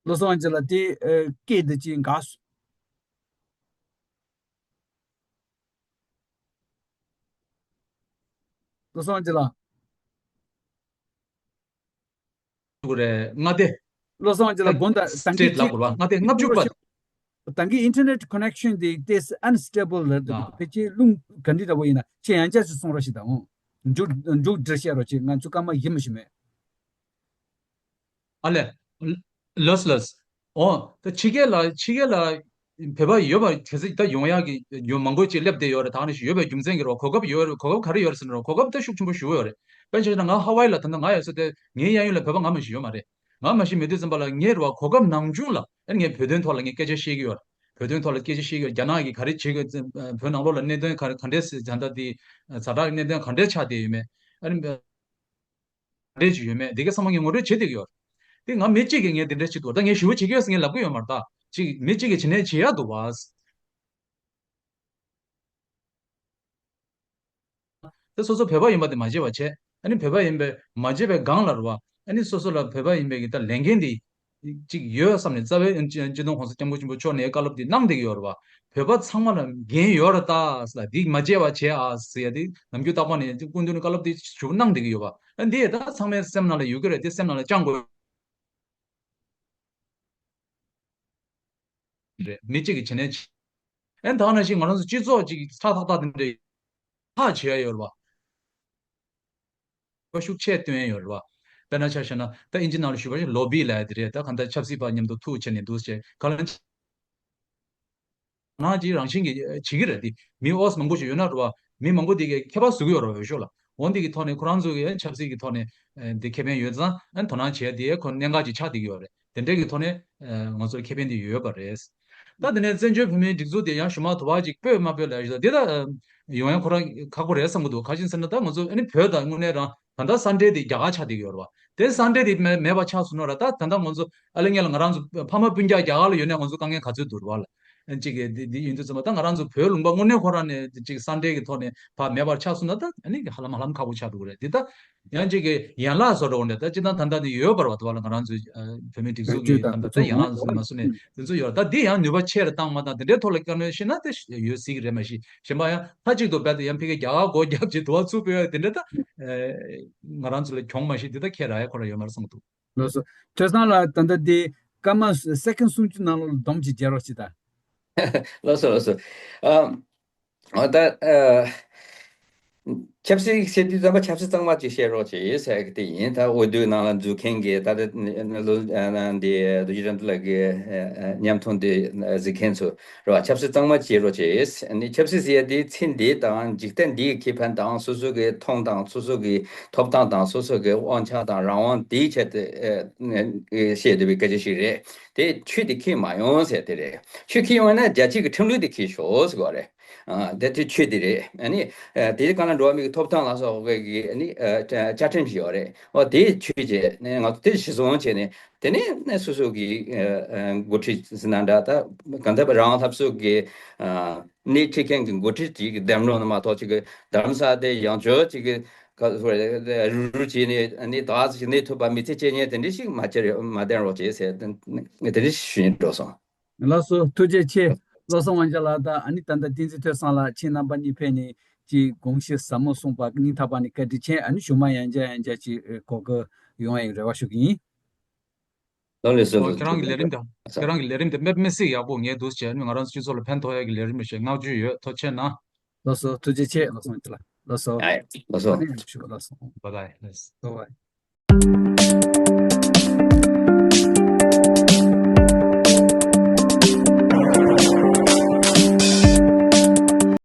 བློ་བཟང་དབང་རྒྱལ་ལགས། དེ་ཨ་སྐད་འདི་ཅིག་འགག་སོང་། བློ་བཟང་དབང་རྒྱལ་ལགས། དགོས་རེད། མངའ་སྡེ། བློ་བཟང་དབང་རྒྱལ་ལགས། དགོངས་དག། ད་གིན་སི་ཊེཊ་ལབ་དགོས་རེད་བ། མངའ་སྡེ་ལྔ་བཅུ་པ། ད་གིན་internet connection དེ་ཏོག་ཙམ་unstable རེད་འདུག་ཨ། ཕལ་ཆེར་རླུང་ག་འདྲ་འདྲ་པོ་ཡིན་ན། ཁྱེད་ཡང་བསྐྱར་ཞིག་གསུང་རོགས་ཞེས་དང་། མཇུག་མཇུག་སྒྲིལ་བཤད་རོགས་བྱེད། ང་ཚོ་སྐར་མ་བཞི་མ་ཞིག་མེད། ཨ་ལས། ལགས་ལགས། འོ། ད་ཕྱི་རྒྱལ་ལ་ཕྱི་རྒྱལ་ལ་ བོད་པ་ཡོད་པ་གལ་སྲིད་ད་ཡོང་ཡག་གི་ཡོད་མང་པོ་ཅིག་སླེབས་བསྡད་ཡོད་རེད། ད་ནི་ཞིག་ཡོད་པའི་རྒྱུ་མཚན་གྱིས་རེད་བ། གོ་སྐབས་ཡོད་རེད། གོ་སྐབས་ག་རེ་ཡོད་རེད་ཟེར་ན་རེད་བ། གོ་སྐབས་ད་ཤུགས་ཆེན་པོ་ཞིག་ཡོད་རེད། དཔེར་ན་ཆ་བཞག་ན་ང་ཧ་ཝའི་ལ་ད་ལྟ་ང་ཡོད་ས་དེ་ངའི་གཡས་གཡོན་ལ་བོད་པ་ང་མ་ཞིག་ཡོད་མ་རེད། ང་མ་ཞིག་མེད་དུས་ཙམ་པ་ལ་ངས་རེད་བ། གོ་སྐབས་ནམ་བྱུང་ལ་ཨ་ནི་ངས་བོད་དོན་ཐོག་ལ་ངས་སྐད་ཆ་བཤད་ཀྱི་ཡོད་རེད། བོད་དོན་ཐོག་ལ་སྐད་ཆ་བཤད་ཀྱི་ཡོད་རེད། རྒྱ་ནག་གིས་ག་རེ་བྱེད་དགོས། བོད་ནང་ལོགས་ལ་གནད་དོན་ག་ག་འདྲས་ཟེར། ད་ལྟ་དེ་ཛ་དྲག་གི་གནད་དོན་ག་འདྲས་ཆགས་བསྡད་ཡོད་མེད། ཨ་ནི་ག་འདྲས་ཅིག་ཡོད་མེད་དེ་ག་ཚང་མ་ངས་ངོ་སྤྲོད་བྱེད་བསྡད་ཀྱི་ཡོད་རེད། དེ་ང་མི་གཅིག་གིས་ངས་དེ་འདྲས་བྱེད་ཐུབ། ད་ངས་ཞེ་པོ་བྱེད་ཀྱི་ཡོད་ཟེར་ངས་ལབ་ཀྱི་ཡོད་མ་རེད། ད་ཅིག་མི་གཅིག་གིས་བྱེད་ནས་བྱེད་ཡག་འདུག་བ། དེ་སོ་སོ་བོད་པ་ཡིན་པ་དེ་མ་བརྗེད་པ་བྱས། ཨ་ནི་བོད་པ་ཡིན་པའི་མ་བརྗེད་པའི་སྒང་ལ་རེད་བ། ཨ་ནི་སོ་སོ་ལ་བོད་པ་ཡིན་པའི་གི་ད་ལས་འགན་དེ་གཅིག་ཡོད་བསམ་ནས། རྩ་བའི་སྤྱི་སྤྱི་ནོར་༸གོང་ས་༸སྐྱབས་མགོན་ཆེན་པོ་མཆོག་ནས་བཀའ་སློབ་དེ་གནང་བསྡད་ཀྱི་ཡོད་རེད་བ། བོད་པ་ཚང་མ་ལ་འགན་ཡོད་རེད་ད་ཟེར་ལ། འདི་མ་བརྗེད་པ་བྱས་ཨ་ཟེར་ཡ་དེ་ནམ་རྒྱུན་རྟག་པར་ནས་སྐུ་མདུན་ནས་བཀའ་སློབ་དེ་ཞུ་གནང་བསྡད་ཀྱི་ཡོད་བ། ཨ་འདི་ད་ཚང་མའི་སེམས་ནང་ལ་ཡོད་ཀྱི་རེད། དེ་སེམས་ནང་ལ་བཅངས་དགོས། རེད། མི་གཅིག་གིས་བྱེད་ནས་བྱེད། ཨན་ད་ནང་བཞིན་ང་རང་ཚོ་སྤྱི་ཚོགས་ཅིག་ཧྲག་ཐག་ཐག་དེ་འདྲ་ཐག་བྱེད་ཡ་ཡོད་རེད་བ། ཤུགས་ཆེ་བཏོན་ཡ་ཡོད་རེད་བ། དཔེར་ན་ཆ་བཞག་ན་ད་ཨིན་ཇི་ནང་ལ་ཞུས་པ་བཞིན་ལོ་བི་ལབ་ཡ་དེ་རེད། ད་གང་ལྟར་ཆབ་སྲིད་པ་མཉམ་དུ་ཐུག་བྱས་ནས་འདུག་བྱས་ག་ལ་ནང་ཅིག་རང་བཞིན་གྱིས་བྱེད་ཀྱི་རེད། དེ་མི་ཨོ་ཙི་མང་པོ་ཞིག་ཡོད་ན་རེད་བ། མི་མང་པོ་དེ་གའི་ཁྱད་པར་བཟོ་གི་ཡོད་རེད་བ། འོས་ཤོག་ལ། འོ་འདི་གི་ཐོག་ནས་ཁོ་རང་ཚོ་གི་ཆབ་སྲིད་ཀྱི་ཐོག་ནས་ཨ་འདི་ཁེ་ཕན་ཡོད་ཙང་། ཨ་དོ་སྣང་བྱས་དེ་ཁོ་གནད་འགག་ཅིག་ཆགས་བསྡད་ཀྱི་ཡོད་རེད། དེ་འདྲའི་གི་ཐོག་ནས་ཨ་ང་ཚོར་ཁེ་ཕན་དེ་ཡོད་པ་རེད། ད་དེ་ནས་བཙན་བྱོལ་བོད་མིའི་སྒྲིག་འཛུགས་དེ་ཡང་ཞུ་མ་ཐུབ་པ་ཅིག་སྤོས་མ་སྤོས་ལབ་ཡ་ཞིག་དང་། དེ་ད་ཨ་ཡོང་ཡ་ཁོ་རང་ཁག་པོ་རེད་བསམ་གྱི་འདུག་ག་རེ་ཡིན་ཟེར་ན་ད་ང་ཚོ་ཨ་ནི་བོད་དང་དངོས་གནས་རང་ད་ལྟ་སན་ཌེ་དེ་རྒྱ་གར་ཆགས་བསྡད་ཀྱི་ཡོད་རེད་བ། དེ་སན་ཌེ་དེ་མེད་མེད་པ་ཆགས་སོང་ན་ར། ད་ད་ལྟ་ང་ཚོ་ཨ་ལེ་ངས་ལ་ང་རང་ཚོ་ཕ་མ་སྤུན་ཀྱག་རྒྱ་གར་ལ་ཡོད་ནས་ང་ཚོ་དཀའ་ངལ་ག་ཚོད་འདུག་རེད་བ་ལ། ཨ་ཅིག་གི་འདི་འདི་ཡིན་དུས་ཙམ་པ་ད་ང་རང་ཚོ་བོད་ལུང་པ་དངོས་གནས་ཁོ་རང་ནས་ཅིག་སན་ཌེ་གི་ཐོག་ནས་ཕར་མེད་པར་ཆགས་སོང་ན་ད་ཨ་ནི་ཧ་ལམ་ཧ་ལམ་ཁག་པོ་ཆགས་འགྲོ་གི་རེད། འདི་ད་ཡང་ཅིག་གི་ཡན་ལག་བཟོ་འགྲོ་གི་འདྲ། ད་སྤྱིར་བཏང་ད་ལྟ་འདི་ཡོད་པ་རེད་བ། དེ་བ་ལ་ང་རང་ཚོའི་ཨ་བོད་མིའི་སྒྲིག་འཛུགས་ཀྱི་ད་ལྟ་ཡན་ལག་བཟོ་མ་བཟོ་ནས་དེ་ཚོ་ཡོད་རེད། ད་འདི་ཡང་ནུས་པ་ཆེ་རུ་བཏང་མ་བཏང་དེ་འདྲའི་ཐོག་ལ་དཀའ་གནོན་ཤི་ན་དེ་ཡོད་སྲིད་ཀྱི་རེད། མ་གཞི་གཞན་པ་ཡང་མཐའ་གཅིག་ཏུ་རྦད་དེ་ཡང་ཕ་གིའི་རྒྱ་གར་སྒོ་རྒྱབ་ཀྱི་དུ་བ་ཚུགས་པའི་དེ་འདྲ་ད་ཨ་ང་རང་ཚོ་ལ་གྱོང་མ་གཞི་འདི་ད་ཁྱེད་རག་ཡ་ཁོ་རང་ཡོད་མ་རེད་བསམ་གྱི་འདུག་ལགས་སོ། ཐོས་བསམ་ལགས། ད་ལྟ་འདི་སྐར་མ་སེ་ཀན་སུམ་ཅུ་ནང་ལོགས་ལ་སྡོམ་ཅིག་རྒྱག་རོགས་བྱེད་དང་། ལགས་སོ། ལགས་སོ། ཨ། ཨ་ད་ཨ། ཆབ་སྲིད་བཤད་དུས་ཙམ་པ་ཆབ་སྲིད་གཙང་མ་ཅིག་བཤད་རོགས་བྱེད་ཟེར་གི་དེ་ཡིན། ད་འོས་བསྡུ་ནང་ལ་འཛུལ་མཁན་གྱི་ད་ལྟ་ལོ་ཨ་འདི་རྡོ་རྗེ་དགྲ་འདུལ་ལགས་ཀྱི་ཨ་མཉམ་མཐུན་དེ་གཟིགས་མཁན་ཚོ་རེད་བ། ཆབ་སྲིད་གཙང་མ་བྱེད་རོགས་བྱེད། ཨ་ནི་ཆབ་སྲིད་ཟེར་ཡ་དེ་ཚེ་འདི་དང་འཇིག་རྟེན་འདིའི་ཁེ་ཕན་དང་སོ་སོ་གི་མཐོང་སྟངས་སོ་སོ་གི་ཐོབ་ཐང་དང་སོ་སོ་གི་དབང་ཆ་དང་རང་དབང་དེའི་ཆེད་དུ་ཨེ་བཤད་འདོད་པའི་སྐད་ཆ་ཞིག་རེད། དེ་ཆོས་དེ་འཁྱེར་མ་ཡོང་ཟེར་དེ་རེད། ཆོས་འཁྱེར་ཡོང་ན་རྒྱལ་སྤྱི་གི་ཁྲིམས་ལུགས་དེ་འཁྱེར་ཤོག་ཟེར་བ་རེད། ཨ་དེ་དེ་ཆོས་དེ་རེད། ཨ་ནི་ཨེ་དེའི་སྒང་ལ་འགྲོ་བ་མི་གི་ཐོབ་ཐང་ལ་སོགས་པའི་གི་ཨ་ནི་ཨེ་བཅའ་ཁྲིམས་ཤིག་ཡོད་རེད། འོ་དེ་ཆོས་བྱས་ནས་ང་ཚོ་དེ་གཞི་བཟུང་བྱས་ནས། དེ་ནས་ནས་སོ་སོ་གི་ཨ་ཨ་འགོ་ཁྲིད་ཟེར་ན་འདྲ། ད་གང་ལྟར་རང་ལྷབ་སོ་གི་ཨ་སྣེ་ཁྲིད་མཁན་གྱི་འགོ་ཁྲིད་ཅིག་གི་འདེམས་རོགས་ན་མ་གཏོགས་ཅིག་གི་རྡ་རམ་ས་ལ་དེ་ཡང་བསྐྱར་ཅིག་གི་ག་རུ་རུ་བྱས་ནས་ནི་ད་ཅིག་གནས་ཐུབ་པ་མི་ཚེ་སྐྱེལ་ཉེན་དེ་འདྲ་ཞིག་མ་བྱེད་མ་བསྟན་རོགས་བྱེད་ཟེར་དེ་འདྲ་ཞུ་ཡིན་འགྲོ་སོང་། ལགས་སོ། ཐུགས་རྗེ་ཆེ། བློ་བཟང་དབང་རྒྱལ་ལགས་དང་ཨ་ནི་ད་ལྟ་བསྟན་འཛིན་ཐོས་བསམ་ལགས། ཁྱེད་རྣམ་པ་གཉིས་ཕེབས་ནས་ཅིག་དགོངས་གཞི་ཟབ་མོ་གསུངས་པ་སྙིང་ཐག་པ་ནས་བཀའ་དྲིན་ཆེ། ཨ་ནི་གཞུག་མ་ཡང་བསྐྱར་ཡང་བསྐྱར་ཅིག་གོ་སྐབས་ཡོང་བའི་རེ་བ་ཞུ་གི་ཡིན། ལགས་ལགས་སོ། ཨོ། ལགས་ཁྱེད་རང་གི་ལས་རིམ་དེ། ལགས་སོ། ཁྱེད་རང་གི་ལས་རིམ་དེ་དམིགས་བསལ་ཡག་པོ་ངས་འདུག་བྱས། ང་རང་ཚོ་སྤྱི་ཚོགས་ལ་ཕན་ཐོགས་ཡག་གི་ལས་རིམ་རེད་ཞེས་བསྔགས་བརྗོད་ཡོད། ཐུགས་རྗེ་ཆེ་གནང་། ལགས་སོ། ཐུགས་རྗེ་ཆེ། ལགས་སོ། ལགས་སོ། ཨ་ཡ། ལགས་སོ། ཨ་ནི་ཞུ། ལགས་སོ། བཱའི་བཱའི། ལགས་སོ། བཱའི་བཱའི།